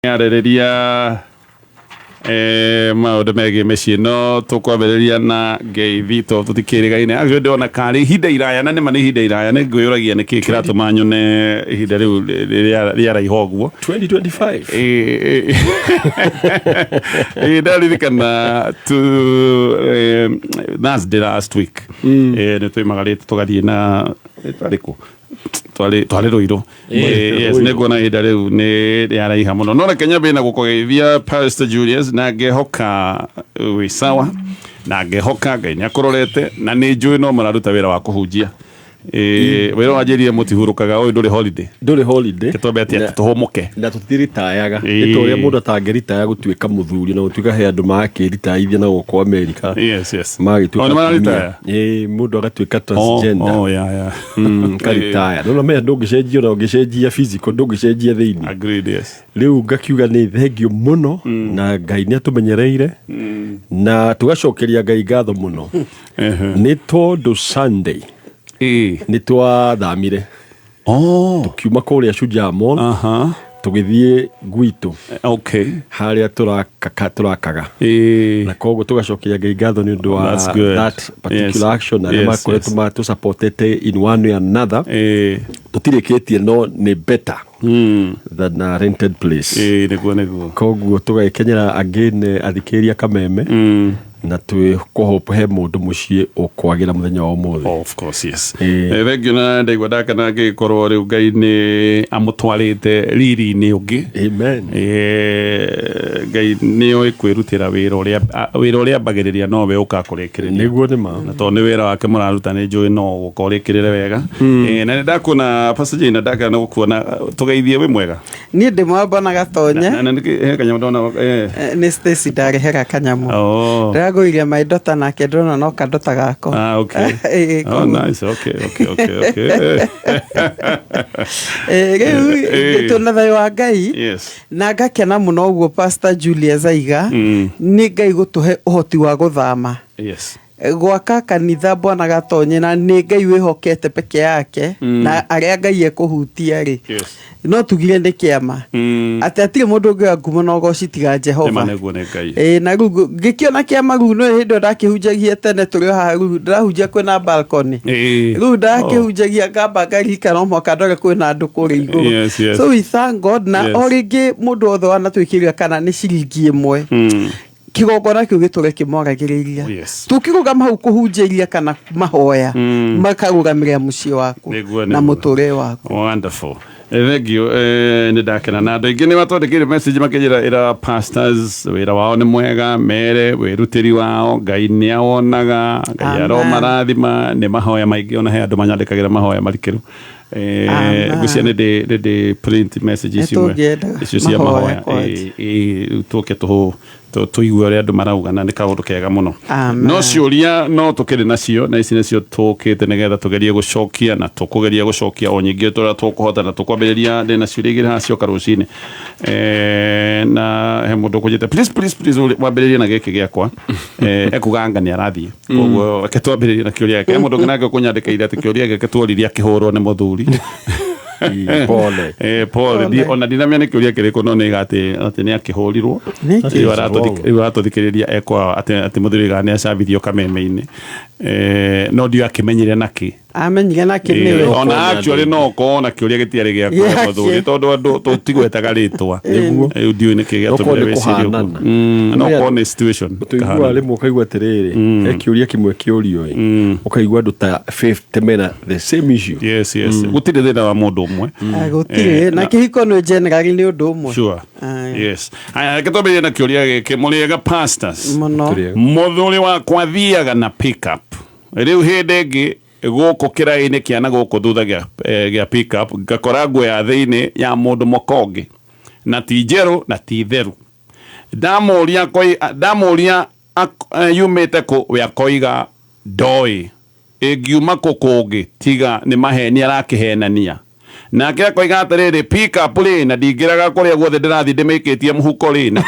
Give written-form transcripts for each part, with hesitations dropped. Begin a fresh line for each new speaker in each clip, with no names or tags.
Arĩrĩria maũndũ megiĩ mĩciĩ no tũkwambĩrĩria na ngeithi to tũtikĩrĩgaine. Actually ndĩrona karĩ ihinda iraya, na nĩma nĩ ihinda iraya. Nĩ ngwĩyũragia nĩkĩ kĩratũma nyone ihinda rĩu rĩaraiha ũguo.
2025.
Ndaririkana tu Thursday last week, nĩ twimagarĩte tũgathiĩ na twarĩ kũ, twarĩ Rũirũ. Yes, nĩ nguona ihinda rĩu nĩ rĩaraiha mũno, no reke nyambie na gũkũgeithia, Pastor Julius, na ngehoka wĩ sawa, na ngehoka Ngai nĩ akũrorete, na nĩ njũĩ no mũraruta wĩra wa kũhunjia. Wĩra wanjĩrire mũtihurũkaga, ũyũ ndũrĩ holiday.
Ndũrĩ holiday.
Tũtwambe atĩ tũhũmũke.
Na tũtiritayaga. Nĩ ta ũrĩa mũndũ atangĩritaya gũtuĩka mũthuri na gũtuĩka he andũ makĩritaithia na gũkũ Amerika.
Yes.
Magĩtuĩka
Oh, nĩ mararitaya?
atumia. Ĩĩ, mũndũ agatuĩka transgender.
Oh, yeah.
Karitaya no menya ndũngĩcenjia, ona ũngĩcenjia physical ndũngĩcenjia thĩinĩ.
Agreed, yes.
Rĩu ngakiuga nĩ thengio mũno na Ngai nĩ atũmenyereire na tũgacokeria Ngai ngatho mũno nĩ tondũ Sunday nĩ twathamire. Tukiuma kũrĩa Shujaa Mall, tũgĩthiĩ gwitũ harĩa tũrakaga, na koguo tũgacokeria Ngai ngatho nĩ ũndũ wa
That's good.
that particular action arĩa makoretwo matũsupportete in one way or another. Tũtirĩkĩtie no nĩ better than a rented place.
Ĩĩ, nĩguo.
Koguo tũgagĩkenyera again athikĩrĩria Kameme, na twĩkũhope he mũndũ mũciĩ ũkwagĩra mũthenya wa ũmũthĩ.
Oh, of course, yes.
Ĩĩ.
Thank you, na ndaigua ndakena ngĩkorwo rĩu Ngai nĩ amũtwarĩte riri-inĩ ũngĩ.
Amen.
Ngai nĩ oĩ kwĩrutĩra wĩra ũrĩa wĩra ũrĩa ambagĩrĩria nowe ũkakũrĩkĩrĩria.
Nĩguo nĩ ma.
Na tondũ nĩ wĩra wake mũraruta, nĩ njũĩ no gũka ũrĩkĩrĩre wega. Na nĩ ndakuona, Pastor Jane, na ndakena gũkuona. Tũgeithie, wĩ mwega?
Niĩ ndĩ mwamba na Gatonye.
Na nĩkĩ he kanyamũ ndona?
Nĩ Stacy ndarehera kanyamũ. Ndĩragũrire my daughter, nake ndĩrona no kadota gako.
Ah, okay.
Ĩĩ,
Oh,
koguo.
nice. Okay.
Rĩu twĩna thayũ wa Ngai na ngakena mũno ũguo Pastor Julius aiga nĩ Ngai gũtũhe ũhoti wa gũthama gwaka kanitha, bwana Gatonye, na nĩ Ngai wĩhokete peke yake na arĩa Ngai ekũhutia rĩ, no tugire nĩ kĩama atĩ hatirĩ mũndũ ũngĩoya ngumo na ũgoci tiga Jehova.
Nĩma, nĩguo nĩ Ngai.
Ĩĩ, na rĩu ngĩkĩona kĩama rĩu nĩ hĩndĩ ĩyo ndakĩhunjagia tene tũrĩ o haha, rĩu ndĩrahunjia kwĩna balcony. Rĩu ndakĩhunjagia ngamba ngaririkana o mwaka ndore kwĩna andũ kũrĩa igũrũ. So we thank God na o rĩngĩ mũndũ wothe wanatwĩkĩria kana nĩ ciringi ĩmwe, kĩgongona kĩu gĩtũre kĩmwaragĩrĩria. Tũkĩrũgama hau kũhunjĩria kana mahoya, makarũgamĩrĩra mũciĩ waku na mũtũrĩre waku.
Wonderful. Thank you. Nĩ ndakena na andũ aingĩ nĩ matwandĩkĩire message makĩnjĩra ĩra pastors wĩra wao nĩ mwega, mere wĩrutĩri wao Ngai nĩ awonaga, Ngai
Amen.
aromarathima. Nĩ mahoya maingĩ, ona he andũ manyandĩkagĩra mahoya marikĩru.
Amen.
Ngwĩciria nĩ ndĩ print message
Nĩ
imwe
tũngĩenda
icio cia
mahoya
mahoya.
kwanja.
Rĩu tũke tũigue ũrĩa andũ marauga, na nĩ kaũndũ kega mũno.
Amen.
No ciũria no tũkĩrĩ nacio, na ici nĩcio tũkĩte nĩgetha tũgerie gũcokia, na tũkũgeria gũcokia o nyingĩ tũrĩa tũkũhota, na tũkwambĩrĩria ndĩ na ciũria igĩrĩ haha cioka rũcinĩ. Na he mũndũ ũkũnjĩte, "Please, please, please, wambĩrĩrie na gĩkĩ gĩakwa." Ekuga anga nĩ arathiĩ, koguo reke twambĩrĩrie na kĩũria gĩake. He mũndũ ũngĩ nake ũkũnyandĩkĩire atĩ kĩũria gĩake tuoririe akĩhũrwo nĩ mũthuri.
Pole.
Pole. Ona ndinamenya nĩ kĩũria kĩrĩkũ, no nĩ atĩ nĩ akĩhũrirwo.
Nĩkĩ?
Rĩu aratũthikĩrĩria ekwa atĩ mũthuri ga nĩ acabithio kameme-inĩ. No ndiũ akĩmenyire nakĩ.
Amenyire na kĩ nĩwe.
Ona actually no ũkorwo na kĩũria gĩtiarĩ gĩaku we
Gĩake.
mũthuri, tondũ andũ tũtigwetaga rĩtwa.
Nĩguo.
Rĩu ndiũĩ nĩkĩ
No korwo
gĩatũmire
nĩ
wĩcirie ũguo.
kũhanana.
No korwo nĩ situation
Tũiguaga
kahanana.
rĩmwe ũkaigua atĩrĩrĩ, he kĩũria kĩmwe kĩũrio ĩ, ũkaigua andũ ta 50 mena the same issue.
Yes, gũtirĩ thĩna wa mũndũ ũmwe.
Gũtirĩ na kĩhiko nĩ generally nĩ ũndũ ũmwe. Aye.
Yes, aya, reke twambĩrĩrie na kĩũria gĩkĩ. Mũrĩega, pastors?
Mũno.
Tũrĩega.
Mũthuri wakwa thiaga na pickup. Rĩu hĩndĩ ĩngĩ gũkũ kĩraĩ-inĩ kĩa na gũkũ thutha gĩa pickup ngakora nguo ya thĩinĩ ya mũndũ mũka ũngĩ, na ti njerũ na ti theru. Ndamũria yumĩte kũ, we akoiga ndoĩ ĩngiuma kũ kũngĩ tiga nĩ maheni arakĩhenania. Nake akoiga atĩrĩrĩ, pick up rĩ, na ndingĩraga kũrĩa guothe ndĩrathiĩ ndĩmĩikĩtie mũhuko rĩ, na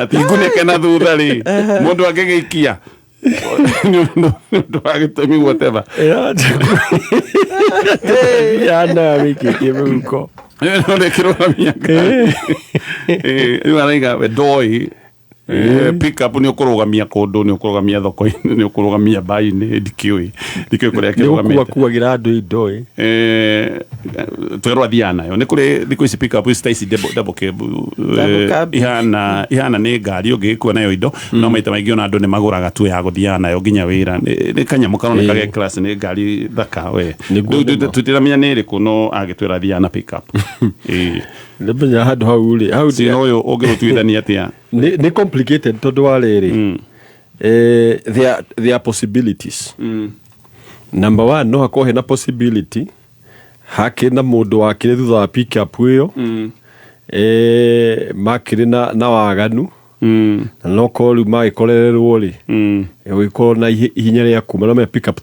ti ngunĩke na thutha rĩ, mũndũ angĩgĩikia nĩ ũndũ wa gĩtũmi whatever.
Yana wĩkĩtie mĩhuko.
No nĩ kĩrũgamia ngari. Rĩu araiga we ndoĩ. Pick up nĩ ũkũrũgamia kũndũ, nĩ ũkũrũgamia thoko-inĩ, nĩ ũkũrũgamia mbainĩ, ndikĩũĩ ndikĩũĩ kũrĩa
nĩ gũkua kĩrũgamĩte. Kuagĩra andũ indo ĩ.
Twerwo athiaga nayo nĩ kũrĩ thikũ ici pick up ici ta ici double cab,
Double cab.
Ihana nĩ ngari ũngĩgĩkua nayo indo, no maita maingĩ ona andũ nĩ magũraga tu ya gũthiaga nayo nginya wĩra. Nĩ kanyamũ karoneka ge class, nĩ ngari thaka we.
Nĩguo.
Rĩu
nĩma.
Tũtiramenya nĩ ĩrĩkũ, no agĩtwĩra athiaga na pick up.
Nĩmenya handũ hau rĩ, hau
Cina ũyũ ũngĩgũtuithania atĩa?
Nĩ complicated tondũ wa rĩrĩ, there are possibilities. Number one, no hakorwo hena possibility hakĩrĩ na mũndũ wakĩrĩ thutha wa pickup ĩyo, makĩrĩ na waganu, na no korwo rĩu magĩkorererwo rĩ, gũgĩkorwo na ihinya rĩa kuma no menya pickup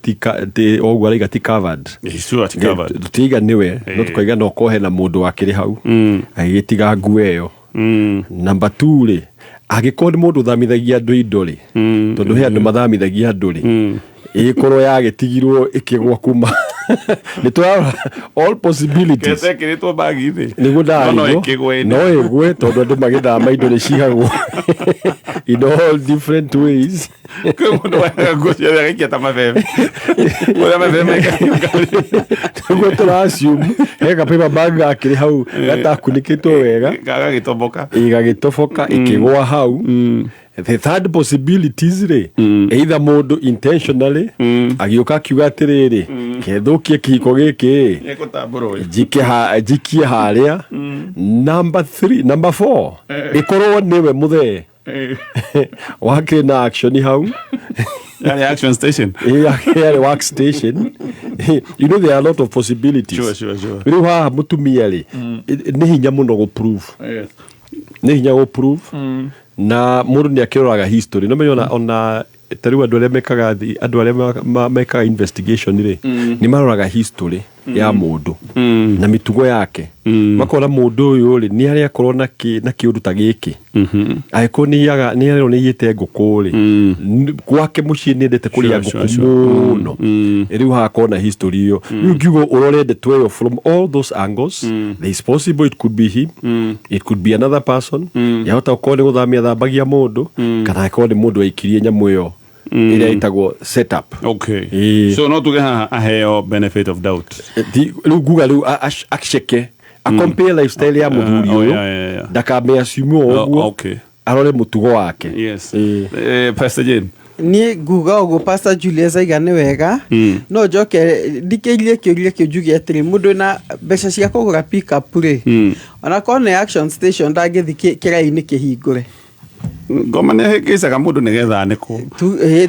o ũguo araiga ti covered.
Sure, ti covered.
Tũtiiga nĩwe, no tũkaiga no korwo hena mũndũ wakĩrĩ hau agĩgĩtiga nguo ĩyo. Number two rĩ, angĩkorwo nĩ mũndũ ũthamithagia andũ indo rĩ, tondũ he andũ mathamithagia andũ rĩ, ĩgĩkorwo yagĩtigirwo ĩkĩgwa kuma nĩ tũrarora all possibilities.
Ketekĩrĩtwo bagi-inĩ.
Nĩguo
No
ndarigwo.
Ĩkĩgwe ĩndĩ.
No ĩgwe tondũ andũ magĩthama indo nĩ cigagwo in all different ways.
Kwĩ mũndũ waga nguo ciothe agaikia ta mabebe ũrĩa mabebe maikagia ngari.
Nĩguo tũra assume he ka paper bag gakĩrĩ hau gatakunĩkĩtwo wega.
Gagagĩtoboka.
Ĩgagĩtoboka ĩkĩgwa hau. The third possibilities rĩ, either mũndũ intentionally agĩũka akiuga atĩrĩrĩ, kethũkie kĩhiko gĩkĩ,
Nĩgũtambũrwo.
Njikie harĩa. Number three, number four, ĩkorwo nĩwe mũthee wakĩrĩ na action hau.
Yarĩ action station.
Yarĩ work station. You know, there are a lot of possibilities.
Sure.
Rĩu haha mũtumia rĩ, nĩ hinya mũno gũ prove. Nĩ hinya gũ prove, na mũndũ nĩ akĩroraga history no menya ona ta rĩu andũ arĩa mekaga andũ arĩa mekaga investigation rĩ, nĩ maroraga history ya mũndũ na mĩtugo yake, makona mũndũ ũyũ rĩ, nĩ arĩa akorwo na kĩũndũ ta gĩkĩ, angĩkorwo nĩ iyaga, nĩ arerwo nĩ iyĩte ngũkũ rĩ, gwake mũciĩ nĩ endete kũrĩa ngũkũ mũno. Rĩu hagakorwo na history ĩyo. Rĩu ngiuga ũrore ndeto ĩyo from all those angles. There is possible it could be him, it could be another person, yahota gũkorwo nĩ gũthamia thambagia mũndũ, kana angĩkorwo nĩ mũndũ waikirie nyamũ ĩyo ĩrĩa ĩtagwo setup.
So no tuge haha aheo benefit of doubt.
Rĩu nguga rĩu aceke a compare lifestyle ya mũthuri ũyũ, ndakame assume o ũguo, arore mũtugo wake.
Pastor Jane.
Niĩ nguga ũguo Pastor Julius aiga nĩ wega. No njoke ndikĩirie kĩũria kĩu, njuge atĩrĩ, mũndũ wĩna mbeca cia kũgũra pickup rĩ, ona korwo nĩ action station, ndangĩthi kĩrai-inĩ kĩhingũre.
Ngoma nĩ hĩngĩcaga mũndũ nĩgetha anĩkwo.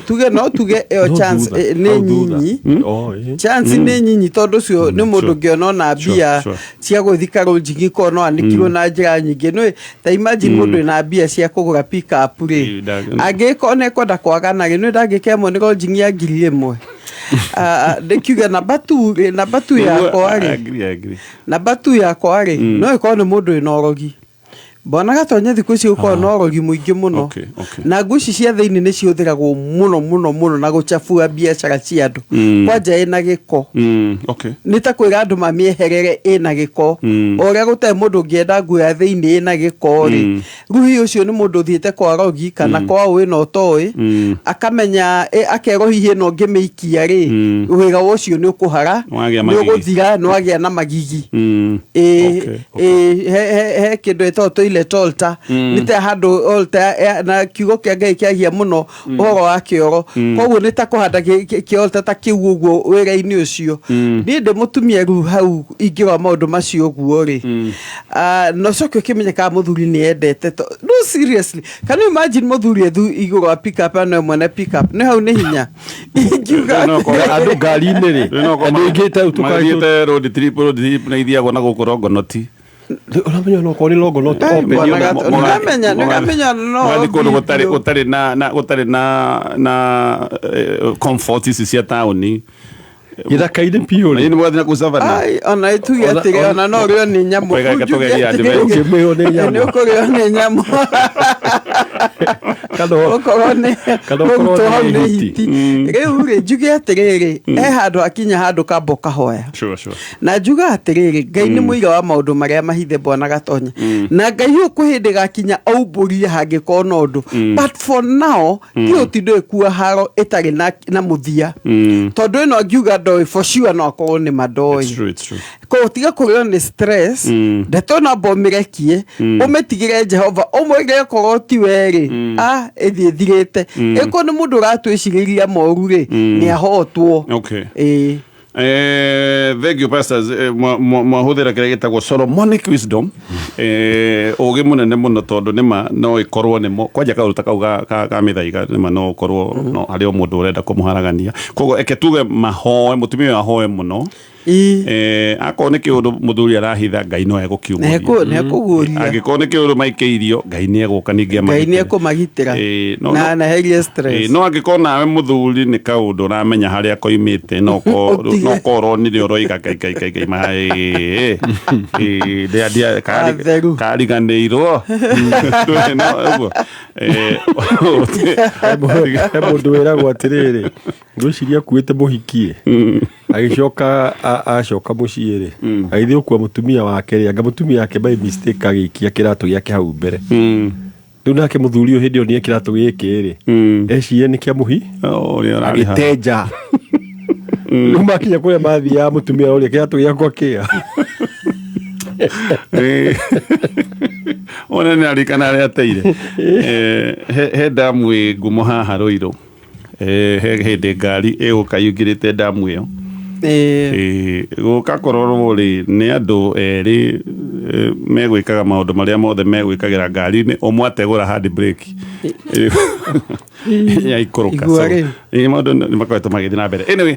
Tuge no tuge ĩyo
No
chance
thutha,
nĩ
hau thutha.
nyinyi.
Oh.
Chance nĩ nyinyi tondũ ũcio nĩ mũndũ ũngĩona ona mbia cia gũthi karũnjingi, korwo no anĩkirwo na njĩra nyingĩ. Nĩ ta imagine mũndũ wĩna mbia cia kũgũra pickup rĩ, angĩkorwo nĩ ekwenda kwagana rĩ, nĩ ndangĩkemwo nĩ lodging ya 1000. Ndĩkiuge namba 2 rĩ, namba 2 yakwa rĩ,
Agree, agree.
Namba 2 yakwa rĩ, no ĩkorwo nĩ mũndũ wĩna ũrogi. Mbonaga tonye thikũ ici gũkorwo na ũrogi mũingĩ mũno, na nguo ici cia thĩinĩ nĩ cihũthĩragwo mũno mũno mũno na gũchabua biacara cia andũ, kwanja ĩna gĩko. Nĩ ta kwĩra andũ mamĩeherere ĩna gĩko, o ũrĩa gũtarĩ mũndũ ũngĩenda nguo ya thĩinĩ ĩna gĩko rĩ. Rĩu hihi ũcio nĩ mũndũ ũthiĩte kwa rogi kana kwa ũĩ na ũtoĩ, akamenya akerwo hihi ĩno ũngĩmĩikia rĩ, wĩra ũcio nĩ ũkũhara,
Nĩwagĩa
nĩ
magigi.
ũgũthira, nĩ wagĩa na magigi. Ĩ he kĩndũ ĩtagwo toilet altar, nĩ ta handũ altar na kiugo kĩa Ngai kĩagia mũno ũhoro wa kĩoro, koguo nĩ ta kũhanda kĩaltar ta kĩu ũguo wĩra-inĩ ũcio. Niĩ ndĩ mũtumia, rĩu hau ingĩrora maũndũ macio ũguo rĩ, na ũcoke ũkĩmenye kana mũthuri nĩ endete no seriously, can you imagine mũthuri ethu igũrũ wa pick up no mwene pick up nĩ hau nĩ hinya ingiuga.
No,
Andũ ngari-inĩ rĩ,
Rĩu no
andũ aingĩ ta rĩu
magathiĩte road trip na ithiagwo na gũkũ Longonot.
Ũramenya onokorwo nĩ Longonot
Ai,
open.
bwana nĩngamenya no
Mũgathiĩ kũndũ gũtarĩ
video.
gũtarĩ na comfort ici cia taũni.
Gĩthaka-inĩ biũ
Na
rĩ.
nĩ mũgathiĩ na kũu savannah.
Ai, ona ituge atĩrĩ, ona no ũrĩo nĩ nyamũ.
Ũkoiga reke
Njuge
tũgerie
atĩrĩ,
Ũkĩmĩrwo nĩ nyamũ.
Nĩ ũkũrĩo nĩ nyamũ. Okorwo nĩ
Kana okorwo
mũrutwo hau
nĩ
nĩ
hiti.
hiti. Rĩu rĩ, njuge atĩrĩrĩ, he handũ akinya handũ kamba ũkahoya.
Sure, sure.
Na njuga atĩrĩrĩ, Ngai nĩ mũiga wa maũndũ marĩa mahithe, bwana Gatonya, na Ngai ũyũ kwĩ hĩndĩ gakinya aumbũrie hangĩkorwo na ũndũ, but for now ti ũtindo ĩkua haro ĩtarĩ na mũthia, tondũ ĩno angiuga ndoĩ, for sure no akorwo nĩ mandoĩ.
It's true, it's true.
Koguo tiga kũrĩo nĩ stress. Ndeto ĩno amba ũmĩrekie, ũmĩtigĩre Jehova, ũmwĩre okorwo ti we rĩ, ah, ĩthiĩ ĩthirĩte. Ĩkorwo nĩ mũndũ ũratwĩcirĩria moru rĩ, nĩ ahotwo. Ĩĩ.
Thank you, pastors. Mwahũthĩra kĩrĩa gĩtagwo Solomonic wisdom, ũgĩ mũnene mũno, tondũ nĩma no ĩkorwo nĩmo kwanja kaũndũ ta kau ga mĩthaiga, nĩma no ũkorwo no harĩ o mũndũ ũrenda kũmũharagania. Koguo eke tuge mahoe, mũtumia ũyũ ahoe mũno. Akorwo nĩ kĩũndũ mũthuri arahitha, Ngai no egũkiumũria.
Nĩekũguũria.
Angĩkorwo nĩ kĩũndũ maikĩirio, Ngai nĩ egũka ningĩ
Ngai
amagitĩre.
nĩ ekũmagitĩra na anaherie stress.
No angĩkorwo nawe mũthuri nĩ kaũndũ ũramenya harĩa koimĩte, no
Ũtige.
no korwo nĩrĩo ũroiga Ngai, Ngai, Ngai, Ngai,
Atheru.
Kariganĩirwo No, ũguo.
He mũndũ wĩragwo atĩrĩrĩ, ngwĩciria akuĩte mũhikie, agĩcoka acoka mũciĩ rĩ, agĩthiĩ gũkua mũtumia wake rĩ, anga mũtumia wake by mistake agĩikia kĩratũ gĩake hau mbere. Rĩu nake mũthuri ũyũ hĩndĩ ĩyo nĩ kĩratũ gĩkĩ rĩ, eciria nĩ kĩa mũhi.
Oh, ũrĩa ũrarĩha.
Agĩtenja. Rĩu makinya kũrĩa mathiaga, mũtumia ũrĩa, kĩratũ gĩakwa kĩa?
Ona nĩ arikana arĩa ateire. He ndamu ĩ ngumo haha Rũirũ. He hĩndĩ ngari ĩgũka yũingĩrĩte ndamu ĩyo. Gũka kũrorwo rĩ, nĩ andũ erĩ megwĩkaga maũndũ marĩa mothe megwĩkagĩra ngari-inĩ, ũmwe ategũra hand brake yaikũrũka.
Igua
So,
rĩu.
Maũndũ nĩ makoretwo magĩthiĩ na mbere. Anyway,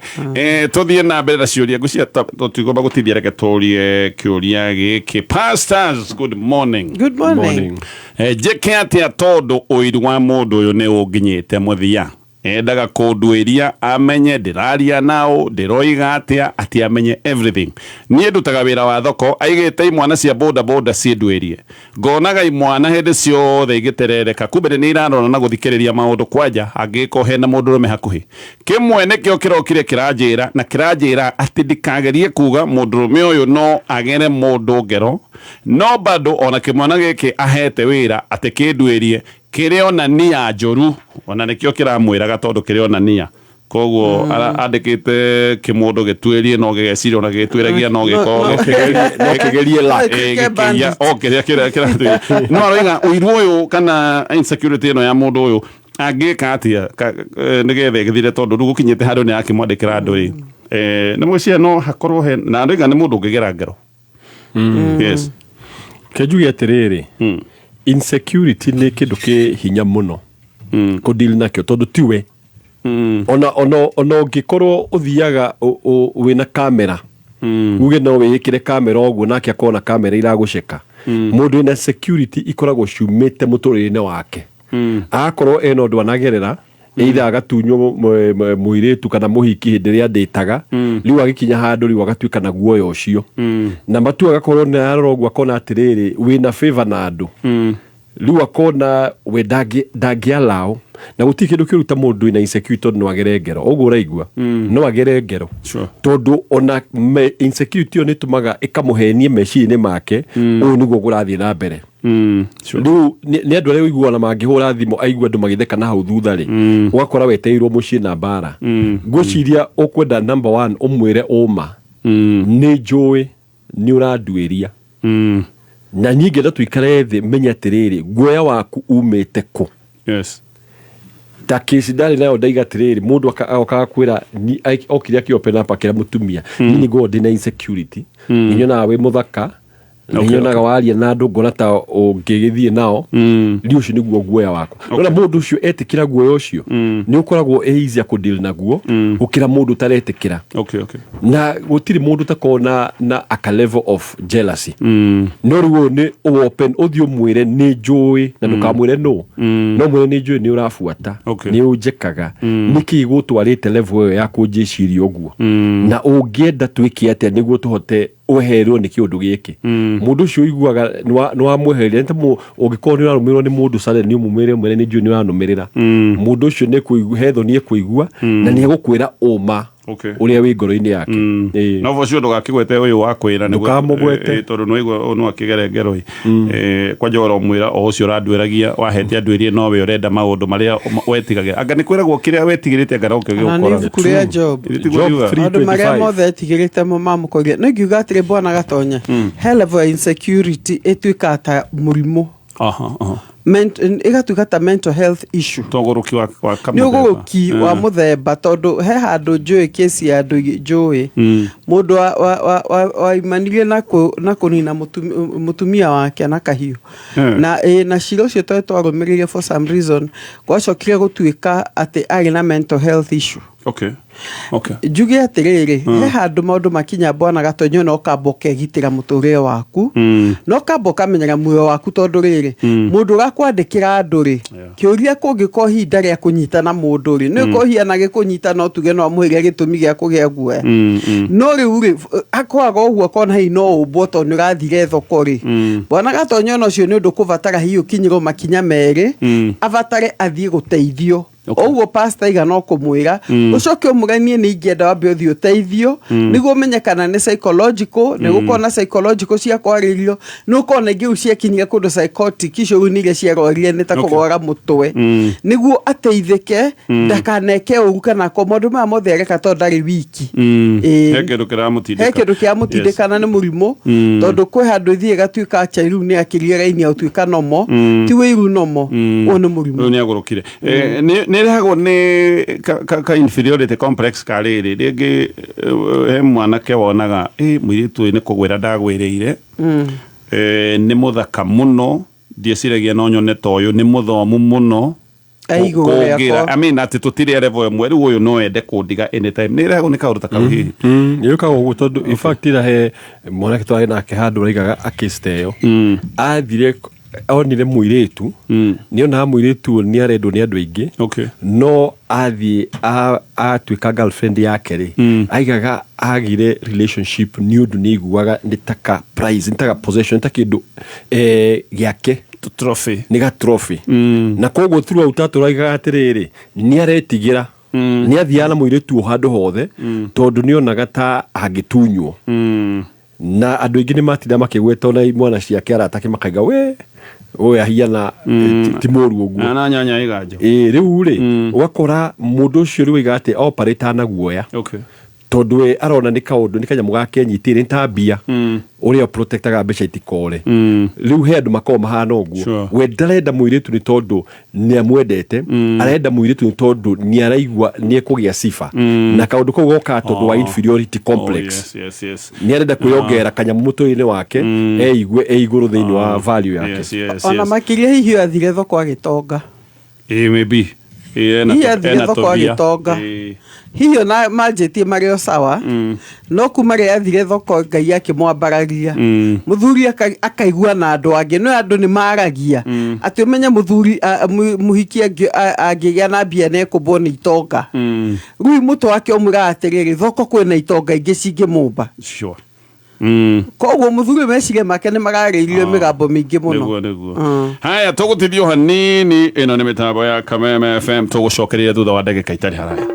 tũthiĩ na mbere na ciũria ngũcia tũtigomba gũtithia. Reke tũrie kĩũria gĩkĩ. Pastors, good morning.
Good morning.
Njĩke atĩa tondũ ũiru wa mũndũ ũyũ nĩ ũnginyĩte mũthia? Endaga kũnduĩria amenye ndĩraria nao, ndĩroiga atĩa, atĩ amenye everything. Niĩ ndutaga wĩra wa thoko, aigĩte imwana cia boda boda ciĩnduĩrie. Ngonaga imwana hĩndĩ ciothe igĩterereka, kumbe nĩ irarora na gũthikĩrĩria maũndũ kwanja angĩgĩkorwo hena mũndũrũme hakuhĩ. Kĩmwe nĩkĩo kĩrokire kĩranjĩra na kĩranjĩra atĩ ndikagerie kuga mũndũrũme ũyũ no agere mũndũ ngero, no bado ona kĩmwana gĩkĩ ahete wĩra atĩ kĩnduĩrie kĩrĩ ona nia njũru, ona nĩkĩo kĩramwĩraga tondũ kĩrĩ ona nia. Koguo andĩkĩte kĩmũndũ gĩtuĩrie no gĩgeciria ona gĩgĩtuĩragia no gĩkorwo
No kĩgerie luck.
Gĩtuĩke
gĩkĩiya
bandit.
o kĩrĩa no aroiga ũiru ũyũ kana insecurity ĩno ya mũndũ ũyũ, angĩka atĩa nĩgetha ĩgĩthire, tondũ rĩu gũkinyĩte handũ nĩ akĩmwandĩkĩra andũ ĩ. Nĩ mwĩcia no hakorwo he na aroiga nĩ mũndũ ũngĩgera ngero, yes.
Ke njuge atĩrĩrĩ, insecurity nĩ kĩndũ kĩ hinya mũno kũdeal nakĩo, tondũ tiwe ona ũngĩkorwo ũthiaga wĩna kamera, uge no wĩĩkĩre kamera ũguo nake akona kamera iragũceka. Mũndũ wĩna security ikoragwo ciumĩte mũtũrĩre-inĩ wake, agakorwo ena ũndũ anagerera, either agatunywo mũirĩtu kana mũhiki hĩndĩ ĩrĩa ndĩtaga, rĩu agĩkinya handũ rĩu agatuĩka na guoya ũcio, na matu agakorwo nĩ arora ũguo akona atĩrĩrĩ, wĩna favor na andũ, rĩu akona we ndangĩallow, na gũtirĩ kĩndũ kĩũru ta mũndũ wĩna insecurity, tondũ no agere ngero ũguo ũraigua, no agere ngero. Tondũ ona insecurity ĩyo nĩ ĩtũmaga ĩkamũhenie meciria-inĩ make, ũũ nĩguo kũrathiĩ na mbere. Rĩu nĩ andũ arĩa ũiguaga na mangĩhũra thimũ aigua andũ magĩtheka na hau thutha rĩ, ũgakora wetereirwo mũciĩ na mbara. Ngwĩciria ũkwenda number one ũmwĩre ũma, nĩ njũĩ nĩ ũranduĩria, na niĩ ngĩenda tũikare thĩ menye atĩrĩrĩ, guoya waku umĩte kũ. Ta kĩci ndarĩ nayo, ndaiga atĩrĩrĩ, mũndũ agoka agakwĩra okire akĩ open up akĩra mũtumia, niĩ nĩ ngoragwo ndĩna insecurity, nĩ nyonaga wĩ mũthaka, nĩ nyonaga waria na andũ ngona ta ũngĩgĩthiĩ nao. Rĩu ũcio nĩguo guoya wakwa. Nona mũndũ ũcio etĩkĩra guoya ũcio, nĩ ũkoragwo ĩ easier kũdeal naguo gũkĩra mũndũ ũtaretĩkĩra. Na gũtirĩ mũndũ ũtakorwo na aka level of jealousy, no rĩu ũyũ nĩ open, ũthiĩ ũmwĩre nĩ njũĩ, na ndũkamwĩre no no mwĩre nĩ njũĩ nĩ ũrabuata, nĩ ũnjĩkaga, nĩkĩ gũtwarĩte level ĩyo ya kũnjĩciria ũguo, na ũngĩenda twĩke atĩa nĩguo tũhote Weherwo nĩ kĩũndũ gĩkĩ, mũndũ ũcio ũiguaga nĩ wamweheria. Nĩ ta ũngĩkorwo nĩ ũrarũmĩrĩrwo nĩ mũndũ suddenly, nĩ ũmũmĩrĩre, mwene nĩ njũĩ nĩ ũranũmĩrĩra, mũndũ ũcio nĩ ekũigua he thoni ekũigua na nĩ egũkwĩra ũma ũrĩa wĩ ngoro-inĩ yake. Ĩĩ.
No ũcio ndũgakĩgwete ũyũ wa kwĩra
Ndũkamũgwete.
Tondũ nĩwaigua ũyũ no akĩgere ngero ĩ. Kwanja ũromwĩra o ũcio ũranduĩragia wahete anduĩrie nowe ũrenda maũndũ marĩa wetigagĩra, anga nĩ kwĩragwo kĩrĩa wetigĩrĩte anga nokĩo
Ona nĩ
gĩgũkora.
ibuku rĩa Job.
Ithĩ tiguo
Job
riugaga?
3.
Maũndũ marĩa
25.
mothe etigĩrĩte mo mamũkorire. No ingiuga atĩrĩ, bwana Gatonya, he level ya insecurity ĩtuĩkaga ta mũrimũ.
Aha, aha.
Ĩgatuĩka ta mental health issue.
To ũgũrũki wa
Nĩ
kamũthemba.
ũgũrũki wa mũthemba, tondũ he handũ njũĩ kesi ya andũ njũĩ mũndũ waimanirie na kũnina mũtumia wake na kahiũ. Na na cira ũcio tondũ twarũmĩrĩire, for some reason gwacokire gũtuĩka atĩ arĩ na mental health issue. Njuge atĩrĩrĩ, he handũ maũndũ makinya, bwana Gatonyo, no ũkamba ũkegitĩra mũtũrĩre waku, no ũkamba ũkamenyera muoyo waku, tondũ rĩrĩ, mũndũ ũrakwandĩkĩra andũ rĩ, kĩũria kũngĩkorwo ihinda rĩa kũnyitana mũndũ rĩ, nĩ ũkorwo hiana gĩkũnyita, no tuge no amũhĩre gĩtũmi gĩa kũgĩa guoya. No rĩu rĩ, akwaga ũguo akona hihi no ũmbwo tondũ nĩ ũrathire thoko rĩ, bwana Gatonyo, ona ũcio nĩ ũndũ kũbatara hihi ũkinyĩrwo makinya merĩ, abatare athiĩ gũteithio. Ũguo pastor iga no kũmwĩra ũcoke ũmũrenie nĩ ingĩenda wambe ũthiĩ ũteithio nĩguo ũmenye kana nĩ psychological, nĩ gũkorwo na psychological cia kwarĩrio, nĩ ũkorwo na ingĩ rĩu ciakinyire kũndũ psychotic, icio rĩu nĩ iria ciarwarire nĩ ta kũrwara mũtwe, nĩguo ateithĩke ndakaneke ũru kana ko maũndũ maya mothe areka tondũ ndarĩ wiki. Ĩĩ.
He kĩndũ kĩramũtindĩka.
He kĩndũ kĩramũtindĩkana, nĩ mũrimũ, tondũ kwĩ handũ ĩthiĩ ĩgatuĩka acha rĩu nĩ akĩria raini ya gũtuĩka nomo, ti wĩiru nomo, ũyũ nĩ mũrimũ.
Rĩu nĩ agũrũkire. Nĩ ĩrehagwo nĩ ka inferiority complex ka rĩrĩ rĩngĩ, he mwanake wonaga mũirĩtu ũyũ nĩ kũgwĩra ndagwĩrĩire, nĩ mũthaka mũno, ndieciragia no nyone ta ũyũ, nĩ mũthomu mũno
E igũrũ
kũngĩra.
Rĩakwa.
I mean, atĩ tũtirĩ level ĩmwe, rĩu ũyũ no ende kũndiga anytime. Nĩ ĩrehagwo nĩ kaũndũ ta kau hihi?
Yũkaga ũguo tondũ in fact ira he mwanake twarĩ nake handũ araigaga akĩste ĩyo athire onire mũirĩtu, nĩ onaga mũirĩtu ũyũ nĩ arendwo nĩ andũ aingĩ, no athiĩ atuĩka girlfriend yake rĩ, aigaga agire relationship nĩ ũndũ nĩ aiguaga nĩ ta ka prize, nĩ ta ka possession, nĩ ta kĩndũ gĩake.
Trophy.
Nĩ ga trophy. Na koguo throughout atũraigaga atĩrĩrĩ, nĩ aretigĩra, nĩ athiaga na mũirĩtu o handũ hothe tondũ nĩ onaga ta angĩtunywo. Na andũ aingĩ nĩ matinda makĩgweta, ona imwana ciake aratake makaiga we ũyũ ahiana ti mũru ũguo.
Na nyanya iganjo.
Ĩ rĩu rĩ, ũgakora mũndũ ũcio rĩu aigaga atĩ operate na guoya, tondũ we arona nĩ kaũndũ, nĩ kanyamũ gake nyitĩrĩ, nĩ ta mbia ũrĩa protectaga mbeca itikore. Rĩu he andũ makoragwo mahana ũguo. We ndarenda mũirĩtu nĩ tondũ nĩ amwendete, arenda mũirĩtu nĩ tondũ nĩ araigua nĩ ekũgĩa sifa, na kaũndũ kau gokaga tondũ wa inferiority complex.
Oh, yes.
Nĩ arenda kwĩyongerera kanyamũ mũtwe-inĩ wake, eigue e igũrũ thĩinĩ wa value yake.
Ona makĩria hihi ũyũ athire thoko agĩtonga.
Ĩ maybe. Ĩ, ena
Hihi athire
ena
thoko
tũmbia.
agĩtonga.
Ĩ.
Hihi ona manjĩtie marĩ o sawa, no kuma rĩrĩa athire thoko Ngai akĩmwambararia, mũthuri akaigua na andũ angĩ, no andũ nĩ maragia atĩ ũmenye mũthuri mũhiki angĩgĩa na mbia nĩ ekũmbwo nĩ itonga. Rĩu mũtwe wake ũmwĩraga atĩrĩrĩ, thoko kwĩna itonga ingĩ cingĩmũmba. Koguo mũthuri meciria make nĩ mararĩirio mĩgambo mĩingĩ mũno.
Nĩguo. Haya, tũgũtithio hanini. Ĩno nĩ mĩtambo ya Kameme FM, tũgũcokereria thutha wa ndagĩka itarĩ haraya.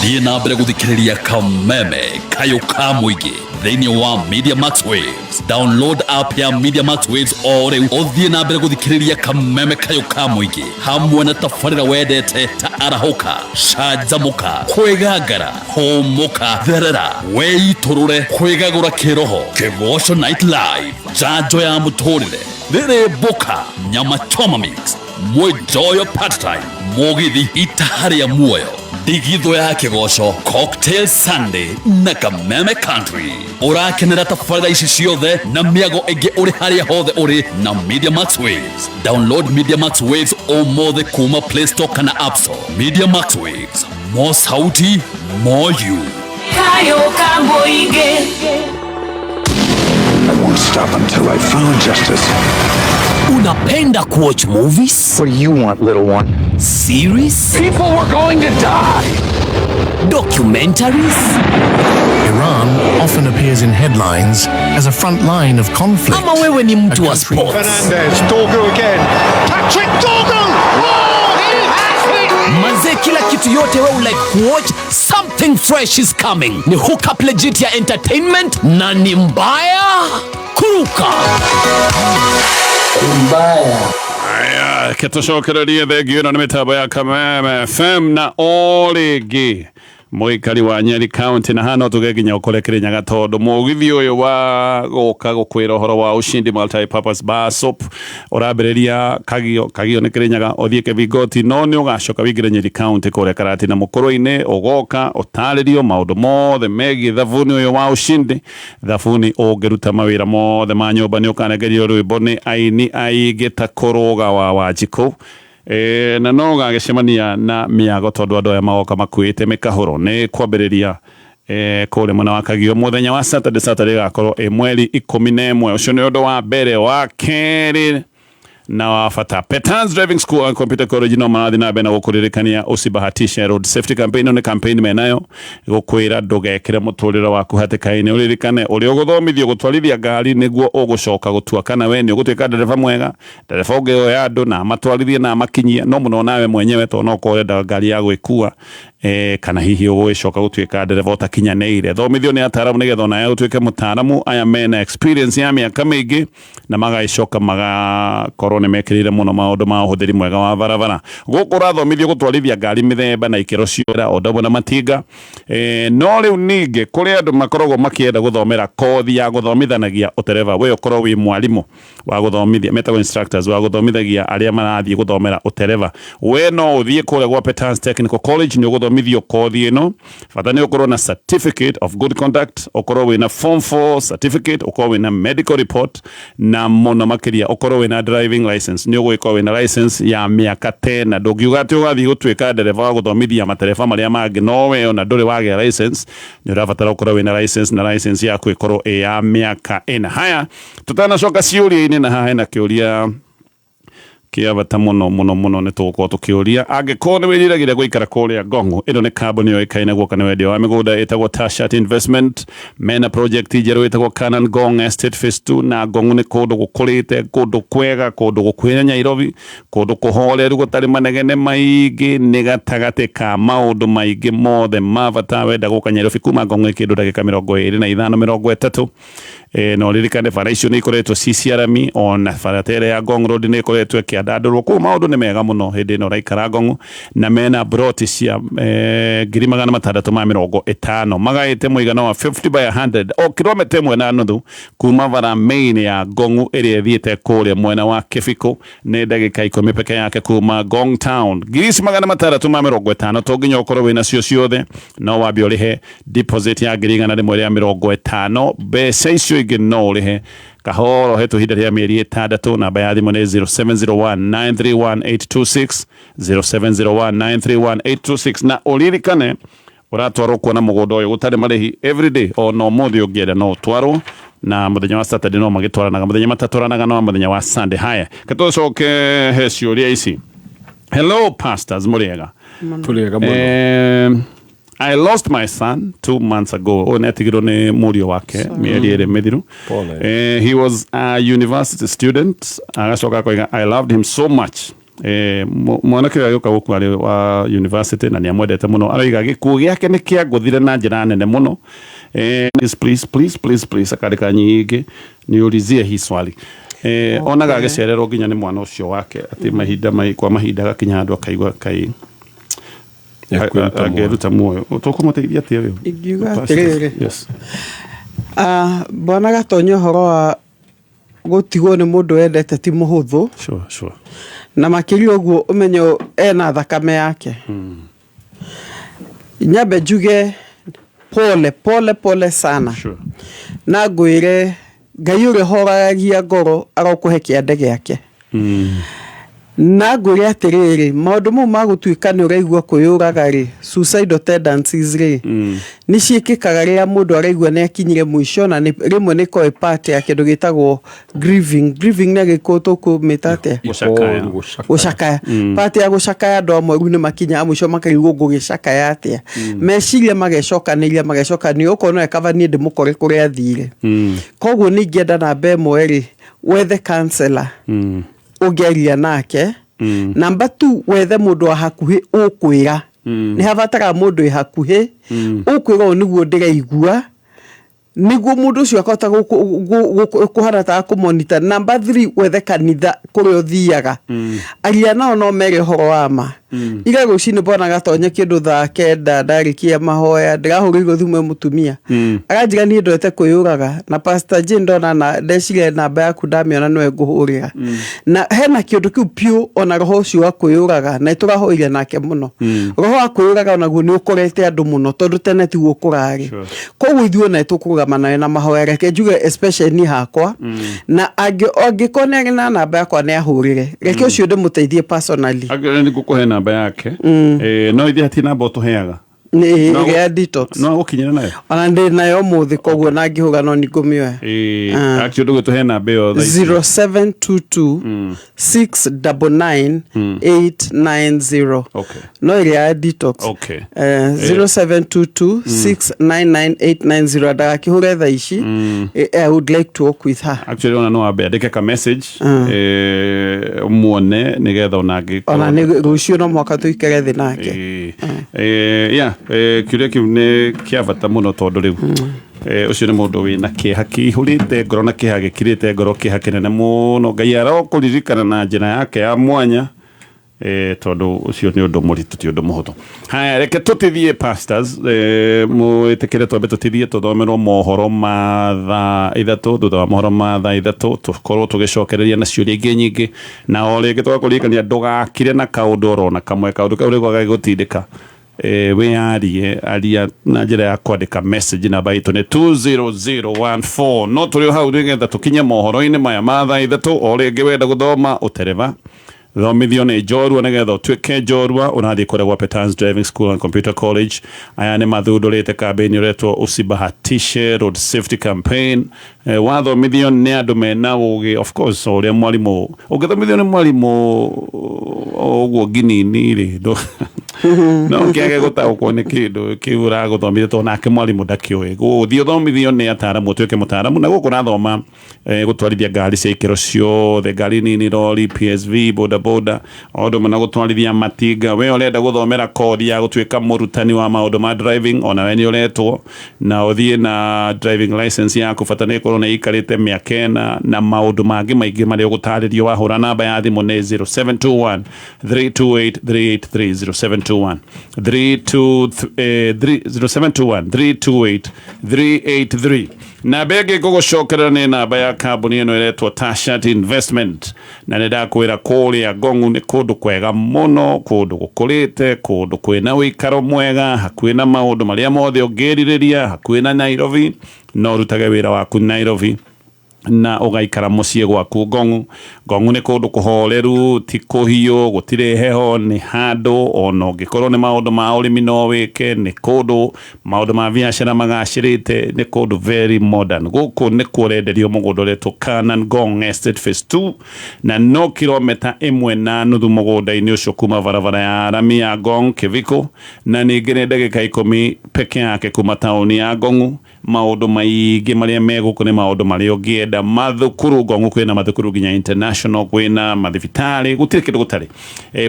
Thiĩ na mbere gũthikĩrĩria Kameme Kayũ ka mũingĩ thĩinĩ wa Media Max Waves. Download app ya Media Max Waves o rĩu, ũthiĩ na mbere gũthikĩrĩria Kameme Kayũ ka mũingĩ hamwe na tabarĩra wendete ta Arahũka, Canjamũka, Kwĩgangara, Hũmũka, Therera, Wĩitũrũre, Kwĩgagũra Kĩroho, Kĩgoco Night Live, Njanjo ya Mũtũrĩre, Rĩrĩ Mbũka, Nyama Choma Mix, Mwĩnjoyo Part Time, Mũgithi, Itaha rĩa Muoyo, Ndigithũ ya Kĩgoco, Cocktail Sunday na Kameme Country. Ũrakenera tabarĩra ici ciothe na mĩago ĩngĩ ũrĩ harĩa hothe ũrĩ na Media Max Waves. Download Media Max Waves ũmũthĩ kuma Play Store kana App Store. Media Max Waves, more sauti, more you.
Kayo ka mũingĩ.
I won't stop until I found justice.
Unapenda kuwatch movies?
What do you want, little one?
Series?
People were going to die!
Documentaries?
Iran often appears in headlines as a front line of conflict.
Ama wewe ni mtu wa sports?
Fernandez, Dorgu again. Patrick Dorgu! Oh, he has it!
Manze, kila kitu yote we like kuwatch, something fresh is coming. Ni hookup legit ya entertainment na ni mbaya kuruka.
Aya, reke tũcokererie thengio ĩno nĩ mĩtambo ya Kameme FM na o rĩngĩ mũikari wa Nyeri County na haha no tuge nginya ũkore Kĩrĩnyaga tondũ mũgithi ũyũ wa gũka gũkwĩra ũhoro wa Ushindi Multi-Purpose Bar Soap ũrambĩrĩria Kagio, Kagio nĩ Kĩrĩnyaga ũthiĩ Kĩbingoti no nĩ ũgacoka wĩingĩre Nyeri County kũrĩa Karatina Mũkũrwe-inĩ ũgoka ũtarĩrio maũndũ mothe megiĩ thabuni ũyũ wa Ushindi thabuni ũngĩruta mawĩra mothe ma nyũmba nĩ ũkanengerio rwĩmbo nĩ aini aingĩ ta kũrũga wa Wanjikũ e, na no ũgagĩcemania na mĩago tondũ andũ aya magoka makuĩte mĩkahũro nĩ kwambĩrĩria e, kũrĩa mwena wa Kagio mũthenya wa Saturday. Saturday ĩgakorwo ĩ mweri 11. Ũcio nĩ ũndũ wa mbere. Wa kerĩ na wa bata, Petans Driving School and Computer College no marathiĩ na mbere na gũkũririkania usibahatishe road safety campaign. Ĩno nĩ campaign menayo gũkwĩra ndũgekĩre mũtũrĩre waku hatĩka-inĩ. Ũririkane ũrĩa ũgũthomithio gũtwarithia ngari nĩguo ũgũcoka gũtua kana we nĩ ũgũtuĩka ndereba mwega, ndereba ũngĩoya andũ na amatwarithie na amakinyie no mũno nawe mwenyewe, tondũ no ũkorwo ũrenda ngari ya gwĩkua kana hihi ũgũgĩcoka gũtuĩka ndereba ũtakinyanĩire. Thomithio nĩ ataaramu nĩgetha onawe ũtuĩke mũtaaramu. Aya mena experience ya mĩaka mĩingĩ na magagĩcoka magakorwo nĩ mekĩrĩire mũno maũndũ ma ũhũthĩri mwega wa barabara. Gũkũ ũrathomithio gũtwarithia ngari mĩthemba na ikĩro ciothe o ũndũ ũmwe na matinga. No rĩu ningĩ kũrĩ andũ makoragwo makĩenda gũthomera kothi ya gũthomithanagia ũtereba. We ũkorwo wĩ mwarimũ wa gũthomithia, metagwo instructors, wa gũthomithagia arĩa marathiĩ gũthomera ũtereba. We no ũthiĩ kũrĩa gwa Petans Technical College, nĩ ũgũthomithio kothi ĩno. Bata nĩ ũkorwo na certificate of good conduct, ũkorwo wĩna form 4 certificate, ũkorwo wĩna medical report na mũno makĩria ũkorwo wĩna driving license. Nĩ ũgũgĩkorwo wĩna license ya mĩaka tena. Ndũngiuga atĩ ũgathiĩ gũtuĩka ndereba wa gũthomithia matereba marĩa mangĩ no we ona ndũrĩ wagĩa license. Nĩ ũrabatara ũkorwo wĩna license na license yaku ĩkorwo ĩ ya mĩaka ĩna. Haya, tutanacoka ciũria-inĩ, na haha hena kĩũria kĩa bata mũno mũno mũno nĩ tũgũkorwo tũkĩũria. Angĩkorwo nĩ wĩriragĩria gũikara kũrĩa Ngong'o, ĩno nĩ kambuni yũĩkaine guoka nĩ wendia wa mĩgũnda ĩtagwo Tashat Investment. Mena project njerũ ĩtagwo Canaan Ngong Estate Phase 2 na Ngong'o nĩ kũndũ gũkũrĩte, kũndũ kwega, kũndũ gũkuhĩ na Nairobi, kũndũ kũhoreru gũtarĩ manegene maingĩ, nĩ gatagatĩ ka maũndũ maingĩ mothe ma bata. Wenda gũka Nairobi kuma Ngong'o kĩndũ ndagĩka 25, 30. Na ũririkane bara icio nĩ ikoretwo ci cia rami, ona bara ta ĩrĩa ya Ngong Road nĩ ĩkoretwo ĩkĩandandũrwo, koguo maũndũ nĩ mega mũno hĩndĩ ĩno ũraikara Ngong'o. Na mena broti cia 650,000, magaĩte mũigana wa 50 by 100, o kilomita 1.5 kuma bara main ya Ngong'o ĩrĩa ĩthiĩte kũrĩa mwena wa Kĩbiko, nĩ ndagĩka 10 peke yake kuma Ngong Town. Ngiri ici 650 to nginya ũkorwo wĩna cio ciothe, no wambe ũrĩhe deposit ya 150,000. Mbeca icio ingĩ no ũrĩhe kahoro hetwo ihinda rĩa mĩeri 6. Namba ya thimũ nĩ 0701 931 826, 0701 931 826. Na ũririkane ũratwarwo kuona mũgũnda ũyũ gũtarĩ marĩhi everyday, ona ũmũthĩ ũngĩenda no ũtwarwo, na mũthenya wa Saturday no magĩtwaranaga, mũthenya matatwaranaga no mũthenya wa Sunday. Haya, ketũcoke he ciũria ici. Hello pastors, mũrĩega?
Tũrĩega mũno.
I lost my son 2 months ago. Ũyũ nĩ atigirwo nĩ mũriũ wake mĩeri 2 mĩthiru.
Pole.
He was a university student. Agacoka akoiga, I loved him so much. Mwanake ũyũ agĩũka gũkua arĩ wa university na nĩ amwendete mũno. Aroiga gĩkuũ gĩake nĩ kĩangũthire na njĩra nene mũno. Please, please, please, please, please, akandĩka nyingĩ, niulizie hii swali. Onaga agĩcererwo nginya nĩ mwana ũcio wake atĩ mahinda kwa mahinda agakinya handũ akaigua kai
Ekwĩruta muoyo.
Angĩruta muoyo. Tũkũmũteithia atĩa rĩu?
Ingiuga atĩrĩrĩ,
Yes.
Bwana Gatonya, ũhoro wa gũtigwo nĩ mũndũ wendete ti mũhũthũ,
Sure, sure.
na makĩria ũguo ũmenye ena thakame yake. Nyambe njuge pole pole pole sana. Na ngwĩre Ngai ũrĩa ũhoreragia ngoro arokũhe kĩande gĩake. Na ngwĩre atĩrĩrĩ, maũndũ mau ma gũtuĩka nĩ ũraigua kwĩyũraga rĩ, suicidal tendencies rĩ, nĩ ciĩkĩkaga rĩrĩa mũndũ araigua nĩ akinyire mũico, na rĩmwe nĩ ĩkoragwo ĩ part ya kĩndũ gĩtagwo grieving. Grieving nĩ Agĩkũyũ tũkũmĩta atĩa?
Gũcakaya.
Gũcakaya. Part ya gũcakaya, andũ amwe rĩu nĩ makinyaga mũico makarigwo ngũgĩcakaya atĩa, meciria magecokanĩria, magecokania, ũkona kaba niĩ ndĩmũkore kũrĩa athire. Koguo nĩ ingĩenda namba ĩmwe rĩ, wethe counselor ũngĩaria nake. Namba 2, wethe mũndũ wa hakuhĩ ũkwĩra. Nĩ habataraga mũndũ wĩ hakuhĩ ũkwĩra, ũũ nĩguo ndĩraigua, nĩguo mũndũ ũcio akahota kũhana ta kũmonita. Namba 3, wethe kanitha kũrĩa ũthiaga, aria nao, no mere ũhoro wa ma. Ira rũcinĩ mbona gatonye kĩndũ thaa 9, ndarĩkia mahoya, ndĩrahũrĩirwo thimũ ĩ mũtumia aranjĩra niĩ ndwete kwĩyũraga, na Pastor Jane ndona na ndeciria namba yaku, ndamĩona nĩwe ngũhũrĩra, na hena kĩũndũ kĩu piũ, ona roho ũcio wa kwĩyũraga, na nĩtũrahoire nake mũno. Roho wa kwĩyũraga onaguo nĩ ũkorete andũ mũno, tondũ tene tiguo kũrarĩ. Koguo ithuĩ ona tũkũrũgama nawe na mahoya. Reke njuge especially niĩ hakwa, na angĩkorwo nĩ arĩ na namba yakwa, nĩ ahũrĩre, reke ũcio ndĩmũteithie personally.
Angĩkorwo nĩ ngũkũhe namba yake, no ithuĩ hatirĩ namba ũtũheaga.
Nĩ ĩrĩa ya detox.
No agũkinyĩra nayo.
Ona ndĩ nayo ũmũthĩ, koguo na ngĩhũra no ningũmĩoya.
Actually ndũgĩtũhe namba ĩyo thaa ici.
0722 699 890. No ĩrĩa ya detox. 0722 699 890, ndagakĩhũre thaa ici. I would like to work with her.
Actually ona no ambe andĩke ka message, muone nĩgetha ona angĩkorwo
Ona nĩ rũciũ no mũhaka tũikare thĩ nake.
Yeah, kĩũria kĩu nĩ kĩa bata mũno, tondũ rĩu ũcio nĩ mũndũ wĩna kĩeha kĩihũrĩte ngoro, na kĩeha gĩkirĩte ngoro, kĩeha kĩnene mũno. Ngai arokũririkana na njĩra yake ya mwanya, tondũ ũcio nĩ ũndũ mũritũ, ti ũndũ mũhũthũ. Haya, reke tũtithie, pastors, mwĩtĩkĩre twambe tũtithie tũthomerwo mohoro ma thaa 3. Thutha wa mohoro ma thaa 3, tũkorwo tũgĩcokereria na ciũria ingĩ nyingĩ, na o rĩngĩ tũgakũririkania ndũgakire na kaũndũ orona kamwe, kaũndũ kau rĩu gagĩgũtindĩka, wĩyarie, aria na njĩra ya kwandĩka message. Namba itũ nĩ 20014. No tũrĩ o hau nĩgetha tũkinye mohoro-inĩ maya ma thaa 3. O rĩngĩ, wenda gũthoma ũtereba, thomithio nĩ njorua nĩgetha ũtuĩke njorua, ũrathiĩ kũrĩa gwa Petans Driving School and Computer College. Aya nĩ mathundũrĩte kambĩini ũretwo Usibahatishe Road Safety Campaign. Wathomithio nĩ andũ mena ũgĩ, of course, o ũrĩa mwarimũ ũngĩthomithio nĩ mwarimũ o ũguo nginini rĩ, no kĩage gũtaũkwo nĩ kĩndũ kĩu ũragũthomithia, tondũ nake mwarimũ ndakĩũĩ. Gũthiĩ ũthomithio nĩ ataramu, ũtuĩke mũtaramu. Na gũkũ ũrathoma gũtwarithia ngari cia ikĩro ciothe, ngari nini, rori, PSV, boda boda, o ũndũ ũmwe na gũtwarithia matinga. We ũrenda gũthomera kothi ya gũtuĩka mũrutani wa maũndũ ma driving, ona we nĩ ũretwo, na ũthiĩ na driving license yaku, bata nĩ ĩkorwo nĩ ĩikarĩte mĩaka 4, na maũndũ mangĩ maingĩ marĩa ũgũtarĩrio wahũra namba ya thimũ nĩ 0721 328 383, 0721 32 0721 328 383. Namba ĩngĩ ngũgũcokerera nĩ namba ya kambuni ĩno ĩretwo Tashat Investment, na nĩ ndakwĩra kũrĩa Ngong'u nĩ kũndũ kwega mũno, kũndũ gũkũrĩte, kũndũ kwĩna ũikaro mwega, hakuhĩ na maũndũ marĩa mothe ũngĩrirĩria, hakuhĩ na Nairobi. No ũrutage wĩra waku Nairobi na ũgaikara mũciĩ gwaku Ngong'u. Ngong'u nĩ kũndũ kũhoreru, ti kũhiũ, gũtirĩ heho, nĩ handũ ona ũngĩkorwo nĩ maũndũ ma ũrĩmi no wĩke, nĩ kũndũ maũndũ ma biacara magacĩrĩte, nĩ kũndũ very modern. Gũkũ nĩkuo ũrenderio mũgũnda ũretwo Canaan Ngong Estate Phase 2, na no kilomita 1.5 mũgũnda-inĩ ũcio kuma barabara ya rami ya Ngong Kĩbiko, na ningĩ nĩ ndagĩka 10 peke yake kuma taũni ya Ngong'u. Maũndũ maingĩ marĩa me gũkũ nĩ maũndũ marĩa ũngĩenda. Mathukuru, Ngong'u kwĩna mathukuru nginya international, kwĩna mathibitarĩ, gũtirĩ kĩndũ gũtarĩ.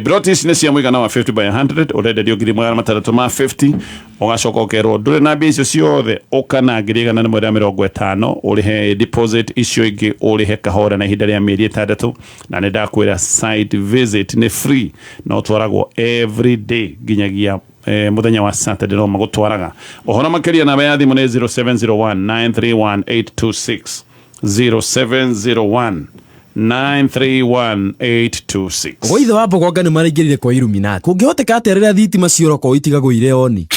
Plot ici nĩ cia mũigana wa 50 by 100, ũrenderio ngiri maganatandatu ma 50. Ũgacoka ũkerwo ndũrĩ na mbia icio ciothe, ũka na 150,000 ũrĩhe deposit, icio ingĩ ũrĩhe kahora na ihinda rĩa mĩeri 6. Na nĩ ndakwĩra site visit nĩ free, no twaragwo every day nginyagia muthenya wa Saturday no magũtwaraga. Ũhoro makĩria, namba ya thimũ nĩ 0701 931 826, 0701 931 826.
Gwa ithe wa Mbogonga nĩ maraingĩrire kwa Illuminati. Kũngĩhoteka atĩa rĩrĩa thitima ciora kwao itigagwo irĩ oni?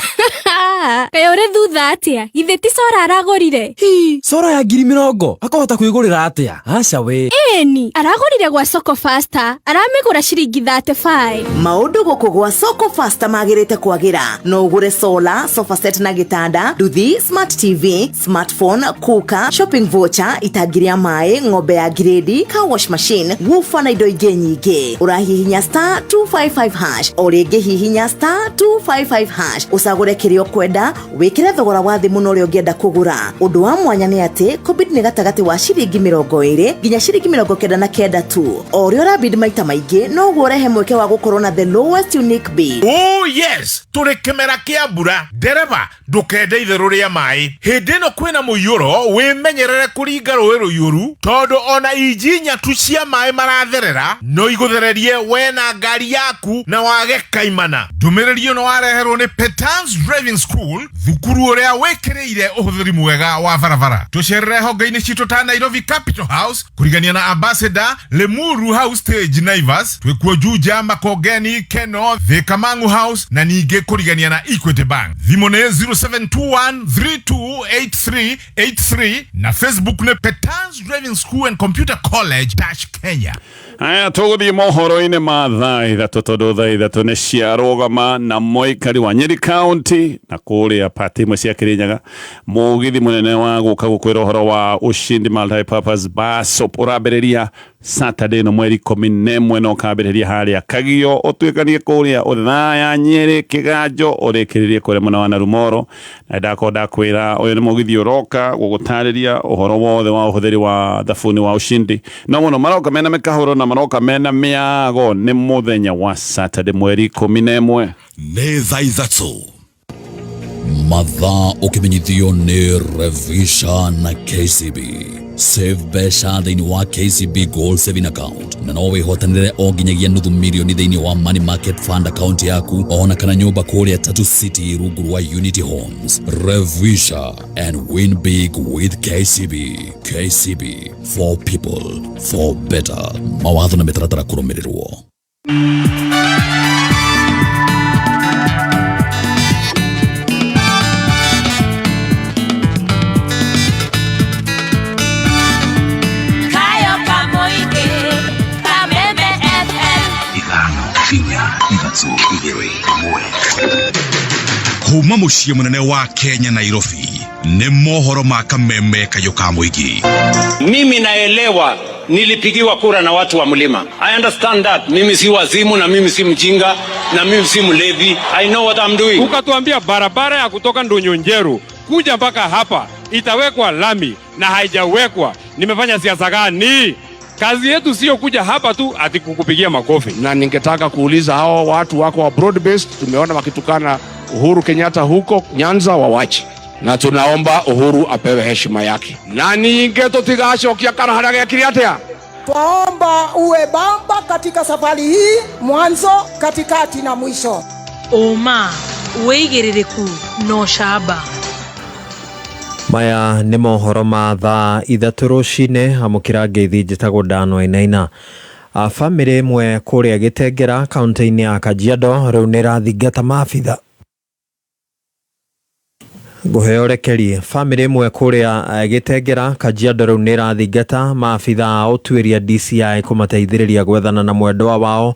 Ha, kaĩ ũrĩ thutha atĩa? Githĩ ti cora aragũrire?
Hi, cora ya 20,000 akahota kwĩgũrĩra atĩa? Aca we.
Ĩni, aragũrire gwa Soko Faster, aramĩgũra ciringi 35.
Maũndũ gũkũ gwa Soko Faster magĩrĩte kwagĩra. No ũgũre solar, sofa set na gĩtanda, nduthi, smart TV, smartphone, cooker, shopping voucher, itangi rĩa maĩ, ng'ombe ya grade, car wash machine, woofer na indo ingĩ nyingĩ. Ũrahihinya star 255 hash, o rĩngĩ hihinya star 255 hash, ũcagũre kĩrĩa ũkwenda, wĩkĩre thogora wa thĩ mũno ũrĩa ũngĩenda kũgũra. Ũndũ wa mwanya nĩ atĩ kũbid nĩ gatagatĩ wa ciringi 20 nginya ciringi 99 tu. O ũrĩa ũrabid maita maingĩ noguo ũrehe mweke wa gũkorwo na the lowest unique bid.
Oh yes, tũrĩ kĩmera kĩa mbura. Ndereba ndũkende itherũ rĩa maĩ. Hĩndĩ ĩno kwĩna mũiyũro, wĩmenyerere kũringa rũĩ rũiyũru, tondũ ona inji nyatu cia maĩ maratherera no igũthererie we na ngari yaku na wage kaimana. Ndũmĩrĩri ĩno wareherwo nĩ Petans Driving School, thukuru ũrĩa wĩkĩrĩire ũhũthĩri mwega wa barabara. Tũcerere honge-inĩ citũ ta Nairobi Capital House, kũrigania na Ambassador, Limuru House Stage Naivas, twĩkuo Juja, Makongeni, Keno, Thika Mangu House na ningĩ kũrigania na Equity Bank. Thimũ nĩ 0721328383 na Facebook nĩ Petans Driving School and Computer College Kenya.
Aya tũgũthiĩ mohoro-inĩ ma thaa ithatũ tondũ thaa ithatũ nĩ ciarũgama na mũikari wa Nyeri County na kũrĩa pati imwe cia Kirinyaga mũgithi mũnene wa gũka gũkwĩra ũhoro wa Ushindi Multipurpose Bus Stop ũrambĩrĩria Saturday no mweri 11 na ũkambĩrĩria harĩa Kagio ũtuĩkanie kũrĩa Othaya Nyeri Kĩganjo ũrĩkĩrĩrie kũrĩa mwena wa Narumoro na ndakorwo ndakwĩra ũyũ nĩ mũgithi ũroka gũgũtarĩria ũhoro wothe wa ũhũthĩri wa thabuni wa Ushindi no mũno maroka mena mĩkahũro na maroka mena mĩago nĩ mũthenya wa Saturday mweri 11
nĩ thaa ithatũ mathaa ũkĩmenyithio nĩ Revisha na KCB. Save mbeca thĩinĩ wa KCB Gold Saving Account na no wĩhotanĩre o nginyagia nuthu milioni thĩinĩ wa Money Market Fund account yaku ona kana nyũmba kũrĩa Tatu City rungu rwa Unity Homes. Revisha and win big with KCB. KCB for people for better. Mawatho na mĩtaratara kũrũmĩrĩrwo.
Kuma muciĩ mũnene wa Kenya Nairobi nĩ mohoro ma Kameme Kayũ ka Mũingĩ.
Mimi naelewa nilipigiwa kura na watu wa mlima. I understand that. Mimi si wazimu na mimi si mjinga na mimi si mlevi. I know what I'm doing.
Ukatuambia barabara ya kutoka Ndonyonjeru kuja mpaka hapa itawekwa lami na haijawekwa. Nimefanya siasa gani? Kazi yetu sio kuja hapa tu ati kukupigia makofi.
Na ningetaka kuuliza hao watu wako wa broad based, tumeona wakitukana Uhuru Kenyatta huko Nyanza, wawache. Na tunaomba Uhuru apewe heshima yake. Na ninge tutigacokia kana haria gekire atia.
Twaomba uwe bamba katika safari hii, mwanzo, katikati na mwisho.
Uma wĩigĩrĩrĩku no camba.
Maya nĩ mohoro ma thaa ithatũ rũcinĩ amũkĩra ngeithi njĩtagwo Ndano Wainaina. Bamĩrĩ ĩmwe kũrĩa Gĩtengera kaunti-inĩ ya Kajiado rĩu nĩ ĩrathingata maabitha. Ngũheo rekeri. Bamĩrĩ ĩmwe kũrĩa Gĩtengera Kajiado rĩu nĩ ĩrathingata maabitha a ũtuĩria DCI kũmateithĩrĩria gwethana na mwendwa wao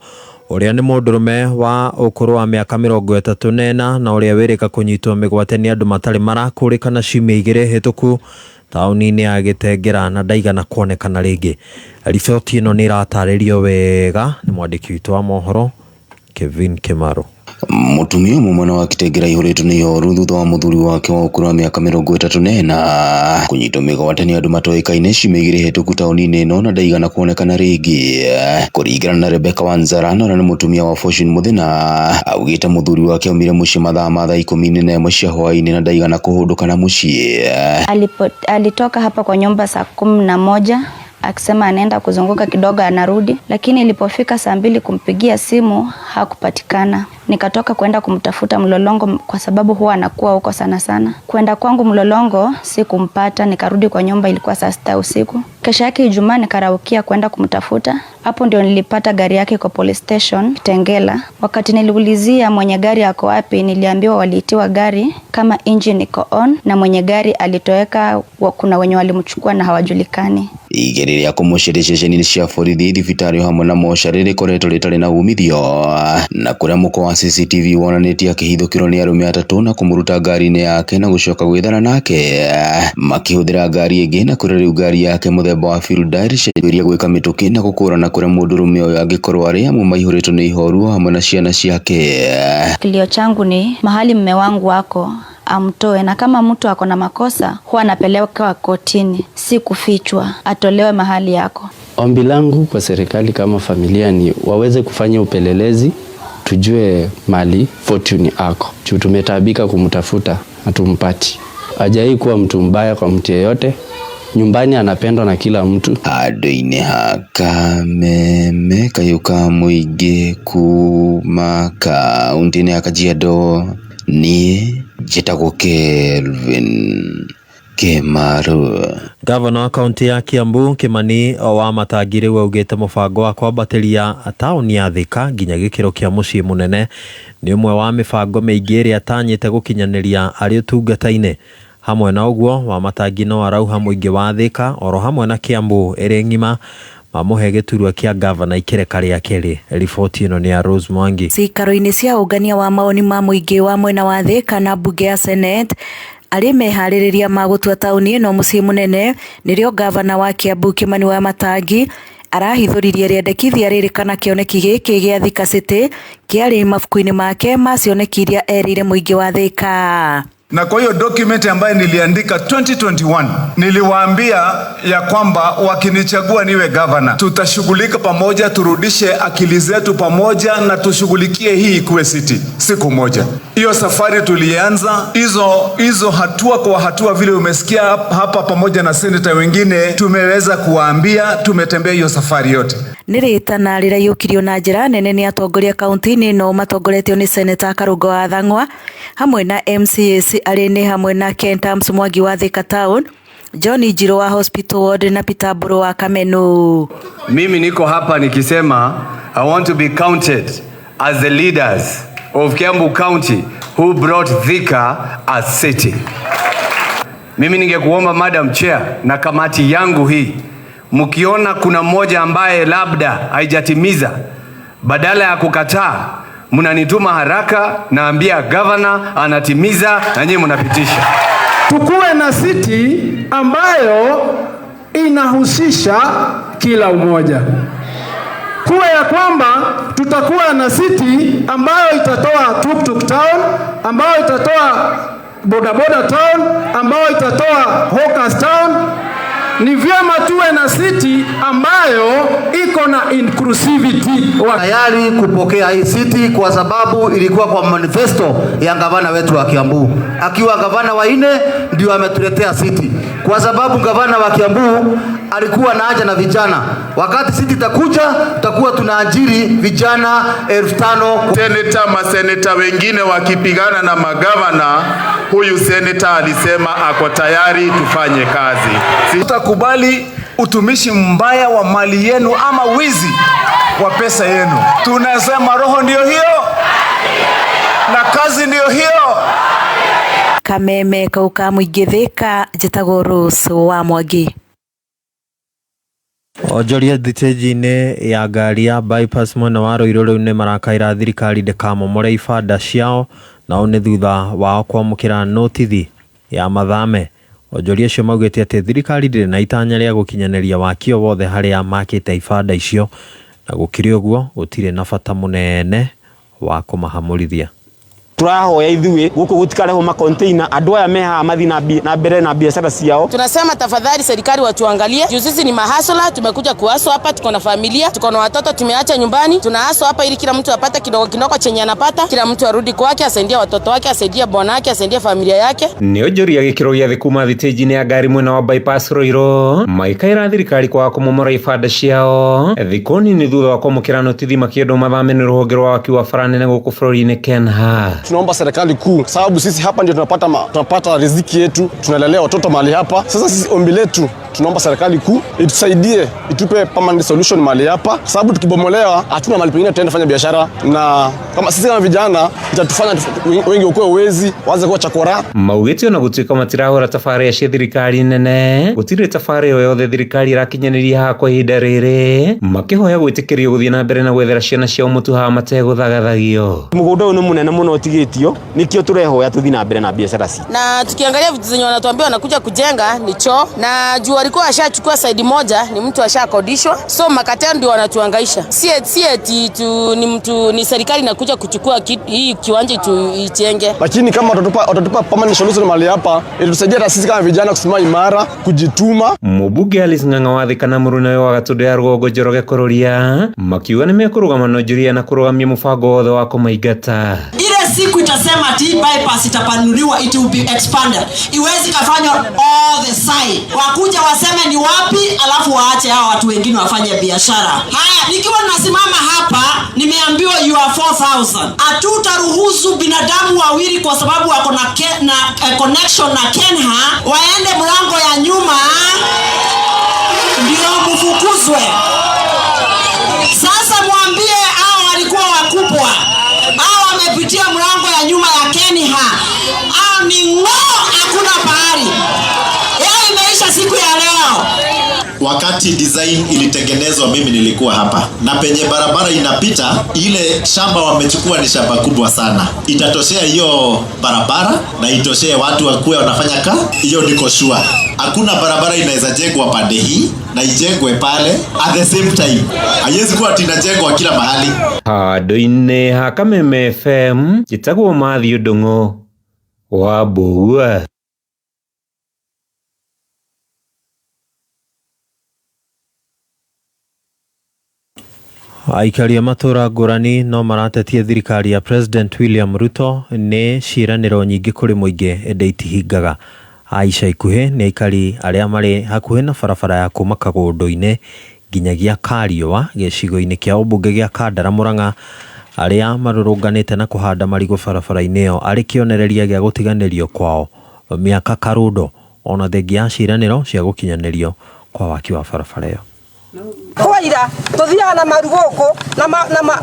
ũrĩa nĩ mũndũrũme wa ũkũrũ wa mĩaka 34 na ũrĩa wĩrĩka kũnyitwo mĩgwate nĩ andũ matarĩ marakũrĩkana ciumia igĩrĩ hĩtũku taũni-inĩ ya Gĩtengera na ndaigana kuonekana rĩngĩ. Riboti ĩno nĩ ĩratarĩrio wega nĩ mwandĩki witũ wa mohoro Kevin Kimaro.
Mũtumia ũmwe mwena wa Kitengera ihũrĩtwo nĩ ihoru thutha wa mũthuri wake wa ũkũrũ wa mĩaka 34 kũnyitwo mĩgwate nĩ andũ matoĩkaine ciumia igĩrĩ hĩtũku taũni-inĩ ĩno na ndaigana kuonekana rĩngĩ. Kũringana na Rebecca Wanzara na ũrĩa nĩ mũtumia wa Fortune Mũthĩna, augĩte mũthuri wake aumire mũciĩ mathaa ma thaa 11 cia hwaĩ-inĩ na ndaigana kũhũndũka na mũciĩ.
Alitoka hapa kwa nyumba saa 11 akisema anaenda kuzunguka kidogo anarudi, lakini ilipofika saa 2 kumpigia simu hakupatikana. Nikatoka kwenda kumtafuta Mlolongo kwa sababu huwa anakuwa huko sana sana. Kwenda kwangu Mlolongo sikumpata, nikarudi kwa nyumba, ilikuwa saa 6 usiku. Kesho yake Ijumaa nikaraukia kwenda kumtafuta. Hapo ndio nilipata gari yake kwa police station Kitengela. Wakati niliulizia mwenye gari ako wapi, niliambiwa waliitiwa gari kama engine iko on na mwenye gari alitoweka, kuna wenye walimchukua na hawajulikani.
Igeria rĩa kũmũcaria ceceni cia borithi, thibitarĩ hamwe na mocarĩ rĩkoretwo rĩtarĩ na umithio, na kũrĩa mũkwa wa CCTV wonanĩtie akĩhithũkĩrwo nĩ arũme atatũ na kũmũruta ngari-inĩ yake na gũcoka gwĩthara nake makĩhũthĩra ngari ĩngĩ, na kũrĩa rĩu ngari yake mũthemba wa Fielder ĩrĩcenjeria gwĩka mĩtũkĩ na gũkũrana kũrĩa mũndũrũme ũyũ angĩkorwo arĩ amwe maihũrĩtwo nĩ ihoru hamwe na ciana ciake.
Kilio changu ni mahali mme wangu wako amtoe, na kama mtu ako na makosa huwa anapelekwa kotini, si kufichwa, atolewe mahali yako.
Ombi langu kwa serikali kama familia ni waweze kufanya upelelezi, tujue mali Fortune ako. Juu tumetaabika kumtafuta, hatumpati. Hajai kuwa mtu mbaya kwa mtu yeyote. Nyumbani anapendwa na kila mtu.
Handũ-inĩ ha Kameme kayũ ka mũingĩ kuma kaunti-inĩ ya Kajiado, niĩ njĩtagwo Kelvin Kĩmaru.
Gavana wa kaunti ya Kiambu Kimani Wamatangi rĩu augĩte mũbango wa kwambatĩria taũni ya Thika nginya gĩkĩro kĩa mũciĩ mũnene nĩ ũmwe wa mĩbango mĩingĩ ĩrĩa atanyĩte gũkinyanĩria arĩ ũtungata-inĩ. Hamwe na ũguo, Wamatangi no arauha mũingĩ wa Thika oro hamwe na Kiambu ĩrĩ ng'ima mamũhe gĩturwa kĩa gavana ikereka rĩa kerĩ. Riboti ĩno nĩ ya Rose Mwangi.
Cikaro-inĩ cia ũngania wa maoni ma mũingĩ wa mwena wa Thika na mbunge ya Senate arĩ meharĩrĩria ma gũtua taũni ĩno mũciĩ mũnene, nĩrĩo gavana wa Kiambu Kimani Wamatangi arahithũririe rĩendekithia rĩrĩ kana kĩoneki gĩkĩ gĩa Thika City kĩarĩ mabuku-inĩ make ma cioneki iria erĩire mũingĩ wa Thika.
Na kwa hiyo document ambayo niliandika 2021 niliwaambia ya kwamba wakinichagua niwe governor, tutashughulika pamoja, turudishe akili zetu pamoja na tushughulikie hii ikuwe city siku moja. Hiyo safari tulianza, hizo hatua kwa hatua, vile umesikia hapa pamoja na senator wengine, tumeweza kuwaambia, tumetembea hiyo safari yote.
Nĩ rĩtana rĩraiyũkirio na njĩra nene nĩ atongoria kaunti-inĩ ĩno matongoretio nĩ Seneta Karũngo wa Thang'wa hamwe na MCAs arĩ nĩ hamwe na Ken Thams Mwangi wa Thika Town, John Njirũ wa Hospital Ward na Peter Mburu wa Kamenu.
Mimi niko hapa nikisema I want to be counted as the leaders of Kiambu County who brought Thika as city. Mimi ningekuomba Madam Chair na kamati yangu hii, mkiona kuna mmoja ambaye labda haijatimiza, badala ya kukataa mnanituma haraka, naambia governor anatimiza na nyinyi mnapitisha.
Tukuwe na city ambayo inahusisha kila umoja. Kuwe ya kwamba tutakuwa na city ambayo itatoa tuk-tuk town, ambayo itatoa bodaboda town, ambayo itatoa hawkers town. Ni vyema tuwe na city ambayo iko na inclusivity.
Tayari kupokea hii city kwa sababu ilikuwa kwa manifesto ya gavana wetu wa Kiambu. Akiwa gavana wa 4 ndio ametuletea city. Kwa sababu gavana wa Kiambu alikuwa na haja na vijana. Wakati city itakuja, tutakuwa tunaajiri vijana 5,000.
Senator, maseneta wengine wakipigana na magavana, huyu senator alisema ako tayari tufanye kazi.
Tutakubali utumishi mbaya wa mali yenu ama wizi wa pesa yenu. Tunasema roho ndio hiyo na kazi ndio hiyo.
Kameme kauka mũingĩ Thika, njĩtagwo Rose wa Mwangi.
Onjoria thitĩnji-inĩ ya ngari ya bypass mwena wa Ruiru rĩu nĩ marakaĩra thirikari ndĩkamomore ibanda ciao, nao nĩ thutha wao kwamũkĩra notithi ya mathame. Onjoria acio maugĩte atĩ thirikari ndĩrĩ na itanya rĩa gũkinyanĩria waki o wothe harĩa makĩte ibanda icio, na gũkĩrĩ ũguo gũtirĩ na bata mũnene wa kũmahamũrithia.
Turahoya ithuĩ gũkũ gũtikarehwo makonteina andũ aya me haha mathiĩ na mbere na biashara ciao.
Tunasema tafadhali serikali watuangalie juu sisi ni mahasola, tumekuja kuhaso hapa, tuko na familia, tuko na watoto tumeacha nyumbani, tunahaso hapa ili kila mtu apate kidogo kidogo chenye anapata, kila mtu arudi kwake, asaidie watoto wake, asaidie bwana wake, asaidie familia yake.
Nĩ onjoria gĩkĩro gĩa thĩ kuma thitĩnji-inĩ ya ngari mwena wa bypass Ruiru maikaira thirikari kwaga kũmomora ibanda ciao thikũ nini thutha wa kwamũkĩra notithi makĩendwo mathame nĩ rũhonge rwa waki wa bara nene gũkũ bũrũri-inĩ KENHA.
Tunaomba serikali kuu, sababu sisi hapa ndio tunapata riziki yetu, tunalelea watoto mahali hapa. Sasa sisi ombi letu, tunaomba serikali kuu itusaidie, itupe permanent solution mahali hapa, sababu tukibomolewa hatuna mahali pengine tutaenda fanya biashara, na kama sisi kama vijana itatufanya wengi wakuwe wezi, waanze kuwa chakora.
Maugĩte ona gũtuĩka matirahũra tabarĩra cia thirikari nene gũtirĩ tabarĩra o yothe thirikari ĩrakinyanĩria haha kwa ihinda rĩrĩ, makĩhoya gwĩtĩkĩrio gũthiĩ na mbere na gwethera ciana ciao mũtu haha mategũthagathagio.
Mũgũnda ũyũ nĩ mũnene mũno ũtigĩtio, nĩkĩo tũrehoya tũthiĩ na mbere na biashara citũ.
Na tukiangalia vitu zenye wanatuambia wanakuja kujenga ni choo, na juu walikuwa washachukua side moja, ni mtu ashakodishwa, so makataa ndio wanatuhangaisha. Si eti tu ni mtu ni serikali inakuja kuchukua hii kiwanja tuijenge.
Lakini kama watatupa permanent solution mahali hapa, itatusaidia hata sisi kama vijana kusimama imara, kujituma.
Mũmbunge Alice Ng'ang'a wa Thika na mũrunawe wa Gatũndũ ya Rũgongo Njoroge Kũrũria makiuga nĩmekũrũgama na onjoria na kũrũgamia mũbango wothe wa kũmaingata.
Ile siku itasema ati bypass itapanuliwa, it will be expanded, iwezi kafanywa all the side, wakuja waseme ni wapi, alafu waache hao watu wengine wafanye biashara. Haya, nikiwa nasimama hapa nimeambiwa you are 4000. Hatutaruhusu binadamu wawili kwa sababu wako na connection na KENHA waende mlango ya nyuma ndio mfukuzwe. Sasa mwambie hao walikuwa wakubwa, hao wamepitia mlango ya nyuma ya KENHA, hao ni ng'o, hakuna pahali yao, imeisha siku ya leo.
Wakati design ilitengenezwa mimi nilikuwa hapa, na penye barabara inapita ile shamba wamechukua ni shamba kubwa sana, itatoshea hiyo barabara na itoshee watu wakuwe wanafanya ka hiyo, niko sure. Hakuna barabara inaweza jengwa pande hii na ijengwe pale at the same time, haiwezi kuwa tinajengwa kila mahali.
Handũ-inĩ ha Kameme FM njĩtagwo Matthew Ndung'u wa Mbũgua.
Aikari a matũra ngũrani no maratetie thirikari ya President William Ruto nĩ ciĩranĩro nyingĩ kũrĩ mũingĩ ĩndĩ itihingaga. Ica ikuhĩ nĩ aikari arĩa marĩ hakuhĩ na barabara ya kuma Kagũndũ-inĩ nginyagia Kariũa gĩcigo-inĩ kĩa ũmbunge gĩa Kandara Murang'a arĩa marũrũnganĩte na kũhanda marigũ barabara-inĩ ĩyo arĩ kĩonereria gĩa gũtiganĩrio kwao mĩaka karũndo ona thengia ya ciĩranĩro cia gũkinyanĩrio kwa waki wa barabara ĩyo.
Kwaira tuthiaga na maru gũkũ na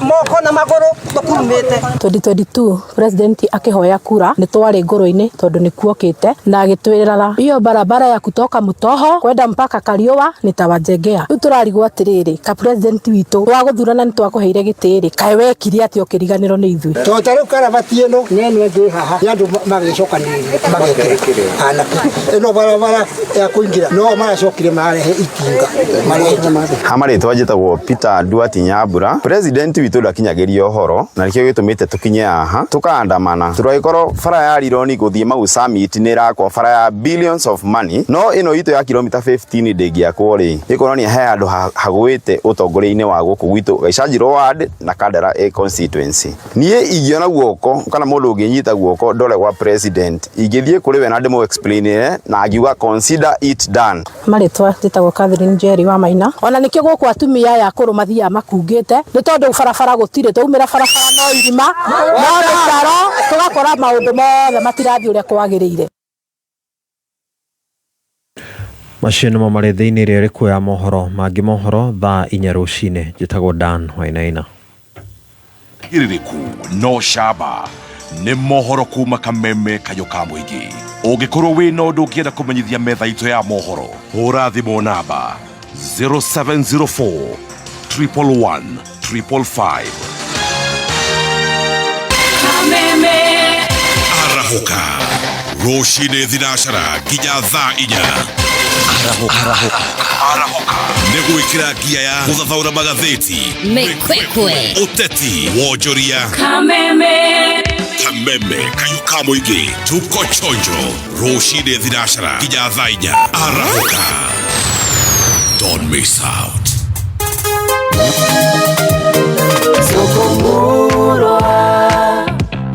moko na magũrũ tũkurumĩte.
2022 president akihoya kura nĩ twarĩ ngũrũ-inĩ tondũ nĩ kuokĩte na agĩtwĩrĩra hiyo barabara ya kutoka Mutoho kwenda mpaka Kariũa nitawajengea. Rĩu tũrarigwo atĩrĩrĩ, ka president witũ twagũthurana nĩ twakũheire gĩtĩ rĩ, kaĩ wekire atĩa ũkĩriganĩrwo nĩ ithuĩ?
Tondũ ta rĩu karabati ĩno nĩ ĩno ĩngĩ haha nĩ andũ magĩcokanĩrĩria magekĩra anake ĩno barabara ya kũingĩra no maracokire marehe itinga marehe.
Ha marĩtwa njĩtagwo Peter Duarte Nyambura. President witũ ndakinyagiria ũhoro na nĩkĩo gĩtũmĩte tũkinye haha tũkaandamana. Tũragĩkorwo bara ya Rironi gũthiĩ Mau Summit nĩ ĩrakwo bara ya billions of money, no ĩno itũ ya kilomita 15 ndĩngĩakwo rĩ, ĩkuonania he handũ hagwĩte ũtongoria-inĩ wa gũkũ gwitũ Gaichanjirwo ward na Kandara A constituency. Niĩ ingĩona guoko kana mũndũ ũngĩnyita guoko ndore gwa president, ingĩthiĩ kũrĩ we na ndĩmũ explainĩre na angiuga consider it done.
Marĩtwa njĩtagwo Catherine Njeri wa Maina. Ona nĩkĩo gũkũ atumia aya akũrũ mathiaga makungĩte nĩ tondũ barabara gũtirĩ, twaumĩra barabara no irima no mĩtaro, tũgakora maũndũ mothe matirathiĩ ũrĩa kwagĩrĩire.
Macio nĩmo marĩ thĩinĩ ĩrĩa ĩrĩkuo ya mohoro mangĩ mohoro thaa 4 rũcinĩ. Njĩtagwo Dan Wainaina.
Iririku no shaba nĩ mohoro kuma Kameme kayũ ka mũingĩ. Ũngĩkorwo wĩna ũndũ ũngĩenda kũmenyithia metha itũ ya mohoro, hũra thimũ namba 0704 111 555.
Kameme
Arahoka rũcinĩ thinacara nginya thaa 4. Arahoka nĩ gwĩkĩra ngia ya gũthathaũra magathĩti,
Mekwekwe,
ũteti, wonjoria.
Kameme.
Kameme kayũ ka mũingĩ, tuko chonjo rũcinĩ thinacara nginya thaa 4. Arahũka, don't miss out.
Soko Murwa,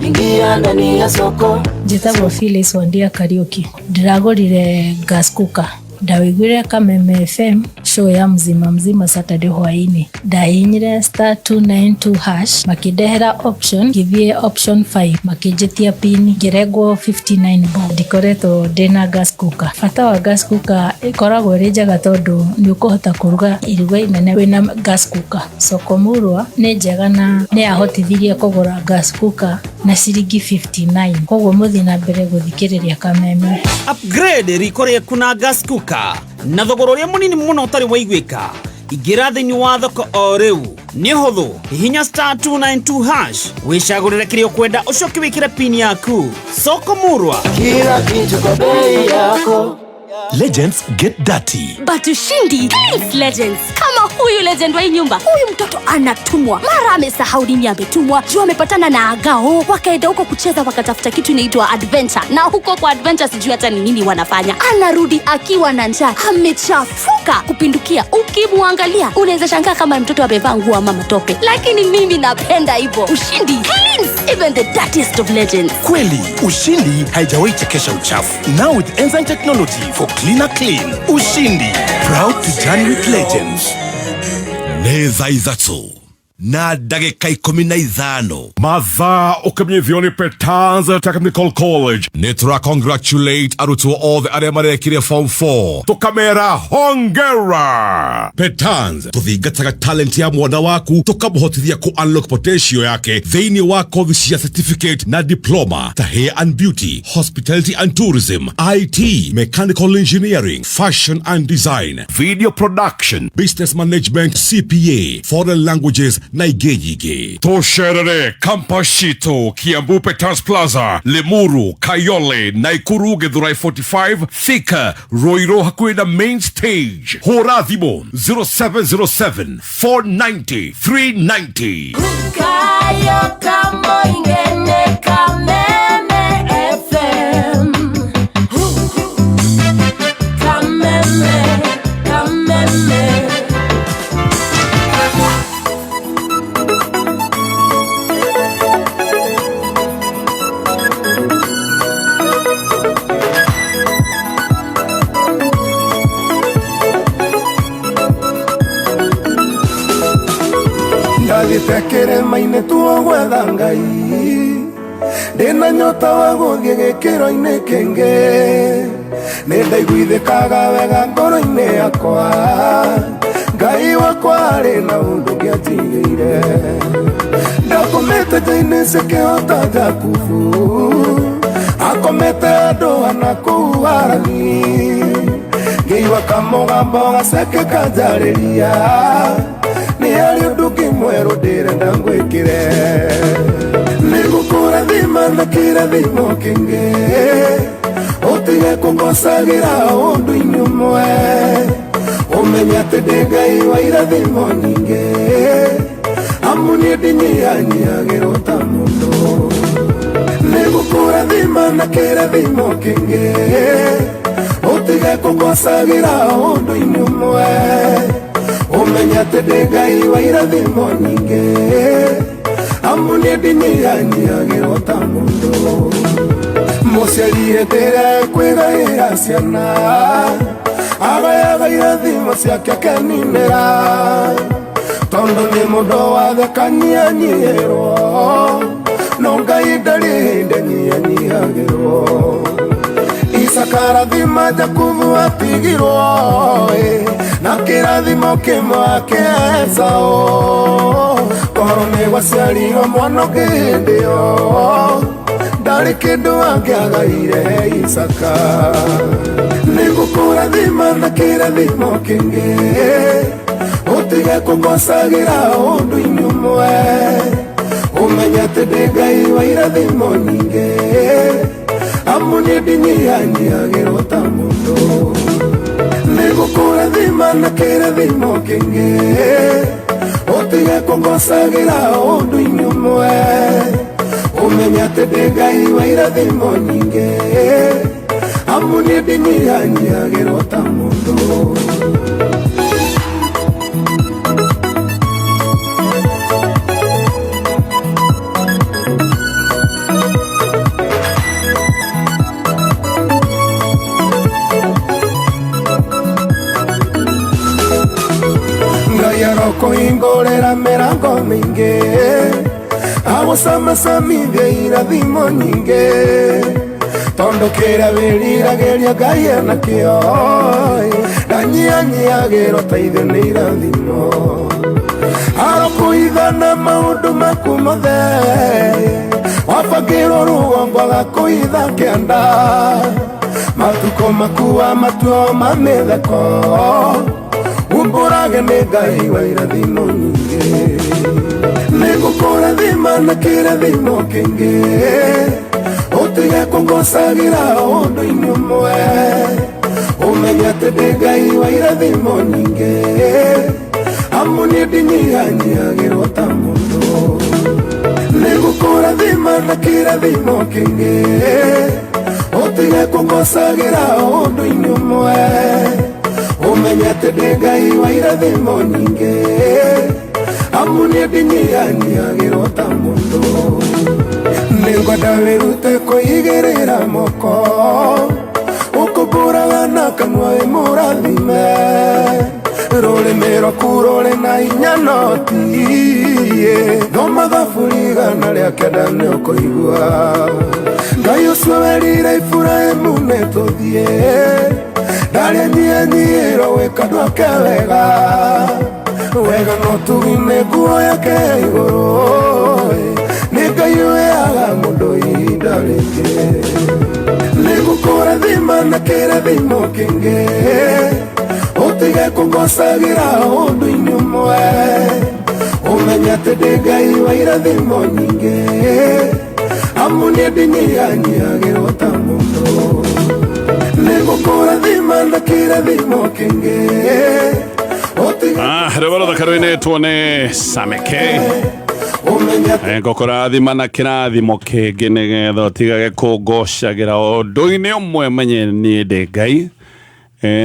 ingia ndani ya soko.
Njĩtagwo Phyllis Wandia Kariũki. Ndĩragũrire gas cooker. Ndawĩiguire Kameme FM show ya Mzima Mzima Saturday hwainĩ. Ndahihinyire *292# makĩndehera option, ngĩthiĩ option 5 makĩnjĩtia pin, ngĩrengwo 59 bob. Ndikoretwo ndĩna gas cooker. Bata wa gas cooker ĩkoragwo ĩrĩ njega tondũ nĩ ũkũhota kũruga iruga inene wĩna gas cooker. Soko Murwa nĩ njega na nĩ yahotithirie kũgũra gas cooker na ciringi 59. Koguo mũthiĩ na mbere gũthikĩrĩria Kameme.
Upgrade riko rĩaku na gas cooker na thogora ũrĩa mũnini mũno ũtarĩ waiguĩka. Ingĩra thĩinĩ wa thoko o rĩu, nĩ ũhũthũ. Hihinya *292# wĩcagũrĩre kĩrĩa ũkwenda, ũcoke wĩkĩre pin yaku. Soko Murwa,
kila kitu kwa bei yako.
Legends get dirty.
But Ushindi cleans legends. Kama huyu legend wa hii nyumba, huyu mtoto anatumwa. Mara amesahau nini ametumwa. Juu amepatana na Agao, wakaenda huko kucheza, wakatafuta kitu inaitwa adventure. Na huko kwa adventure sijui hata ni nini wanafanya. Anarudi akiwa na njaa, amechafuka kupindukia. Ukimwangalia unaweza shangaa kama mtoto amevaa nguo ama matope. Lakini mimi napenda hivyo. Ushindi cleans even the dirtiest of legends.
Kweli, Ushindi haijawahi chekesha uchafu. Now with enzyme technology for cleaner clean. Ushindi, proud to journey with legends. Nĩ thaa 3 na ndagĩka 15.
Mathaa ũkĩmenyithio nĩ Petans Technical College.
Nĩ tũra congratulate arutwo othe arĩa marekire form 4,
tũkamera hongera.
Petans tũthingataga talent ya mwana waku, tũkamũhotithia ku unlock potential yake thĩinĩ wa kothi cia certificate na diploma ta hair and beauty, hospitality and tourism, IT, mechanical engineering, fashion and design, video production, business management, CPA, foreign languages na ingĩ nyingĩ.
Tũcerere campus citũ Kiambu Petans Plaza, Limuru, Kayole, Naikuru, Githurai 45, Thika, Ruiru hakuhĩ na main stage. Hũra thimũ 0707 490 390.
Kayo kamoingene Kameme FM. Kameme, Kameme.
Ndathiĩte kĩrĩma-inĩ tuo gwetha Ngai, ndĩna nyota wa gũthiĩ gĩkĩro-inĩ kĩngĩ. Nĩ ndaiguithĩkaga wega ngoro-inĩ yakwa, Ngai wakwa arĩ na ũndũ ũngĩanjigĩire. Ndakomete nja-inĩ cikĩhota Jakubu, akomete andũ ana kũu Harani. Ngĩigua kamũgambo gaceke kanjarĩria, nĩ harĩ ũndũ ũngĩ mwerũ ndĩrenda ngwĩkĩre. Nĩngũkũrathima na kĩrathimo kĩngĩ, ũtige kũngocagĩra ũndũ-inĩ ũmwe. Ũmenye atĩ ndĩ Ngai wa irathimo nyingĩ, amu niĩ ndinyihanyiagĩrwo ta mũndũ. Nĩngũkũrathima na kĩrathimo kĩngĩ, ũtige kũngocagĩra ũndũ-inĩ ũmwe. Ũmenye atĩ ndĩ Ngai wa irathimo nyingĩ, amu niĩ ndinyihanyiagĩrwo ta mũndũ. Mũciari hĩndĩ ĩrĩa ekwĩgaĩra ciana, agayaga irathimo ciake akeninĩra. Tondũ nĩ mũndũ wathekanyihanyihĩrwo, no Ngai ndarĩ hĩndĩ anyihanyiihagĩrwo. Isaka arathima Jakubu atigirwo, na kĩrathimo kĩmwe akĩhe Esaũ. Korwo nĩ gwaciarirwo mwana ũngĩ hĩndĩ ĩyo, ndarĩ kĩndũ angĩagaire Isaka. Nĩngũkũrathima na kĩrathimo kĩngĩ, ũtige kũngocagĩra ũndũ-inĩ ũmwe. Ũmenye atĩ ndĩ Ngai wa irathimo nyingĩ, amu niĩ ndinyihanyiagĩrwo ta mũndũ. Nĩngũkũrathima na kĩrathimo kĩngĩ, ũtige kũngocagĩra ũndũ-inĩ ũmwe. Ũmenye atĩ ndĩ Ngai wa irathimo nyingĩ, amu niĩ ndinyihanyiagĩrwo ta mũndũ. Ngai arokũhingũrĩra mĩrango mĩingĩ, agũcamacamithie irathimo nyingĩ, tondũ kĩrĩa wĩriragĩria Ngai enakĩo, ndanyihanyiagĩrwo ta ithuĩ nĩ irathimo. Arokũhitha na maũndũ maku mothe, wabangĩrwo rũgongo agakũhitha kĩanda, matukũ maku wa matuo ma mĩtheko, umbũrage nĩ Ngai wa irathimo nyingĩ. Nĩngũkũrathima na kĩrathimo kĩingĩ, ũtige kũngocagĩra ũndũ-inĩ ũmwe, ũmenye atĩ ndĩ Ngai wa irathimo nyingĩ, amu niĩ ndinyihanyiagĩrwo ta mũndũ. Nĩngũkũrathima na kĩrathimo kĩingĩ, ũtige kũngocagĩra ũndũ-inĩ ũmwe, ũmenye atĩ ndĩ Ngai wa irathimo nyingĩ, amu niĩ ndinyihanyiagĩrwo ta mũndũ. Nĩngwenda wĩrute kwĩigĩrĩra moko, ũkũmbũraga na kanua wĩ mũrathime, rũrĩmĩ rwaku rũrĩ na hinya no tiĩ, thoma thaburi 109 nĩũkũigua. Ngai ũcio werire Iburahĩmu nĩtũthiĩ, ndarĩ anyihanyiĩrwo gwĩka andũ ake wega, wega no tugi nĩ nguo yake ya igũrũ, nĩ Ngai ũheaga mũndũ ihinda rĩngĩ. Nĩngũkũrathima na kĩrathimo kĩingĩ, ũtige kũngocagĩra ũndũ-inĩ ũmwe, ũmenye atĩ ndĩ Ngai wa irathimo nyingĩ, amu niĩ ndinyihanyiagĩrwo ta mũndũ. Nĩngũkũrathima na kĩrathimo kĩingĩ.
Rwĩmbo rũthaka rwĩnĩtwo nĩ Sameke. Ngũkũrathima na kĩrathimo kĩngĩ nĩgetha ũtigage kũngocagĩra ũndũ-inĩ ũmwe, menye niĩ ndĩ Ngai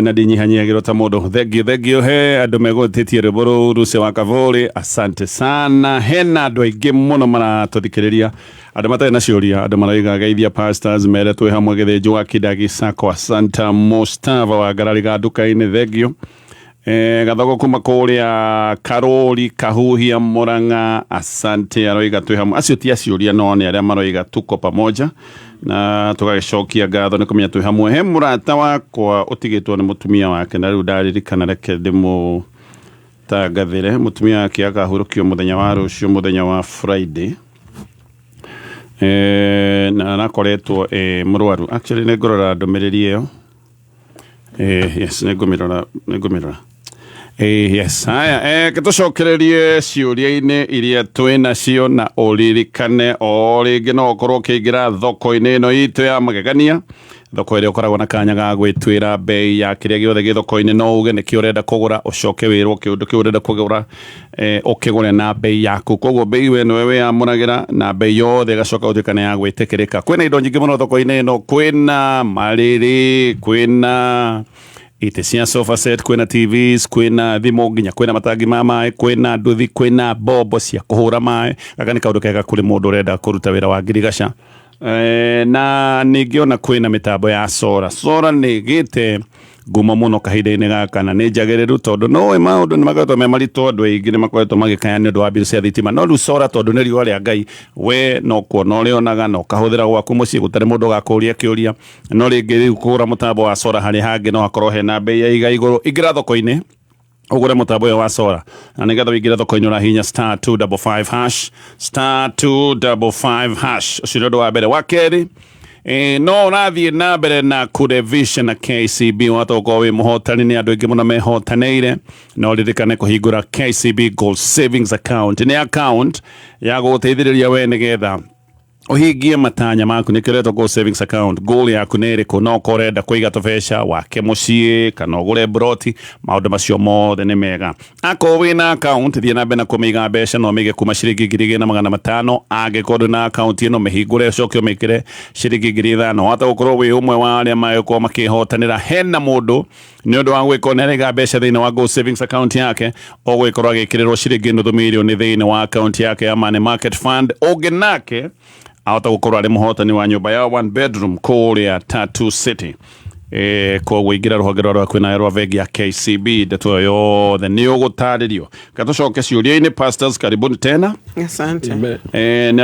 na ndinyihanyiagĩrwo ta mũndũ. Thengiũ thengiũ he andũ megũtĩtie rwĩmbo rũu Ruce wa Kavũrĩ, asante sana. Hena andũ aingĩ mũno maratũthikĩrĩria, andũ matarĩ na ciũria, andũ marauga geithia pastors mere twĩ hamwe Gĩthĩnjũ wa Kidagi Sacco. Asanta Mustava wa Ngarariga nduka-inĩ, thengiũ. Gathogo kuma kũrĩa Karũri Kahuhia Murang'a, asante, aroiga twĩ hamwe. Acio ti aciũria no nĩ arĩa maroiga tuko pamoja, na tũgagĩcokia ngatho nĩ kũmenya twĩ hamwe. He mũrata wakwa ũtigĩtwo nĩ mũtumia wake, na rĩu ndaririkana, reke ndĩmũtangathĩre. Mũtumia wake akahurũkio mũthenya wa rũciũ, mũthenya wa Friday. Na arakoretwo mũrwaru. Actually nĩ ngũrora ndũmĩrĩri ĩyo. Yes, nĩngũmĩrora, nĩngũmĩrora. Yes, haya, tũcokererie ciũria-inĩ iria twĩ nacio, na ũririkane o rĩngĩ no ũkorwo ũkĩingĩra thoko-inĩ ĩno itũ ya magegania, thoko ĩrĩa ũkoragwo na kanya ga gwĩtuĩra bei ya kĩrĩa gĩothe gĩ thoko-inĩ. No uge nĩkĩ ũrenda kũgũra, ũcoke wĩrwo kĩũndũ kĩu ũrenda kũgũra ũkĩgũre na bei yaku. Koguo bei we nĩwe wĩyamũragĩra, na bei yothe ĩgacoka gũtuĩka nĩ ya gwĩtĩkĩrĩka. Kwĩna indo nyingĩ mũno thoko-inĩ ĩno, kwĩna marĩrĩ, kwĩna itĩ cia sofa set, kwĩna TVs, kwĩna thimũ, nginya kwĩna matangi ma maĩ, kwĩna nduthi, kwĩna mbombo cia kũhũra maĩ. Gaka nĩ kaũndũ kega kũrĩ mũndũ ũrenda kũruta wĩra wa ngirigaca. Na ningĩ ona kwĩna mĩtambo ya sora. Sora nĩ ĩgĩte ngumo mũno kahinda-inĩ gaka, na nĩ njagĩrĩru tondũ no maũndũ nĩ makoretwo me maritũ, andũ aingĩ nĩ makoretwo magĩkaya nĩ ũndũ wa biũ cia thitima. No rĩu sora tondũ nĩ riũa rĩa Ngai, we no kuona ũrĩonaga na ũkahũthĩra gwaku mũciĩ gũtarĩ mũndũ ũgakũria kĩũria. No rĩngĩ rĩu kũgũra mũtambo wa sora harĩ hangĩ no hakorwo hena bei ya iga igũrũ. Ingĩra thoko-inĩ ũgũre mũtambo ũyũ wa sora, na nĩgetha ũingĩre thoko-inĩ ũrahihinya star 255 hash, star 255 hash. Ũcio nĩ ũndũ wa mbere. Wa kerĩ, no ũrathiĩ na mbere na kũrevisha na KCB, wahota gũkorwo wĩ mũhotani, nĩ andũ aingĩ mũno mehotanĩire. No ririkane kũhingũra KCB Gold Savings Account. Nĩ account ya gũgũteithĩrĩria we nĩgetha Uhingie matanya maku nä kä retwo goal savings account. Goal yaku nä ä rä kå? No korwo ũrenda kũiga tũbeca wake mũciĩ kana ũgũre broti, maũndũ macio mothe nĩ mega. Akorwo wĩna account, thiĩ na mbere na kũmĩiga mbeca, no ũmĩige kuma ciringi 2500. Angĩkorwo ndũrĩ na account ĩno, mĩhingũre ũcoke ũmĩkĩre ciringi 5000. Wahota gũkorwo wĩ ũmwe wa arĩa magĩkorwo makĩhotanĩra. Hena mũndũ nĩ ũndũ wa gwĩkorwo nĩ araiga mbeca thĩinĩ wa goal savings account yake, ũgũgĩkorwo agĩkĩrĩrwo ciringi nuthu mirioni thĩinĩ wa account yake ya money market fund. Ũngĩ nake ahota gũkorwo arĩ mũhotani wa nyũmba ya one bedroom kũrĩa Tatu City. Koguo ingĩra rũhonge rwa rwaku nayo rwa bengi ya KCB, ndeto ĩyo yothe nĩ ũgũtarĩrio. Ka tũcoke ciũria-inĩ. Pastors, karibuni tena.
Asante.
Nĩ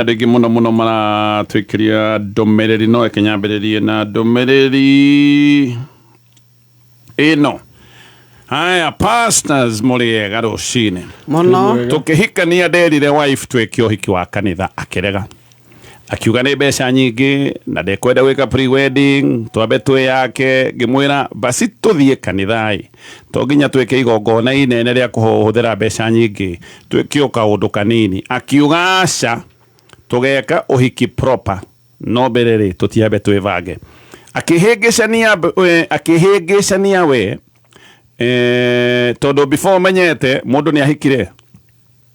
andũ aingĩ mũno mũno maratwĩkĩria ndũmĩrĩri, no reke nyambĩrĩrie na ndũmĩrĩri ĩno. Haya, pastors, mũrĩega rũcinĩ?
Mũno.
Tũkĩhikania nderire wife twĩke ũhiki wa kanitha, akĩrega, akiuga nĩ mbeca nyingĩ na ndekwenda gwĩka pre-wedding, twambe twĩyake. Ngĩmwĩra basi tũthiĩ kanitha-ĩ, to nginya twĩke igongona inene rĩa kũhũthĩra mbeca nyingĩ, twĩke o kaũndũ kanini. Akiuga aca, tũgeka ũhiki proper, no mbere rĩ tũtiambe twĩbange. Akĩhĩngĩcania we, tondũ before menyete mũndũ nĩ ahikire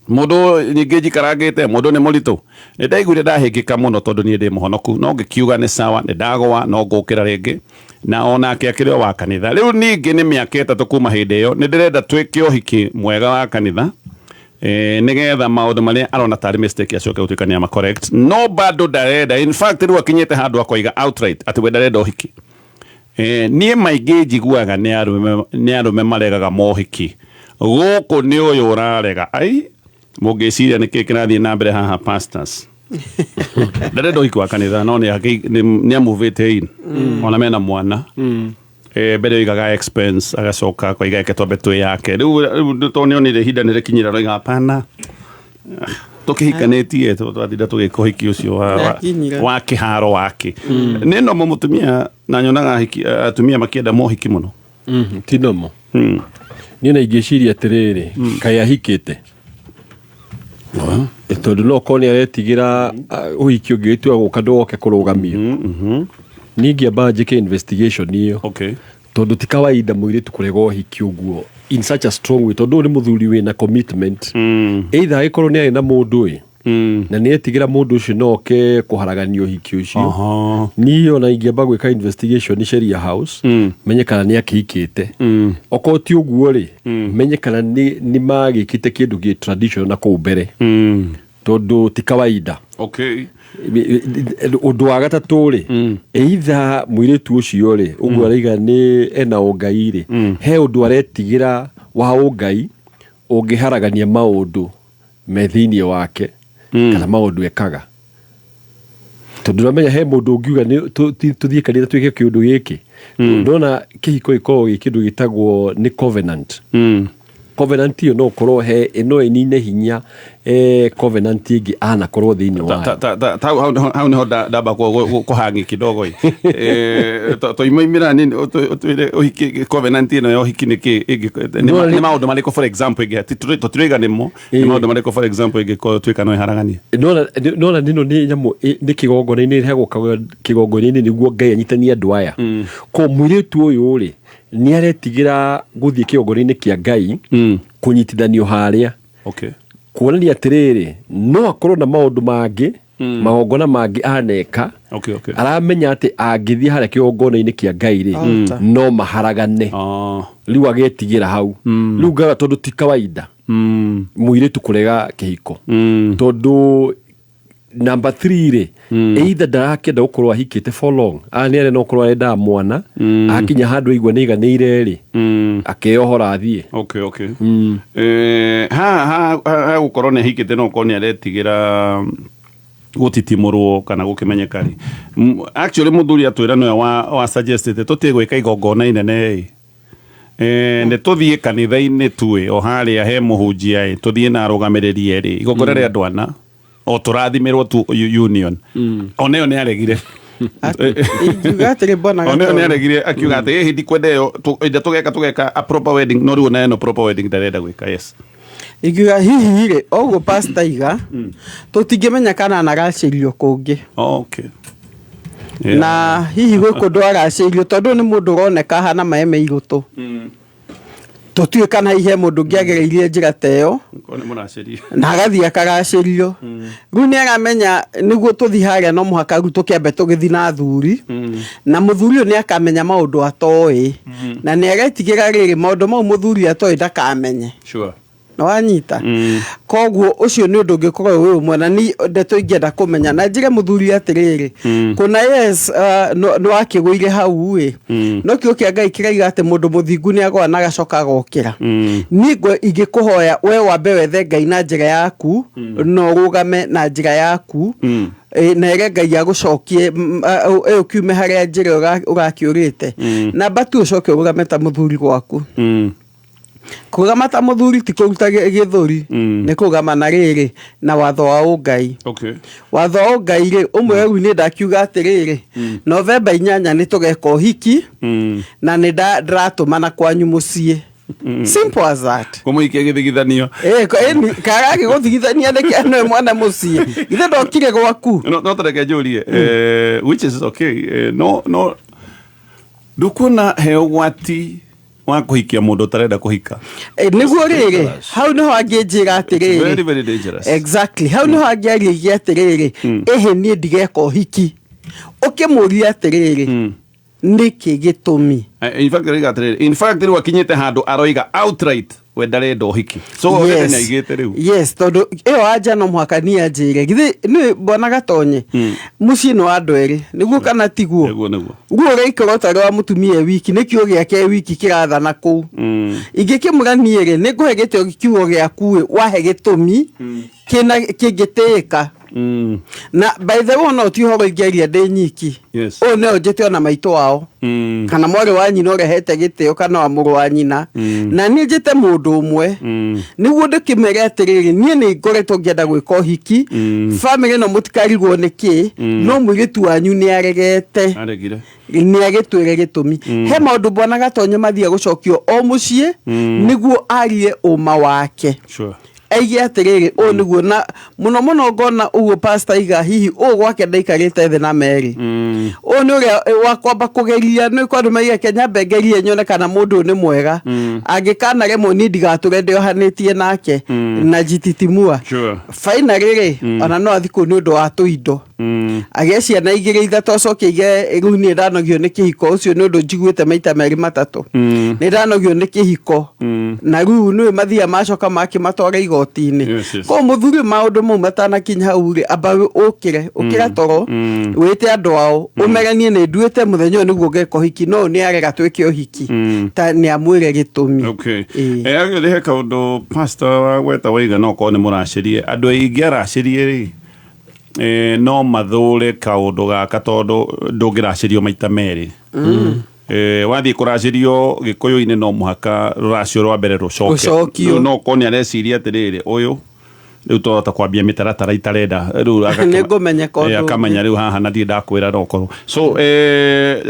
mũndũ nyingĩ njikarangĩte mũndũ nĩ mũritũ. Nĩ ndaiguire ndahĩngĩka mũno tondũ niĩ ndĩ mũhonoku, no ngĩkiuga nĩ sawa, nĩ ndagwa no ngũkĩra rĩngĩ, na onake akĩrĩ o wa kanitha. Rĩu ningĩ nĩ mĩaka 3 kuma hĩndĩ ĩyo, nĩ ndĩrenda twĩke ũhiki mwega wa kanitha, nĩgetha maũndũ marĩa arona tarĩ mistake acoke gũtuĩka nĩ ama correct, no bado ndarenda. In fact, rĩu akinyĩte handũ akoiga outright atĩ we ndarenda ũhiki. Niĩ maingĩ njiguaga nĩ arũme maregaga mohiki, gũkũ nĩ ũyũ ũrarega. Ai, mũngĩciria nĩkĩ kĩrathiĩ na mbere haha, pastors? Ndarenda ũhiki wa kanitha, no nĩ amuvĩte in ona mena mwana. Mbere oigaga expense, agacoka akoiga eke twambe twĩyake. Rĩu tondũ nĩonire ihinda nĩ rĩkinyĩra, roiga hapana, tũkĩhikanĩtie twatinda tũgĩka ũhiki ũcio
Nĩakinyire.
wa kĩharo wake nĩ nomo mũtumia, na nyonaga atumia makĩenda mohiki mũno.
Ti nomo. Niĩ na ingĩciria atĩrĩrĩ, kaĩ ahikĩte? Tondũ no korwo nĩ aretigĩra ũhiki ũngĩgĩtua gũka ndũgoke kũrũgamio. Niĩ ingĩamba njĩke investigation ĩyo, tondũ ti kawaida mũirĩtu kũrega ũhiki ũguo in such a strong way, tondũ ũyũ nĩ mũthuri wĩna commitment. Either agĩkorwo nĩ arĩ na mũndũ ĩ, na nĩ etigĩra mũndũ ũcio no oke kũharagania ũhiki ũcio. Niĩ ona ingĩamba gwĩka investigation Sheria House, menye kana nĩ akĩhikĩte. Okorwo ti ũguo rĩ, menye kana nĩ magĩkĩte kĩndũ gĩ traditional na kũu mbere, tondũ ti kawaida. Ũndũ wa gatatũ rĩ, either mũirĩtu ũcio rĩ, ũguo araiga nĩ ena ũngai rĩ, he ũndũ aretigĩra wa ũngai ũngĩharagania maũndũ me thĩinĩ wake kana maũndũ ekaga, tondũ ũramenya he mũndũ ũngiuga nĩ tũthiĩ kanitha twĩke kĩũndũ gĩkĩ. Ndona kĩhiko gĩkoragwo gĩ kĩndũ gĩtagwo nĩ covenant. Covenant ĩyo no ũkorwo he no ĩnine hinya covenant ĩngĩ anakorwo thĩinĩ wayo.
Hau niho ndamba kũhangi kidogo ĩ. Toimoimĩra nini ũtwĩre ũhiki, covenant ĩno ya ũhiki nĩ kĩ nĩ maũndũ marĩkũ, for example, ĩngĩ tũtiraiga nĩmo, nĩ maũndũ marĩkũ, for example, ĩngĩkorwo tuĩka no ĩharaganie?
Nona nĩno nĩ nyamũ nĩ kĩgongona-inĩ, ĩrehagwo kĩgongona-inĩ nĩguo Ngai anyitanie andũ aya. Ko mũirĩtu ũyũ rĩ, nĩ aretigĩra gũthiĩ kĩgongona-inĩ kĩa Ngai kũnyitithanio harĩa, kuonania atĩrĩrĩ, no akorwo na maũndũ mangĩ, magongona mangĩ aneka, aramenya atĩ angĩthiĩ harĩa kĩgongona-inĩ kĩa Ngai rĩ, no maharagane. Rĩu agetigĩra hau. Rĩu ngaga tondũ ti kawaida mũirĩtu kũrega kĩhiko, tondũ number 3 rĩ, either ndarakĩenda gũkorwo ahikĩte for long, aya nĩ arĩa no korwo arendaga mwana, akinya handũ aigua nĩ aiganĩire rĩ, akeyohora athiĩ.
Okay. Ha gũkorwo nĩ ahikĩte, no ũkorwo nĩ aretigĩra gũtitimũrwo kana gũkĩmenyeka rĩ. Actually mũthuri atwĩra nĩwe wa suggested tũtige gwĩka igongona inene ĩ. Nĩ tũthiĩ kanitha-inĩ tu ĩ, o harĩa he mũhunjia ĩ, tũthiĩ na arũgamĩrĩri erĩ, igongona rĩa andũ ana, o tũrathimĩrwo tu union. Ona ĩyo nĩ aregire.
Ingiuga atĩrĩ, mbona
Ona ĩyo nĩ aregire, akiuga atĩ ĩhĩ ndikwenda ĩyo, ĩnda tũgeka a proper wedding, no rĩu ona ĩno proper wedding ndarenda gwĩka, yes.
Ingiuga hihi rĩ, oguo pastor iga, tũtingĩmenya kana anaracĩrio kũngĩ.
Okay. Yeah.
Na hihi gwĩ kũndũ aracĩirio tondũ nĩ mũndũ ũroneka ahana maĩ me igũtũ. Tũtiũĩ kana hihi he mũndũ ũngĩ agereirie njĩra ta ĩyo
Korwo nĩ mũracĩrio.
na agathiĩ akaracĩrio. Rĩu nĩ aramenya nĩguo tũthiĩ harĩa no mũhaka rĩu tũkĩambe tũgĩthiĩ na athuri na mũthuri ũyũ nĩ akamenya maũndũ atoĩ na nĩ aretigĩra rĩrĩ maũndũ mau mũthuri atoĩ ndakamenye.
Sure.
Nĩ wanyita? Koguo ũcio nĩ ũndũ ũngĩkorwo wĩ ũmwe na ni ndeto ingĩenda kũmenya na njĩre mũthuri atĩrĩrĩ, kũna yes, nĩ wakĩgũire hau ĩ, no kiugo kĩa Ngai kĩraiga atĩ mũndũ mũthingu nĩ agũa na agacoka agokĩra. Niĩ ingĩkũhoya we wambe wethe Ngai na njĩra yaku na ũrũgame na njĩra yaku, na ĩre Ngai agũcokie, ũkiume harĩa njĩra ũrakĩũrĩte. Namba tu ũcoke ũrũgame ta mũthuri gwaku. Kũrũgama ta mũthuri ti kũruta gĩthũri, nĩ kũrũgama na rĩrĩ na watho wa ũngai.
Okay.
Watho wa ũngai rĩ, ũmwe rĩu nĩ ndakiuga atĩrĩrĩ, Novemba 8 nĩ tũgeka ũhiki na nĩ ndĩratũmana kwanyu mũciĩ. Simple as that.
Kũmũikia gĩthigithanio.
Karagĩ gũthigithania nĩ kĩa nĩwe mwana mũciĩ. Githĩ ndokire gwaku?
No, no tareke njũrie, which is okay. No, no, ndũkuona he ũgwati wa kũhikia mũndũ ũtarenda kũhika?
Nĩguo rĩrĩ, hau nĩho angĩnjĩra atĩrĩrĩ.
Very, very dangerous.
Exactly. Hau nĩho angĩarĩria atĩrĩrĩ, ĩhĩ niĩ ndigeka ũhiki. Ũkĩmũria atĩrĩrĩ, nĩkĩ gĩtũmi?
In fact, aroiga atĩrĩrĩ, in fact rĩu akinyĩte handũ aroiga outright we ndarenda ũhiki. So already nĩ aigĩte rĩu.
Yes, tondũ ĩyo anja no mũhaka niĩ anjĩre. Githĩ nĩ bwana Gatonye, mũciĩ nĩ wa andũ erĩ, nĩguo kana tiguo?
Nĩguo, nĩguo.
Guo ũraikara ũtarĩ wa mũtumia e wiki, nĩ kiugo gĩake e wiki kĩrathana kũu. Ingĩkĩmwĩra niĩ rĩ, nĩ ngũhe gĩtĩo kiugo gĩaku ĩ, wahe gĩtũmi kĩna kĩngĩtĩĩka. Na by the way, no ti ũhoro ingĩaria ndĩ nyiki.
Yes.
Ũyũ nĩyo njĩte ona maitũ wao. Kana mwarĩ wa nyina ũrehete gĩtĩo kana wa mũrũ wa nyina. Na niĩ njĩte mũndũ ũmwe. Nĩguo ndĩkĩmere atĩrĩrĩ, niĩ nĩ ngoretwo ngĩenda gwĩka ũhiki. Famĩlĩ ĩno mũtikarigwo nĩ kĩ, no mũirĩtu wanyu nĩ aregete.
Aregire.
Nĩ agĩtwĩre gĩtũmi. He maũndũ bwana Gatonye mathiaga gũcokio o mũciĩ, nĩguo arie ũma wake.
Sure.
Aige atĩrĩrĩ, ũũ nĩguo na mũno mũno ngona ũguo pastor aiga hihi ũũ gwake ndaikarĩte thĩ na Mary. Ũũ nĩ ũrĩa wa kwamba kũgeria, nĩ kwa andũ maiga Kenya nyambe ngerie nyone kana mũndũ ũyũ nĩ mwega. Angĩkanaremwo niĩ ndigatũre ndĩohanĩtie nake na njititimua.
Sure.
Finally rĩ, ona no athiĩ kũu nĩ ũndũ wa tũindo. Agĩe ciana igĩrĩ ithatũ acoke aige rĩu niĩ ndanogio nĩ kĩhiko ũcio nĩ ũndũ njiguĩte maita merĩ matatũ. Nĩ ndanogio nĩ kĩhiko. Na rĩu nĩwe mathiaga macoka makĩmatwara igoti-inĩ.
Yes, yes.
Koguo mũthuri maũndũ mau matanakinya hau rĩ, amba ũkĩre, ũkĩra toro, wĩte andũ ao, ũmeranie nĩ nduĩte mũthenya ũyũ nĩguo ngeka ũhiki, no nĩ arega twĩke ũhiki. Ta nĩ amwĩre gĩtũmi.
Okay. Agĩrĩ he kaũndũ pastor wa gweta waiga no korwo nĩ mũracĩrie. Andũ aingĩ aracĩrie rĩ, no mathũre kaũndũ gaka tondũ ndũngĩracĩrio maita merĩ. Wathiĩ kũracĩrio Gĩkũyũ-inĩ no mũhaka rũracio rwa mbere rũcoke.
Rũcokio.
No korwo nĩ areciria atĩrĩrĩ, ũyũ rĩu twahota kwambia mĩtaratara itarenda. Rĩu
Nĩ ngũmenyeka ũndũ ũngĩ.
akamenya rĩu haha na ndirĩ ndakwĩra no korwo. So,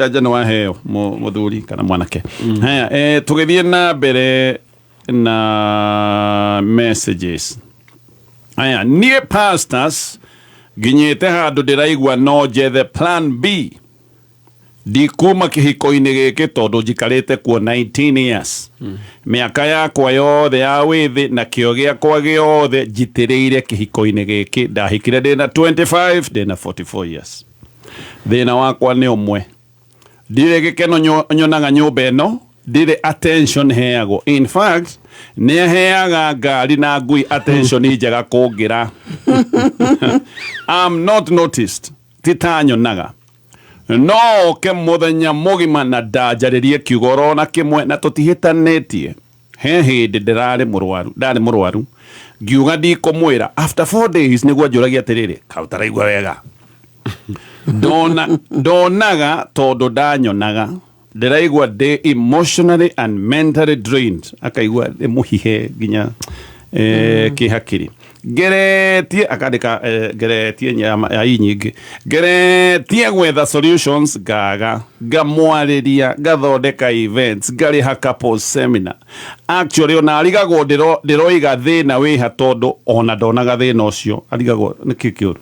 anja nĩ waheo mũthuri kana mwanake. Haya, tũgĩthiĩ na mbere na messages. Aya, niĩ pastors nginyĩte handũ ndĩraigua no njethe plan B. Ndikuma kĩhiko-inĩ gĩkĩ tondũ njikarĩte kuo 19 years. Mĩaka yakwa yothe ya wĩthĩ na kĩo gĩakwa gĩothe njitĩrĩire kĩhiko-inĩ gĩkĩ. Ndahikire ndĩna 25, ndĩna 44 years. Thĩna wakwa nĩ ũmwe. Ndirĩ gĩkeno nyonaga nyũmba ĩno, ndirĩ attention heagwo. In fact, nĩ aheaga ngari na ngui attention njega kũngĩra. I'm not noticed. Ti ta nyonaga. No oke mũthenya mũgima na ndanjarĩrie kiugo orona kĩmwe na tũtihĩtanĩtie. He hĩndĩ ndĩrarĩ mũrwaru, ndarĩ mũrwaru, ngiuga ndikũmwĩra. After 4 days nĩguo anjũragia atĩrĩrĩ, kaĩ ũtaraigua wega? Ndonaga tondũ ndanyonaga. Ndĩraigua ndĩ emotionally and mentally drained. Akaigua ndĩ mũhihe nginya, kĩhakiri. Ngeretie akandĩka ngeretie ya i nyingĩ, ngeretie gwetha solutions, ngaga ngamwarĩria, ngathondeka events, ngarĩha couples seminar. Actually ona arigagwo ndĩroiga thĩna wĩha, tondũ ona ndonaga thĩna ũcio, arigagwo nĩkĩ kĩũru.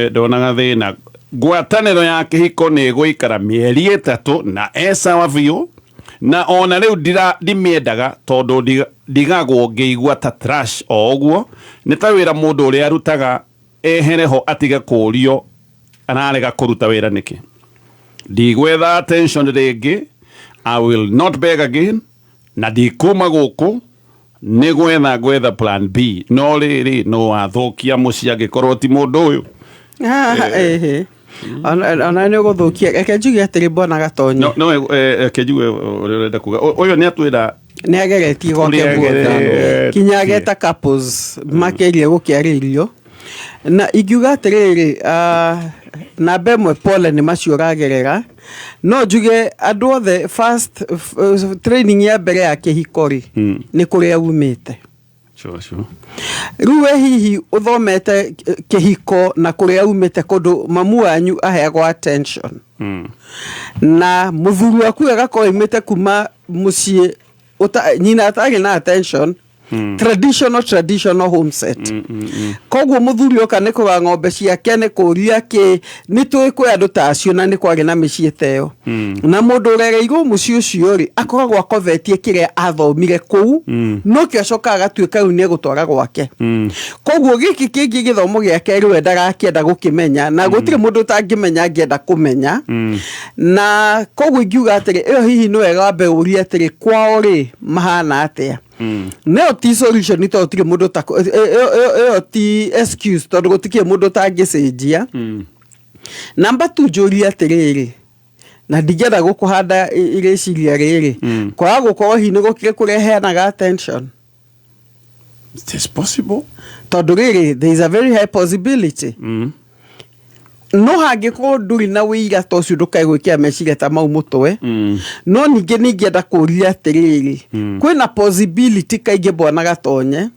Ndonaga thĩna. Ngwatanĩro ya kĩhiko nĩ ĩgũikara mĩeri 3 na esawa biũ, na ona rĩu ndimĩendaga tondũ ndigagwo ngĩigua ta trash o ũguo. Nĩ ta wĩra mũndũ ũrĩa arutaga ehere ho atige kũũrio ararega kũruta wĩra nĩkĩ. Ndigwetha attention rĩngĩ, I will not beg again, na ndikuma gũkũ, nĩ gwetha ngwetha plan B. No rĩrĩ, no wathũkia mũciĩ angĩkorwo ti mũndũ ũyũ.
Ehe, ona nĩ ũgũthũkia. Reke njuge atĩrĩ, bwana Gatonye.
No, reke njuge ũrĩa ũrenda kuga. Ũyũ nĩ atwĩra
nĩ ageretie gwake
ũrĩa
guothe,
ageretie.
Kinya ageta couples makĩria gũkĩarĩrio, na ingiuga atĩrĩrĩ, namba ĩmwe, pole nĩ macio ũragerera. No njuge andũ othe, first training ya mbere ya kĩhiko rĩ, nĩ kũrĩa umĩte.
Sure.
Rĩu we hihi ũthomete kĩhiko na kũrĩa umĩte, kũndũ mamu wanyu aheagwo attention, na mũthuri waku agakorwo aumĩte kuma mũciĩ nyina atarĩ na attention, traditional home set. Koguo mũthuri oka nĩ kũgaya ng'ombe ciake, nĩ kũria kĩ nĩ tũĩ kwĩ andũ ta acio, na nĩ kwarĩ na mĩciĩ ta ĩyo, na mũndũ ũrereirwo mũciĩ ũcio rĩ, akoragwo akobetie kĩrĩa athomire kũu, no kĩo acokaga agatuĩka rĩu nĩ egũtwara gwake. Koguo gĩkĩ kĩngĩ, gĩthomo gĩake rĩu ndarakĩenda gũkĩmenya, na gũtirĩ mũndũ ũtangĩmenya angĩenda kũmenya. Na koguo ingiuga atĩrĩ, ĩyo hihi nĩ wega wambe ũrie atĩrĩ, kwao rĩ, mahana atĩa? Nayo ti solution, tondũ gũtirĩ mũndũ ĩyo ti excuse, tondũ gũtikĩrĩ mũndũ ũtangĩcenjia. Namba tu njũrie atĩrĩrĩ, na ndingĩenda gũkũhanda rĩciria rĩrĩ, kwaga gũkorwo hihi nĩ gũkĩrĩ kũreheanaga attention.
It is possible.
Tondũ rĩrĩ, there is a very high possibility. No hangĩkorwo ndũrĩ na wĩira ta ũcio, ndũkae gwĩkĩra meciria ta mau mũtwe. No ningĩ ningĩenda kũria atĩrĩrĩ, kwĩna possibility kaingĩ, bwana Gatonye,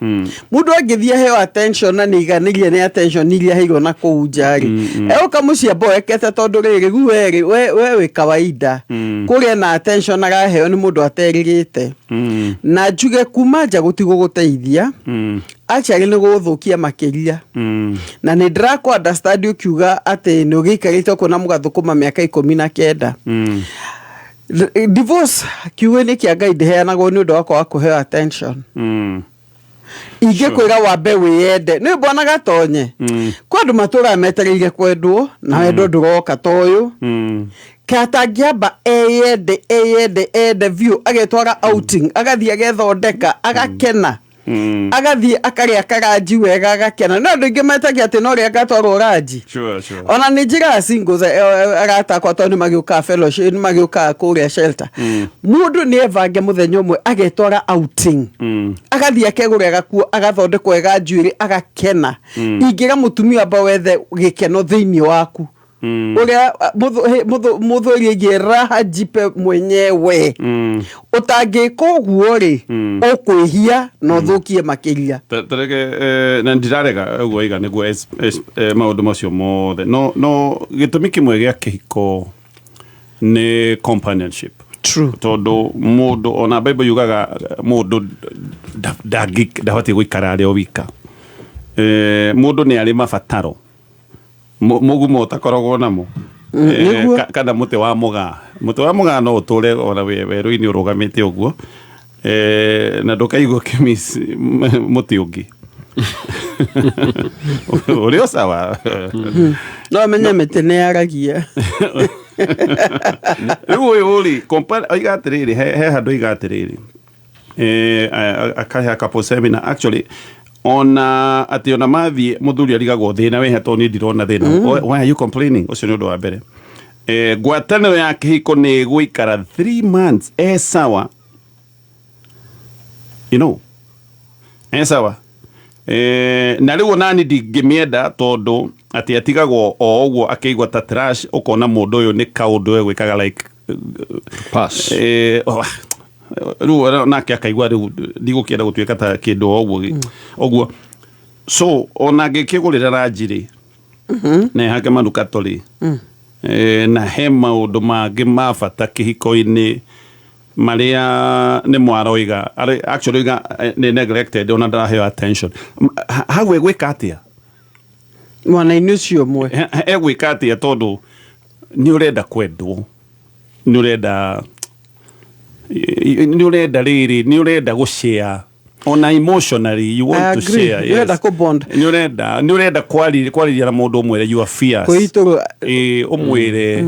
mũndũ angĩthiĩ aheo attention na nĩiganĩrie nĩ attention iria aheirwo na kũu nja rĩ, egũka mũciĩ amboekete, tondũ rĩrĩ rĩu we rĩ, we wĩ kawaida kũrĩa na attention araheo nĩ mũndũ aterĩgĩte. Na njuge kuma nja gũtigũgũteithia, actually nĩ gũgũthũkia makĩria. Na nĩ ndĩrakũ understand ũkiuga atĩ nĩ ũgĩikarĩte ũkũ na mũgathũkũma mĩaka 19. Divorce kiugo-inĩ kĩa Ngai ndĩheanagwo nĩ ũndũ wa kwaga kũheo attention. Ingĩkwĩra wambe wĩyende. Nĩ bwana Gatonye, kwĩ andũ matũraga metereire kwendwo, na wendo ndũroka ta ũyũ. Katangĩamba eyende, eyende, ende biũ, agetwara outing, agathiĩ agethondeka, agakena, agathiĩ akarĩa karanji wega, agakena. No andũ aingĩ metagia atĩ no rĩa ngatwarwo ranji.
Sure.
Ona nĩ njĩraga singles, arata akwa, tondũ nĩ magĩũkaga fellowship, nĩ magĩũkaga kũrĩa shelter, mũndũ nĩ ebange mũthenya ũmwe agetwara outing, agathiĩ akegũrĩra gakuo, agathondekwo wega njuĩrĩ, agakena. Ingĩra mũtumia, amba wethe gĩkeno thĩinĩ waku, ũrĩa mũthũri ĩgiĩ raha jipe mwenyewe. Ũtangĩka ũguo rĩ, ũkwĩhia na ũthũkie makĩria.
Tareke na ndirarega ũguo iga nĩguo maũndũ macio mothe, no gĩtũmi kĩmwe gĩa kĩhiko nĩ companionship.
True.
Tondũ mũndũ, ona Bible yugaga mũndũ ndabatiĩ gũikara arĩ o wika. Mũndũ nĩ arĩ mabataro mũgumo ũtakoragwo namo.
Nĩguo.
Kana mũtĩ wa mũgaa, mũtĩ wa mũgaa no ũtũre ona wĩ werũ-inĩ ũrũgamĩte ũguo, na ndũkaigua kĩmis mũtĩ ũngĩ ũrĩ o sawa.
No menye mĩtĩ nĩ yaragia.
Rĩu ũyũ rĩ, oiga atĩrĩrĩ, he handũ oiga atĩrĩrĩ, akahe couple seminar actually, ona atĩ ona mathiĩ mũthuri arigagwo thĩna wĩhe, tondũ niĩ ndirona thĩna. Why are you complaining? Ũcio nĩ ũndũ wa mbere. Ngwatanĩro ya kĩhiko nĩ ĩgũikara 3 months e sawa, e sawa. Na rĩu onani ndingĩmĩenda, tondũ atĩ atigagwo o ũguo akĩigua ta trash, ũkona mũndũ ũyũ nĩ kaũndũ egwĩkaga like
pass.
Oh, rĩu nake akaigua rĩu ndigũkĩenda gũtuĩka ta kĩndũ o ũguo ũguo. So ona ngĩkĩgũrĩra ranji rĩ, na hake manukato rĩ, na he maũndũ mangĩ ma bata kĩhiko-inĩ marĩa nĩ mwaroiga actually oiga nĩ neglected, ona ndaraheo attention. Hau egwĩka atĩa?
Mwana-inĩ ũcio ũmwe.
Egwĩka atĩa? Tondũ nĩ ũrenda kwendwo, nĩ ũrenda rĩrĩ, nĩ ũrenda gũshare ona emotionally, you want
I
to
agree.
share.
Nĩ ũrenda kũ-bond.
Nĩ ũrenda kwarĩria na mũndũ, ũmwĩre you are fierce.
Kwĩitũrũ.
Ĩ, ũmwĩre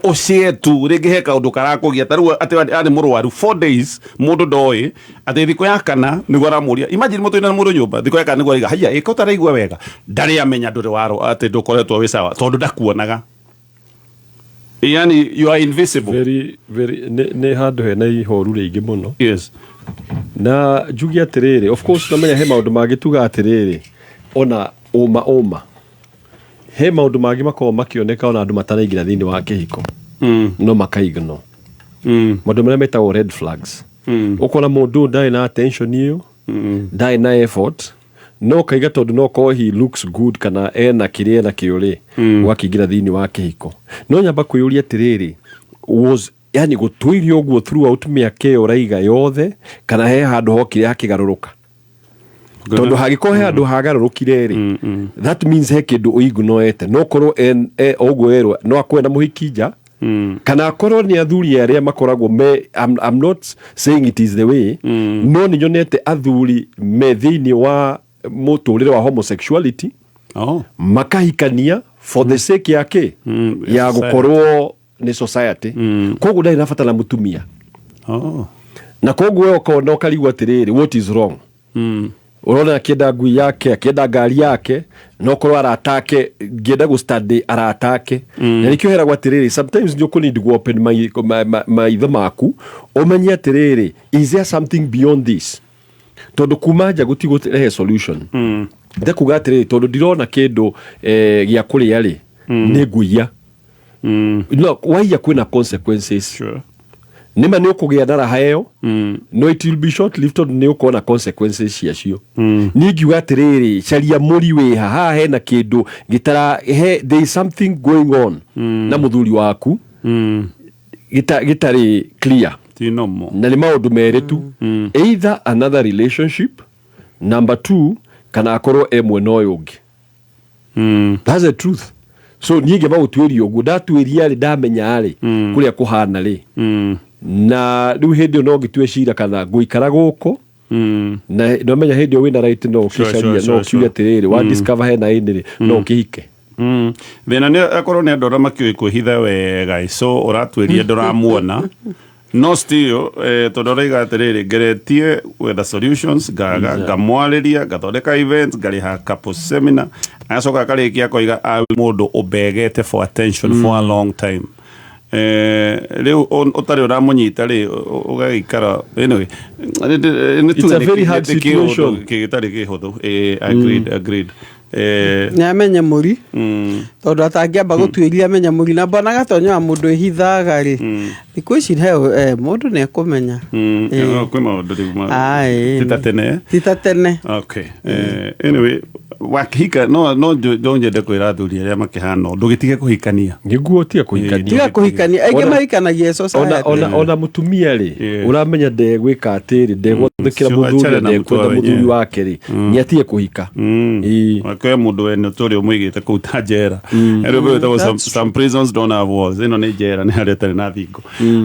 ũshare tu. Rĩngĩ he kaũndũ karakũgia, ta rĩu atĩ arĩ mũrwaru 4 days, mũndũ ndoĩ, atĩ thikũ ya kana nĩguo aramũria. Imagine mũtũire na mũndũ nyũmba, thikũ ya kana nĩguo araiga, "Haiya, ĩka ũtaraigua wega." Ndarĩ amenya ndũrĩ waro, atĩ ndũkoretwo wĩ sawa, tondũ ndakuonaga, yani you are invisible.
Very, very, nĩ handũ hena ihoru rĩingĩ mũno.
Yes.
Na njuge atĩrĩrĩ, of course namenya he maũndũ mangĩ tuga atĩrĩrĩ, ona ũma he maũndũ mangĩ makoragwo makĩoneka ona andũ mataraingĩra thĩinĩ wa kĩhiko, no makaigno maũndũ marĩa metagwo red flags. Ũkona mũndũ ũyũ ndarĩ na attention ĩyo, ndarĩ na effort, no kaiga tondũ no korwo he looks good kana ena kĩrĩa ena kĩo rĩ, ũgakĩingĩra thĩinĩ wa kĩhiko. No nyamba kwĩyũria atĩrĩrĩ, was yani gũtũirie ũguo throughout mĩaka ĩyo ũraiga yothe, kana he handũ hokire hakĩgarũrũka? Tondũ hangĩkorwo he handũ hagarũrũkire rĩ, that means he kĩndũ ũignoete. No korwo ũguo erwo no akorwo na mũhiki nja, kana akorwo nĩ athuri arĩa makoragwo me I'm not saying it is the way, no nĩ nyonete athuri me thĩinĩ wa mũtũrĩre wa homosexuality, makahikania for the sake ya kĩ ya
society.
Gũkorwo nĩ society, koguo ndarĩ na bata na mũtumia. Na koguo we ũkona ũkarigwo atĩrĩrĩ, what is wrong? Ũrona akĩenda ngui yake, akĩenda ngari yake, no korwo arata ake, ngĩenda gũ study arata ake. Na nĩkĩo heragwo atĩrĩrĩ, sometimes nĩ ũkũ need gũ open maitho maku, ũmenye atĩrĩrĩ, is there something beyond this? Tondũ kuma nja gũtigũrehe solution. Ndekuga atĩrĩrĩ, tondũ ndirona kĩndũ gĩa kũrĩa rĩ, nĩ nguiya. No waiya kwĩna consequences. Nĩma nĩ ũkũgĩa na raha ĩyo, no it will be short lived, tondũ nĩ ũkona consequences ciacio. Niĩ ngiuga atĩrĩrĩ, caria mũri wĩha haha, hena kĩndũ gĩtara he, there is something going on na mũthuri waku gĩtarĩ clear.
Ti normal.
Na nĩ maũndũ merĩ tu, either another relationship, number two, kana akorwo e mwena ũyũ ũngĩ. That's the truth. So niĩ ngĩamba gũtuĩria ũguo, ndatuĩria rĩ, ndamenya rĩ kũrĩa kũhana rĩ, na rĩu hĩndĩ ĩyo no ngĩtue cira kana ngũikara gũkũ. Na nomenya hĩndĩ ĩyo wĩna right, no ũkĩcaria, no ũkiuge atĩrĩrĩ, wa discover hena ĩnĩ rĩ, no ũkĩhike.
Thĩna nĩ akorwo nĩ andũ arĩa makĩũĩ kwĩhitha wega, so ũratuĩria ndũramuona, no still tondũ ũraiga atĩrĩrĩ, ngeretie gwetha solutions, ngaga, ngamwarĩria, ngathondeka events, ngarĩha couple seminar, agacoka akarĩkia akoiga mũndũ ũmbegete for attention for a long time. Rĩu ũtarĩ ũramũnyita rĩ, ũgagĩikara. Anyway,
It's a very hard situation.
Gĩtarĩ kĩhũthũ. Agreed, agreed.
Nĩ amenye mũri, tondũ atangĩamba gũtuĩria amenye mũri na mbona gatonyo wa mũndũ ĩhithaga rĩ, thikũ ici he mũndũ nĩ ekũmenya.
Kwĩ maũndũ rĩu
Aĩ.
ti ta tene.
Ti ta tene.
Okay. Anyway, wakĩhika no nyende kwĩra athuri arĩa makĩhana ndũgĩtige kũhikania.
Nĩguo, tiga kũhikania.
Tiga kũhikania, aingĩ mahikanagia society.
Ona mũtumia rĩ, ũramenya ndegwĩka atĩrĩ, ndegwathĩkĩra mũthuri,
Achane na
ndekwenda
mũtwe
mũthuri
wenyewe.
wake rĩ, nĩ atige kũhika.
Kwĩ mũndũ wene ũtũrĩ ũmũigĩte kũu ta njera. Rwĩmbo rwĩtagwo Some Prisons Don't Have Walls. Ĩno nĩ njera, nĩ harĩa ĩtarĩ na thingo.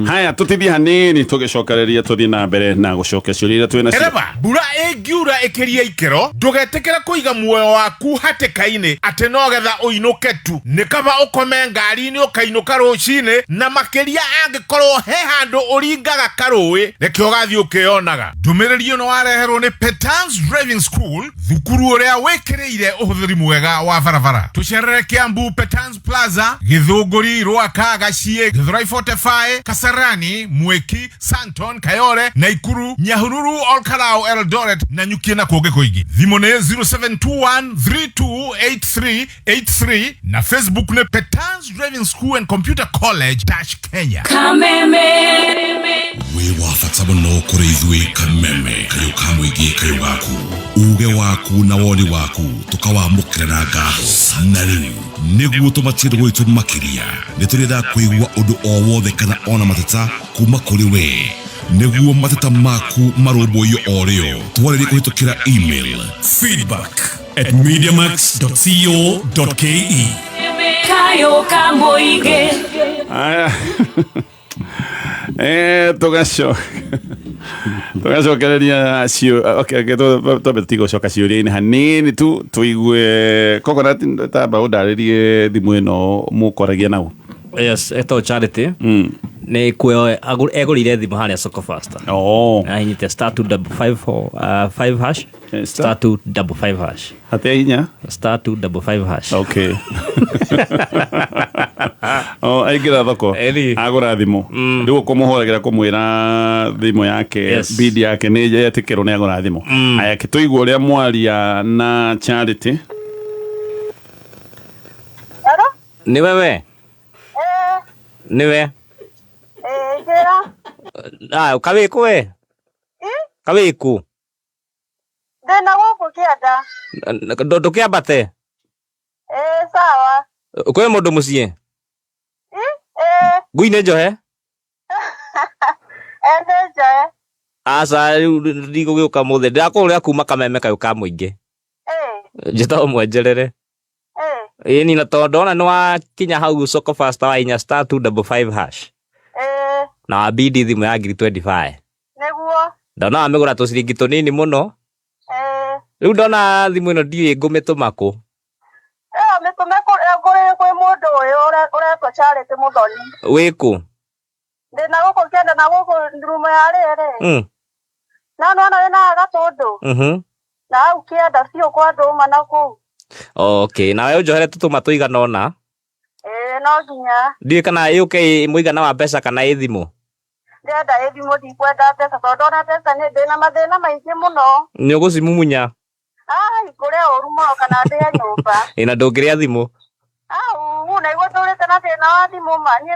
Haya, tũtithie hanini, tũgĩcokereria tũthiĩ na mbere na gũcokia ciũria iria twĩ nacio.
Ndereba, mbura ĩngiura ĩkĩrie ikĩro, ndũgetĩkĩre kũiga muoyo waku hatĩka-inĩ atĩ no getha ũinũke tu. Nĩ kaba ũkome ngari-inĩ ũkainũka rũcinĩ, na makĩria angĩkorwo he handũ ũringaga karũĩ, nĩkĩo ũgathiĩ ũkĩyonaga. Ndũmĩrĩri ĩno wareherwo nĩ Petans Driving School, thukuru ũrĩa wĩkĩrĩire ũhũthĩri mwega wa barabara. Tũcerere Kiambu, Petans Plaza, Gĩthũngũri, Rwaka, Gaciĩ, Gĩthũrai 45, Kasarani, Mwĩki, Santon, Kayole, Naikuru, Nyahururu, Olkalau, Eldoret na Nanyuki na kũngĩ kũingĩ. Thimũ nĩ 0721328383 na Facebook nĩ Petans Driving School and Computer College dash Kenya.
Kameme.
Wĩ wa bata mũno kũrĩ ithuĩ Kameme kayũ ka mũingĩ kayũ gaku uge waku na woni waku tũkawamũkĩra na ngatho. Na rĩu nĩguo tũmatie ndũgũ itũ makĩria, nĩ tũrĩendaga kũigua ũndũ o wothe kana ona mateta kuma kũrĩ we, nĩguo mateta maku marũmbũiyo o rĩo. Twarĩrie kũhĩtũkĩra email
feedback@mediamax.co.ke.
Kayo ka mũingĩ.
Aya. Tugacokereria cio, okay, twambe tũtigũcoka ciũria-inĩ hanini tu tũigue Coconut. Tamba ũndarĩrie thimũ ĩno mũkoragia nau.
Yes, etagwo Charity. Nĩ kuo egũrĩire thimũ harĩa Soko Faster.
Oh.
Ahinyĩte *255 5 hash, *255#.
Atĩa hinya?
*255#.
Okay. Oh, aingĩra thoko agũra thimũ, rĩu ũkũmũhũragĩra kũmwĩra thimũ yake bid yake nĩ yetĩkĩrwo, nĩ agũra thimũ. Aya, tũigue ũrĩa mwaria na Charity.
Nĩ wewe? Nĩwe?
Njĩra.
Ah, kawĩkũ we? Kawĩkũ?
Ndĩna gũkũ kĩanda.
Ndũkĩambate?
Ĩĩ, sawa.
Kwĩ mũndũ mũciĩ?
Ĩĩ.
Ngui nĩ njohe?
Ĩĩ, nĩ njoe.
Aca, rĩu ndigũgĩũka mũthĩ, ndĩrakũhũrĩra kuma Kameme kayũ ka mũingĩ. Njĩtagwo Mwenjerere. Ĩni, na tondũ ndona nĩ wakinya hau Soko Faster wa inya *255# na wabidi thimũ ya ngiri 25.
Nĩguo.
Ndona wamĩgũra tũciringi tũnini mũno. Rĩu ndona thimũ ĩno ndiũĩ ngũmĩtũma kũ.
Ĩyo mĩtũme kũrĩ kwĩ mũndũ ũyũ ũretwo Charity Mũthoni.
Wĩkũ?
Ndĩna gũkũ kĩanda na gũkũ rumu ya rĩrĩ. Na nĩwona wĩna gatũndũ. Na hau kĩanda biũ kwa ndũma na kũu.
Okay, nawe ũnjohere tũtũma tũigana ũna.
Ĩĩ, no nginya.
Ndiũĩ kana yũke ĩ mũigana wa mbeca kana ĩ thimũ.
Ndĩrenda ĩ thimũ, ndikwenda mbeca tondũ ndona mbeca nĩ ndĩna mathĩna maingĩ mũno.
Nĩ ũgũcimumunya?
Ai, ngũre ũru mũno kana ndĩe nyũmba.
Ĩ, na ndũngĩrĩa thimũ?
Au, na igua ndũrĩte na thĩna wa thimũ ma niĩ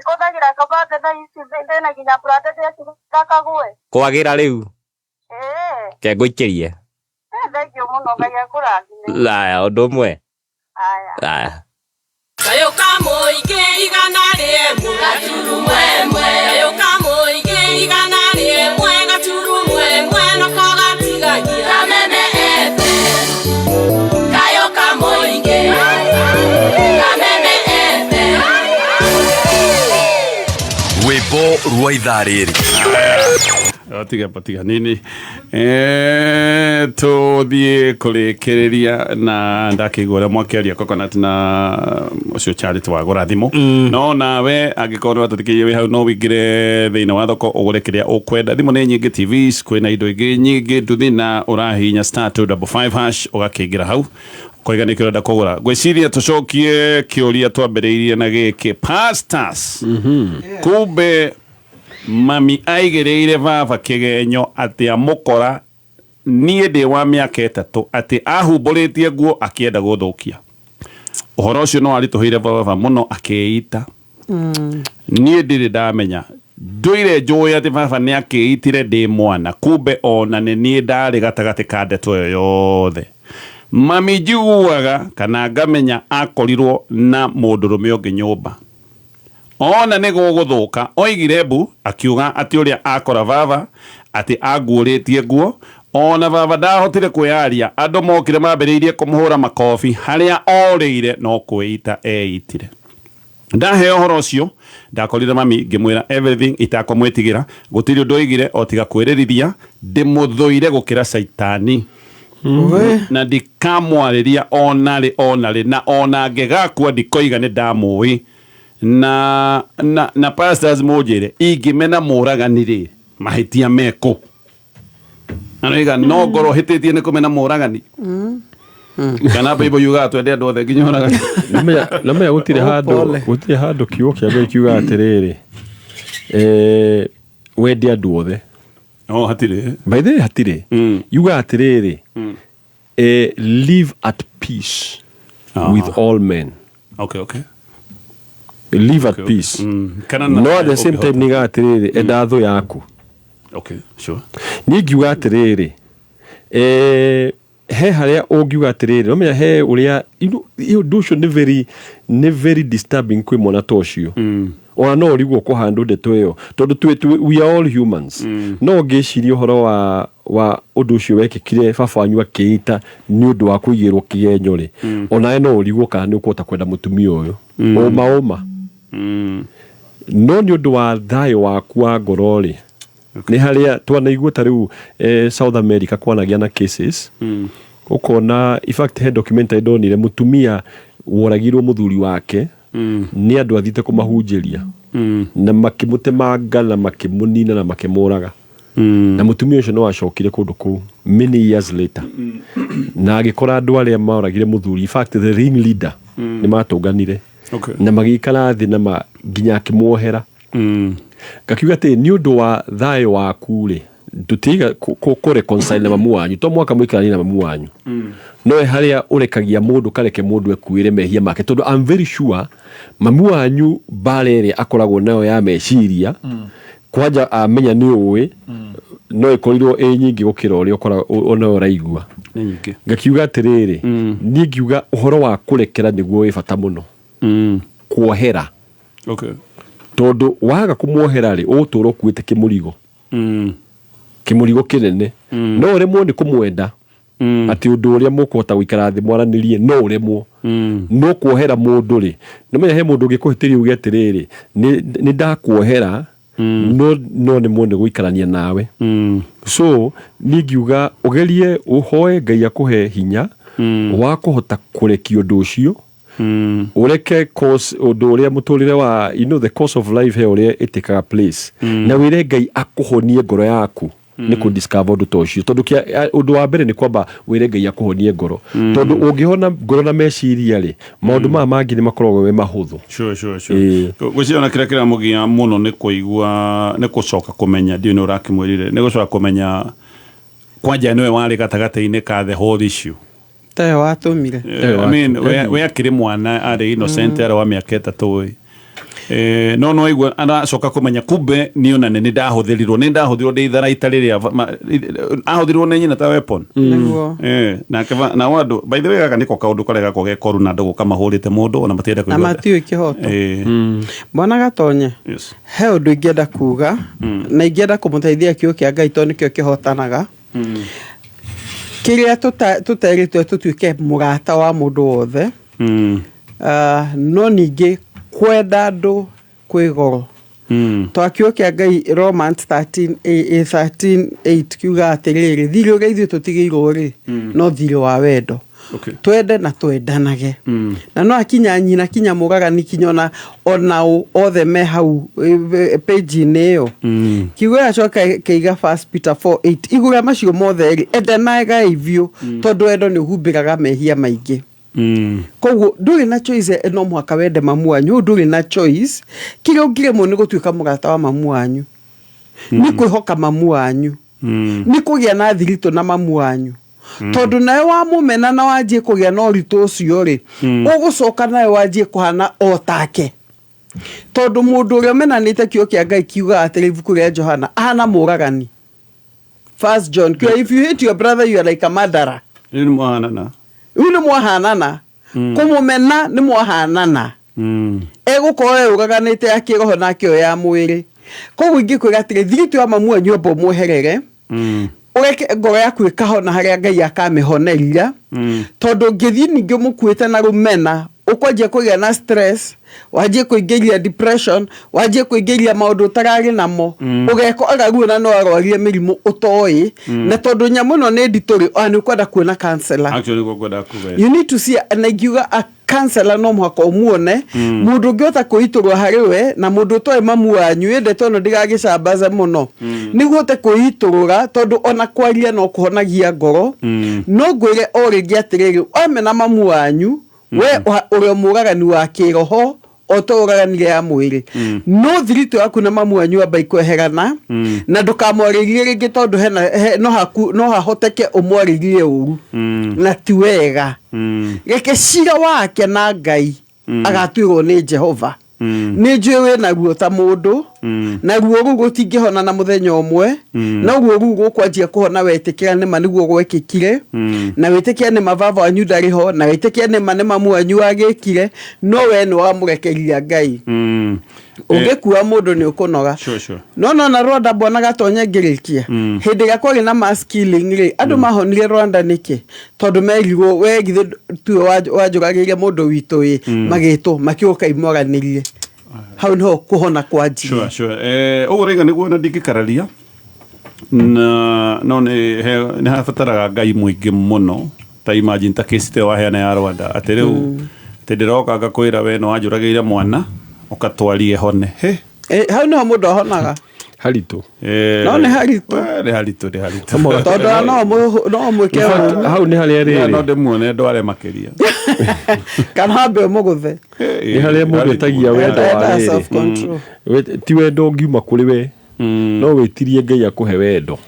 hũthagĩra kabande thaa ici, ndĩna nginya brande ndĩekĩra kagwe.
Kwagĩra rĩu?
Ĩĩ.
Ke ngũikĩrie.
Thengiũ mũno, Ngai akũrathime.
Aya, ũndũ ũmwe.
Aya.
Aya.
Kayo ka mũingĩ igana rĩmwe gaturumo ĩmwe. Kayo ka mũingĩ igana rĩmwe gaturumo ĩmwe nako gatigagia Kameme FM. Kayo ka mũingĩ Kameme FM.
Rwĩmbo rwa ithaa rĩrĩ.
Tiga tiga nini, tũthiĩ kũrĩkĩrĩria na ndakĩigua ũrĩa mwakĩaria Coconut na ũcio Charity wagũra thimũ. No nawe angĩkorwo nĩ watũthikĩrĩria wĩ hau, no wĩingĩre thĩinĩ wa thoko ũgũre kĩrĩa ũkwenda. Thimũ nĩ nyingĩ, TVs, kwĩna indo ingĩ nyingĩ nduthi, na ũrahihinya *255# ũgakĩingĩra hau ũkoiga nĩkĩ ũrenda kũgũra. Ngwĩciria tũcokie kĩũria twambĩrĩirie na gĩkĩ, pastors. Kumbe mami aigĩrĩire baba kĩgenyo atĩ amũkora niĩ ndĩ wa mĩaka 3, atĩ ahumbũrĩtie nguo akĩenda gũthũkia. Ũhoro ũcio no aritũhĩire baba mũno, akĩĩita. Niĩ ndirĩ ndamenya, ndũire njũĩ atĩ baba nĩ akĩitire ndĩ mwana, kumbe ona nĩ niĩ ndarĩ gatagatĩ ka ndeto ĩyo yothe. Mami njiguaga kana ngamenya akorirwo na mũndũrũme ũngĩ nyũmba. Ona nĩ gũgũthũka oigire mbu, akiuga atĩ ũrĩa akora baba atĩ anguũrĩtie nguo. Ona baba ndahotire kwĩyaria, andũ mokire mambĩrĩirie kũmũhũra makobi, harĩa orĩire no kwĩita eitire. Ndaheo ũhoro ũcio ndakorire mami ngĩmwĩra everything itakũmwĩtigĩra, gũtirĩ ũndũ oigire o tiga kwĩrĩrithia ndĩmũthũire gũkĩra caitani. Na ndikamwarĩria onarĩ onarĩ, na ona ngĩgakua ndikoiga nĩ ndamũĩ. Na pastors, mũnjĩre, ingĩmena mũragani rĩ, mahĩtia mekũ? Anoiga no ngorwo hĩtĩtie nĩ kũmena mũragani, kana Bible yugaga twende andũ othe nginya ũragani?
Namenya gũtirĩ handũ, gũtirĩ handũ kiugo kĩa Ngai kiugaga atĩrĩrĩ, wende andũ othe.
Oh, hatirĩ.
By the way, hatirĩ. Yuga atĩrĩrĩ, live at peace with all men.
Okay.
Live at peace.
Kana na-
No at the same
ũngĩhota.
time niga atĩrĩrĩ, enda thũ yaku.
Okay, sure.
Niĩ ngiuga atĩrĩrĩ, he harĩa ũngiuga atĩrĩrĩ, nomenya he ũrĩa ũndũ ũcio nĩ very disturbing kwĩ mwana ta ũcio. Ona no ũrigwo kũhandwo ndeto ĩyo tondũ we are all humans. No ũngĩciria ũhoro wa ũndũ ũcio wekĩkire baba wanyu akĩita nĩ ũndũ wa kũigĩrwo kĩgenyo rĩ, onawe no ũrigwo kana nĩ ũkũhota kwenda mũtumia ũyũ. Ũma ũma. No nĩ ũndũ wa thayũ waku wa ngoro rĩ, nĩ harĩa twanaigua ta rĩu South America kwanagĩa na cases. Ũkona in fact he documentary ndonire mũtumia woragirwo mũthuri wake nĩ andũ athiĩte kũmahunjĩria na makĩmũtemanga na makĩmũnina na makĩmũraga. Na mũtumia ũcio no acokire kũndũ kũu many years later na agĩkora andũ arĩa moragire mũthuri, in fact the ring leader, nĩ matũnganire na magĩikara thĩ na nginya akĩmuohera. Ngakiuga atĩ nĩ ũndũ wa thayũ waku rĩ, tũtiga kũ reconcile na mamu wanyu to mwaka mũikaranie na mamu wanyu. No he harĩa ũrekagia mũndũ kareke mũndũ ekuĩre mehia make, tondũ I'm very sure mamu wanyu mbara ĩrĩa akoragwo nayo ya meciria kwanja amenya nĩ ũĩ no ĩkorirwo ĩ nyingĩ gũkĩra ũrĩa ona ũraigua.
Nĩ nyingĩ.
Ngakiuga atĩrĩrĩ, niĩ ngiuga ũhoro wa kũrekera nĩguo wĩ bata mũno. Kuohera. Tondũ waga kũmuohera rĩ, ũgũtũra ũkuĩte kĩmũrigo. Kĩmũrigo kĩnene. No ũremwo nĩ kũmwenda. Atĩ ũndũ ũrĩa mũkũhota gũikara thĩ mwaranĩrie no ũremwo. No kuohera mũndũ rĩ, nĩũmenya he mũndũ ũngĩkũhĩtĩria uge atĩrĩrĩ, nĩ ndakuohera, no nemwo nĩ gũikarania nawe. So niĩ ngiuga ũgerie ũhoe Ngai akũhe hinya wa kũhota kũrekia ũndũ ũcio. Ũreke course ũndũ ũrĩa mũtũrĩre wa, you know, the course of life he ũrĩa ĩtĩkaga place. Na wĩre Ngai akũhonie ngoro yaku nĩ kũ discover ũndũ ta ũcio, tondũ ũndũ wa mbere nĩ kwamba wĩre Ngai akũhonie ngoro. Tondũ ũngĩhona ngoro na meciria rĩ, maũndũ maya mangĩ nĩ makoragwo me mahũthũ.
Sure. Gwĩciria ona kĩrĩa kĩramũgia mũno nĩ kũigua, nĩ gũcoka kũmenya, ndiũĩ nĩ ũrakĩmwĩrire, nĩ gũcoka kũmenya kwanja nĩwe warĩ gatagatĩ-inĩ ka the whole issue.
Tawe watũmire.
I mean, we akĩrĩ mwana arĩ innocent, arĩ wa mĩaka 3 ĩ. No no aigua aracoka kũmenya kumbe niĩ ona nĩ ndahũthĩrirwo, nĩ ndahũthĩrirwo ndĩ itharaita rĩrĩa ahũthĩrirwo nĩ nyina ta weapon.
Nĩguo.
Nake nao andũ, by the way, gaka nĩko kaũndũ karĩa gakoragwo ge koru na andũ gũka mahũrĩte mũndũ ona matienda
Na
kũigua.
matiũĩ kĩhoto. Bwana Gatonye, he ũndũ ingĩenda kuga, na ingĩenda kũmũteithia kiugo kĩa Ngai tondũ nĩkĩo kĩhotanaga. Kĩrĩa tũterĩtwo tũtuĩke mũrata wa mũndũ wothe. No ningĩ kwenda andũ kwĩ goro. Tondũ kiugo kĩa Ngai Romans 13:8 kiugaga atĩrĩrĩ, thirĩ ũrĩa ithuĩ tũtigĩirwo rĩ, no thirĩ wa wendo. Twende na twendanage. Na no akinya nyina, kinya mũragani, kinya ona othe me hau, page-inĩ ĩyo. Kiugo gĩacoka kĩiga First Peter 4:8, igũrũ rĩa macio mothe rĩ, endanagai biũ, tondũ wendo nĩ ũhumbĩraga mehia maingĩ. Koguo ndũrĩ na choice, no mũhaka wende mamu wanyu, ndũrĩ na choice. Kĩrĩa ũngĩremwo nĩ gũtuĩka mũrata wa mamu wanyu, nĩ kwĩhoka mamu wanyu, nĩ kũgĩa na thiritũ na mamu wanyu. Tondũ nawe wamũmena na wanjie kũgĩa na ũritũ ũcio rĩ, ũgũcoka nawe wanjie kũhana o take. Tondũ mũndũ ũrĩa ũmenanĩte kiugo kĩa Ngai kiugaga atĩrĩ ibuku rĩa Johana, ahana mũragani. First John, kiuga, if you hate your brother you are like a murderer.
Rĩu nĩ mwahanana.
Rĩu nĩ mwahanana. Kũmũmena nĩ mwahanana. Egũkorwo eyũraganĩte ya kĩroho na akĩoya ya mwĩrĩ. Koguo ingĩkwĩra atĩrĩ, thiritũ ya mamu wanyu amba ũmweherere, ũreke ngoro yaku ĩkahona harĩa Ngai akamĩhoneria. Tondũ ũngĩthiĩ ningĩ ũmũkuĩte na rũmena, ũkwanjia kũgĩa na stress, wanjie kũingĩria depression, wanjie kũingĩria maũndũ ũtararĩ namo, ũgekora ruo na no arwarire mĩrimũ ũtoĩ. Na tondũ nyamũ ĩno nĩ nditũ rĩ, ona nĩ ũkwenda kuona counselor.
Actually, nĩguo ngwendaga kuga.
You need to see, na ingiuga a counselor no mũhaka ũmuone, mũndũ ũngĩhota kwĩitũrũra harĩ we, na mũndũ ũtoĩ mamu wanyu, ĩ ndeto ĩno ndĩgagĩcambaze mũno. Nĩguo ũhote kwĩitũrũra, tondũ ona kwaria no kũhonagia ngoro. No ngwĩre o rĩngĩ atĩrĩrĩ, wamena mamu wanyu, we ũrĩ mũragani wa kĩroho O ta ũraganire ya mwĩrĩ, no thiritũ yaku na mamu wanyu amba ikweherana na ndũkamwarĩrie rĩngĩ, tondũ hena no haku no hahoteke ũmwarĩrie ũru na ti wega. Reke cira wake na Ngai agatuĩrwo nĩ Jehova. Nĩ njũĩ wĩna ruo ta mũndũ, na ruo rũu rũtingĩhona na mũthenya ũmwe, no ruo rũu rũkwanjia kũhona wetĩkĩra nĩma nĩguo gwekĩkire, na wĩtĩkĩra nĩma baba wanyu ndarĩ ho, na wĩtĩkĩra nĩma nĩ mamu wanyu wagĩkire, no we nĩ wamũrekeria Ngai. Ũngĩkua mũndũ nĩ ũkũnoga.
Sure, sure.
No na Rwanda, mbona Gatonye, ngĩrĩkia, hĩndĩ ĩrĩa kwarĩ na mass killing rĩ, andũ mahonire Rwanda nĩkĩ? Tondũ merirwo, we githĩ tuwe wanjũragĩire mũndũ witũ ĩ? Magĩtwo makĩũka imwaranĩrie, hau niho kũhona kwanjirie.
Sure. Ũguo rĩga nĩguo na ndingĩkararia na no nĩ habataraga Ngai mũingĩ mũno. Ta imagine ta case ta ĩyo waheana ya Rwanda, atĩ rĩu atĩ ndĩroka ngakwĩra we no wanjũragĩire mwana, ũkatwarie hone he.
Hau niho mũndũ ahonaga.
Haritũ.
No nĩ haritũ.
We, nĩ haritũ, nĩ haritũ.
Tondũ no mwĩke ũru.
Hau nĩ harĩa rĩrĩ.
No ndĩmuone ndware makĩria.
Kana wambe ũmũgũthe.
Nĩ harĩa mũndũ etagia wendo wa
Endaga
rĩrĩ.
self-control.
Ti wendo ũngiuma kũrĩ we, no wĩtirie Ngai akũhe wendo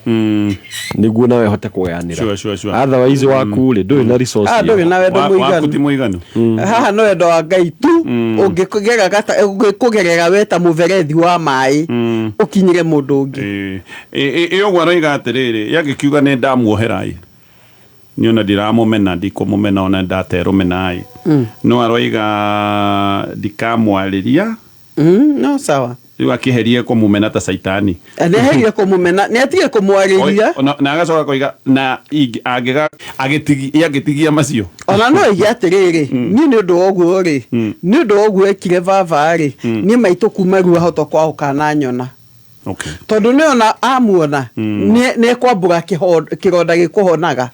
nĩguo nawe hote kũgayanĩra.
Sure.
Otherwise waku rĩ, ndũrĩ na resource.
Ah, ndũrĩ na wendo
Waku
mũiganu.
ti mũiganu.
Haha no wendo wa Ngai tu ũngĩkũgerera we ta mũberethi wa maĩ ũkinyĩre mũndũ ũngĩ.
Ĩ ũguo aroiga atĩrĩrĩ, yangĩkiuga nĩ ndamuohera ĩ, niĩ ona ndiramũmena, ndikũmũmena, ona ndaterũmena ĩ, no aroiga ndikamwarĩria.
No sawa.
Rĩu akĩherie kũmũmena ta caitani.
Nĩ aherie kũmũmena, nĩ atige kũmwarĩria.
Na agacoka koiga na angĩga angĩtigia macio.
Ona no ige atĩrĩrĩ, niĩ nĩ ũndũ wa ũguo rĩ, nĩ ũndũ wa ũguo ekire baba rĩ, niĩ maitũ kuma rĩu ahota kwahũkana nyona, tondũ nĩ ona amuona nĩ ekwambũra kĩronda gĩkũhonaga,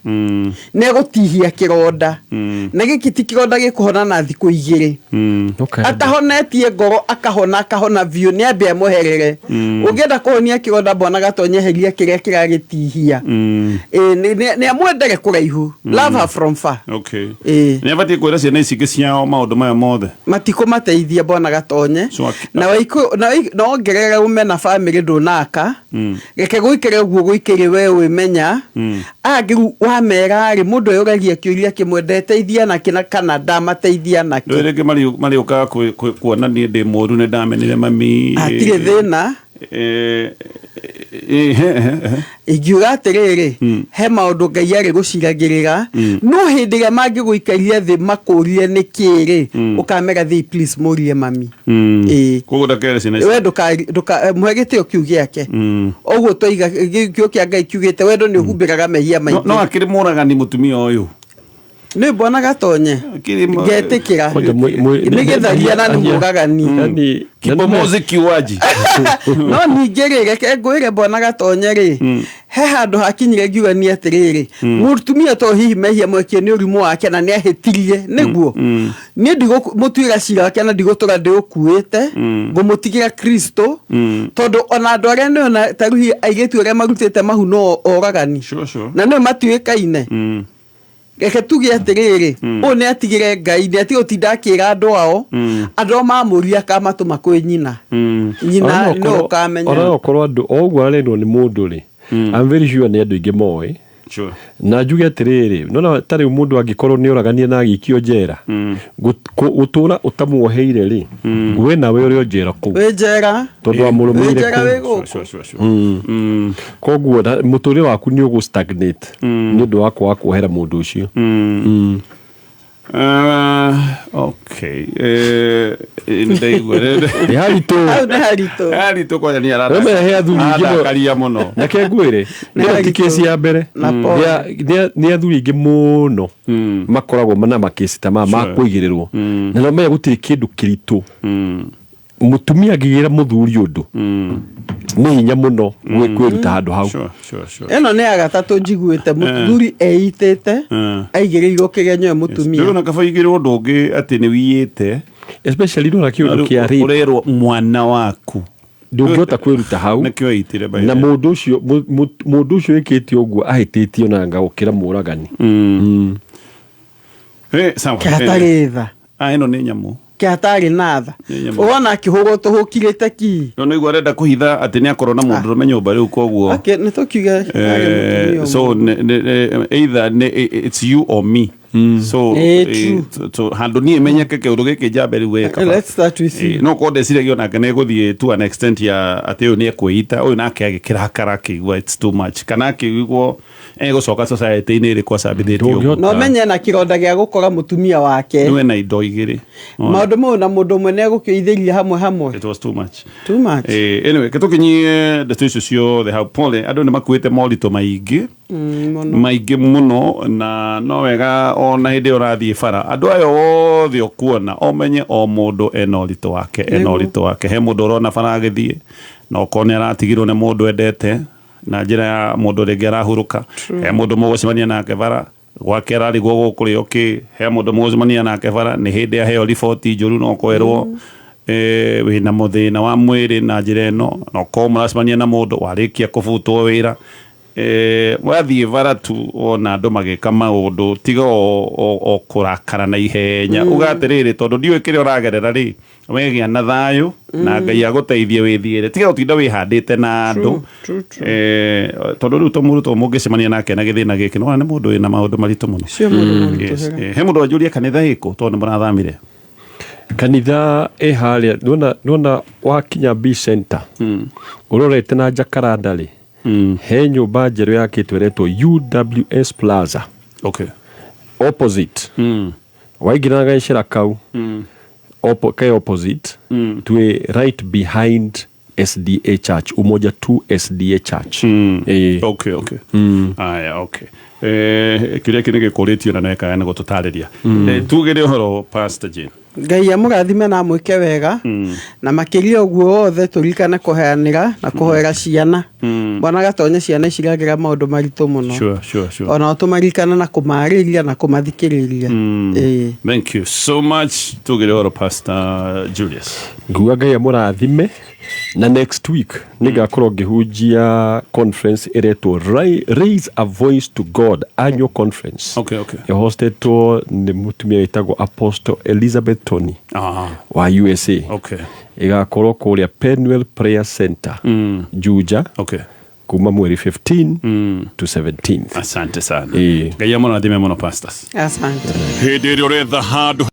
nĩ egũtihia kĩronda, na gĩkĩ ti kĩronda gĩkũhona na thikũ 2. Atahonetie ngoro akahona, akahona biũ, nĩ ambe amweherere. Ũngĩenda kũhonia kĩronda, mbona Gatonye, heria kĩrĩa kĩragĩtihia. Ĩ, nĩ amwendere kũraihu, love her from far. Ĩ.
Nĩ abatiĩ kwĩra ciana ici ingĩ ciao maũndũ maya mothe?
Matikũmateithia, mbona Gatonye.
So,
na na wongerere ũmena bamĩrĩ ndũnaka. Reke gũikare ũguo gũikare, we wĩmenya. Aya rĩu wamera rĩ, mũndũ eyũragia kĩũria kĩmwe, ndeteithia nakĩ na kana ndamateithia nakĩ?
Rĩu rĩngĩ marĩũkaga kuona niĩ ndĩ mũru, nĩ ndamenire mami.
Hatirĩ thĩna.
Eh, he, he, he.
Ingiuga atĩrĩrĩ, he maũndũ Ngai arĩ gũciragĩrĩra, no hĩndĩ ĩrĩa mangĩgũikaria thĩ makũrie nĩ kĩrĩ, ũkamera thĩ, please mũrie mami. Ĩĩ.
Koguo ndakere ciana ici.
We ndũka mũhe gĩtĩo kĩu gĩake. Ũguo twaiga kiugo kĩa Ngai kiugĩte wendo nĩ ũhumbĩraga mehia maingĩ.
No akĩrĩ mũragani mũtumia ũyũ.
Nĩ mbona Gatonye ngetĩkĩra
Kwanja
nĩ gĩtharia na nĩ mũragani.
Yani
Kibomozi kiuaji.
No ningĩ rĩ, reke ngwĩre, mbona Gatonye rĩ, he handũ hakinyire ngiuga nĩ atĩrĩrĩ, mũtumia to hihi mehia mwekie nĩ ũrimũ wake na nĩ ahĩtirie, nĩguo niĩ ndigũmũtuĩra cira wake na ndigũtũra ndĩũkuĩte, ngũmũtigĩra Kristo, tondũ ona andũ arĩa nĩona ta rĩu hihi airĩtu arĩa marutĩte mahu no oragani na nĩo matuĩkaine. Reke tuge atĩrĩrĩ, ũyũ nĩ atigĩre Ngai, nĩ atige gũtinda akĩra andũ ao. Andũ ao mamũria akamatũma kwĩ nyina, nyina no ũkamenya.
Ona okorwo andũ o ũguo arendwo nĩ mũndũ rĩ, I'm very sure nĩ andũ aingĩ moĩ. Na njuge atĩrĩrĩ, nona ta rĩu mũndũ angĩkorwo nĩ oragania na agĩikio njera, gũtũra ũtamuoheire rĩ, we nawe ũrĩ o njera kũu.
Wĩ njera.
Tondũ wamũrũmĩire
Wĩ njera.
kũu.
Wĩ gũkũ.
Koguo mũtũrĩre waku nĩ ũgũ stagnate nĩ ũndũ wa kwaga kuohera mũndũ ũcio.
Okay. Ndaigua.
Nĩ haritũ.
Hau nĩ haritũ.
Haritũ kwanja nĩ arata.
Rĩmwe he athuri aingĩ
Arakaria mũno.
Reke ngwĩre,
Nĩ
ĩno ti
haritũ.
kesi ya mbere.
Na pole.
Nĩ athuri aingĩ mũno makoragwo na makesi ta maya ma kũigĩrĩrwo, na no menya gũtirĩ kĩndũ kĩritũ mũtumia angĩgĩra mũthuri ũndũ, nĩ hinya mũno kwĩruta handũ hau.
Sure.
Ĩno nĩ ya gatatũ njiguĩte mũthuri eitĩte aigĩrĩirwo kĩgenyo ĩ mũtumia.
Ndĩrona kaba igĩrĩ ũndũ ũngĩ atĩ nĩ wiyĩte.
Especially ndona kĩũndũ kĩa rape.
Ũrerwo mwana waku.
Ndũngĩhota kwĩruta hau.
Nĩkĩo eitire by
Na
the way.
mũndũ ũcio mũndũ ũcio wĩkĩte ũguo ahĩtĩtie ona anga gũkĩra mũragani.
Sawa.
Hatarĩ tha.
Ah, ĩno nĩ nyamũ.
Kĩhatarĩ na tha.
Nĩ nyamũ.
Ũrona akĩhũrwo tũhũkirĩte ki.
No nĩguo arenda kũhitha atĩ nĩ akorwo na mũndũrũme nyũmba rĩu koguo.
Akĩ nĩ tũkiuge arĩ mũtumia ũmwe.
So either it's you or me. So
Eh, true.
so handå niä menyeke kä å ndå gä kä njambe rä u weka
Let's start with you.
No korwo ndeciragia onake nä gå thiä to an extent ya atä å yå nä ekwä ita å yå nake agä kä rakara akä igua it's too much kana akä igua egå coka society-inä ä rä kå acambithä tie
Na ũmenye na kĩronda gĩa gũkora mũtumia wake.
nä na indo igä rä.
Maũndũ mau na mũndũ ũmwe nĩ egũkĩithĩria hamwe hamwe.
It was too much.
Too much.
Anyway, ke tũkinyie ndeto icio ciothe hau pole andũ nĩ makuĩte moritũ maingĩ
Mũno.
Maingĩ mũno na no wega ona hĩndĩ ĩyo ũrathiĩ bara andũ aya othe ũkuona ũmenye o mũndũ ena ũritũ wake ena
Nĩguo.
ũritũ wake. He mũndũ ũrona bara agĩthiĩ na okorwo nĩ aratigirwo nĩ mũndũ endete na njĩra ya mũndũ rĩngĩ arahurũka. He mũndũ mũgũcemania nake bara gwake ararigwo gũkũrĩo kĩ. He mũndũ mũgũcemania nake bara nĩ hĩndĩ aheo riboti njũru no kwerwo wĩna mũthĩna wa mwĩrĩ na njĩra ĩno na ũkorwo mũracemania na mũndũ warĩkia kũbutwo wĩra. Wathiĩ bara tu wona andũ magĩka maũndũ tiga o kũrakara na ihenya. Uga atĩrĩrĩ tondũ ndiũĩ kĩrĩa ũragerera rĩ wegĩa na thayũ na Ngai agũteithie wĩthiĩre tiga gũtinda wĩhandĩte na andũ.
True, true.
Tondũ rĩu to mũndũ to mũngĩcemania nake na gĩthĩna gĩkĩ nĩwona nĩ mũndũ wĩna maũndũ maritũ mũno.
Cio mũndũ mũritũ
Yes.
hega.
He mũndũ wanjũria kanitha ĩkũ tondũ nĩ mũrathamire.
Kanitha ĩ harĩa nĩwona wakinya B Center ũrorete na Jacaranda rĩ he nyũmba njerũ yakĩtwo ĩretwo UWS Plaza.
Okay.
Opposite waingĩra na gacĩra kau ke opposite twĩ right behind SDA Church, Umoja 2 SDA Church.
Okay, okay. Aya, okay. Kĩũria kĩu nĩ gĩkũrĩtio na nĩwekaga nĩ gũtũtarĩria. Tugĩre ũhoro Pastor Jane.
Ngai amũrathime na amwĩke wega na makĩria ũguo othe tũririkane kũheanĩra na kũhoera ciana. Bwana gatonye ciana iciragĩra maũndũ maritũ mũno.
Sure, sure, sure.
Ona tũmaririkane na kũmarĩria na kũmathikĩrĩria. Ĩĩ.
Thank you so much. Tugĩre ũhoro Pastor Julius.
Nguga Ngai amũrathime na next week nĩngakorwo ngĩhunjia conference ĩretwo Raise a Voice to God annual conference.
Okay, okay.
Ĩhostetwo nĩ mũtumia wĩtagwo Apostle Elizabeth Tony wa USA.
Okay.
Ĩgakorwo kũrĩa Penuel Prayer Center Juja.
Okay.
Kuma mweri 15 to 17th.
Asante sana. Ngai amũrathime mũno pastors.
Asante.
Hĩndĩ ĩrĩa ũretha handũ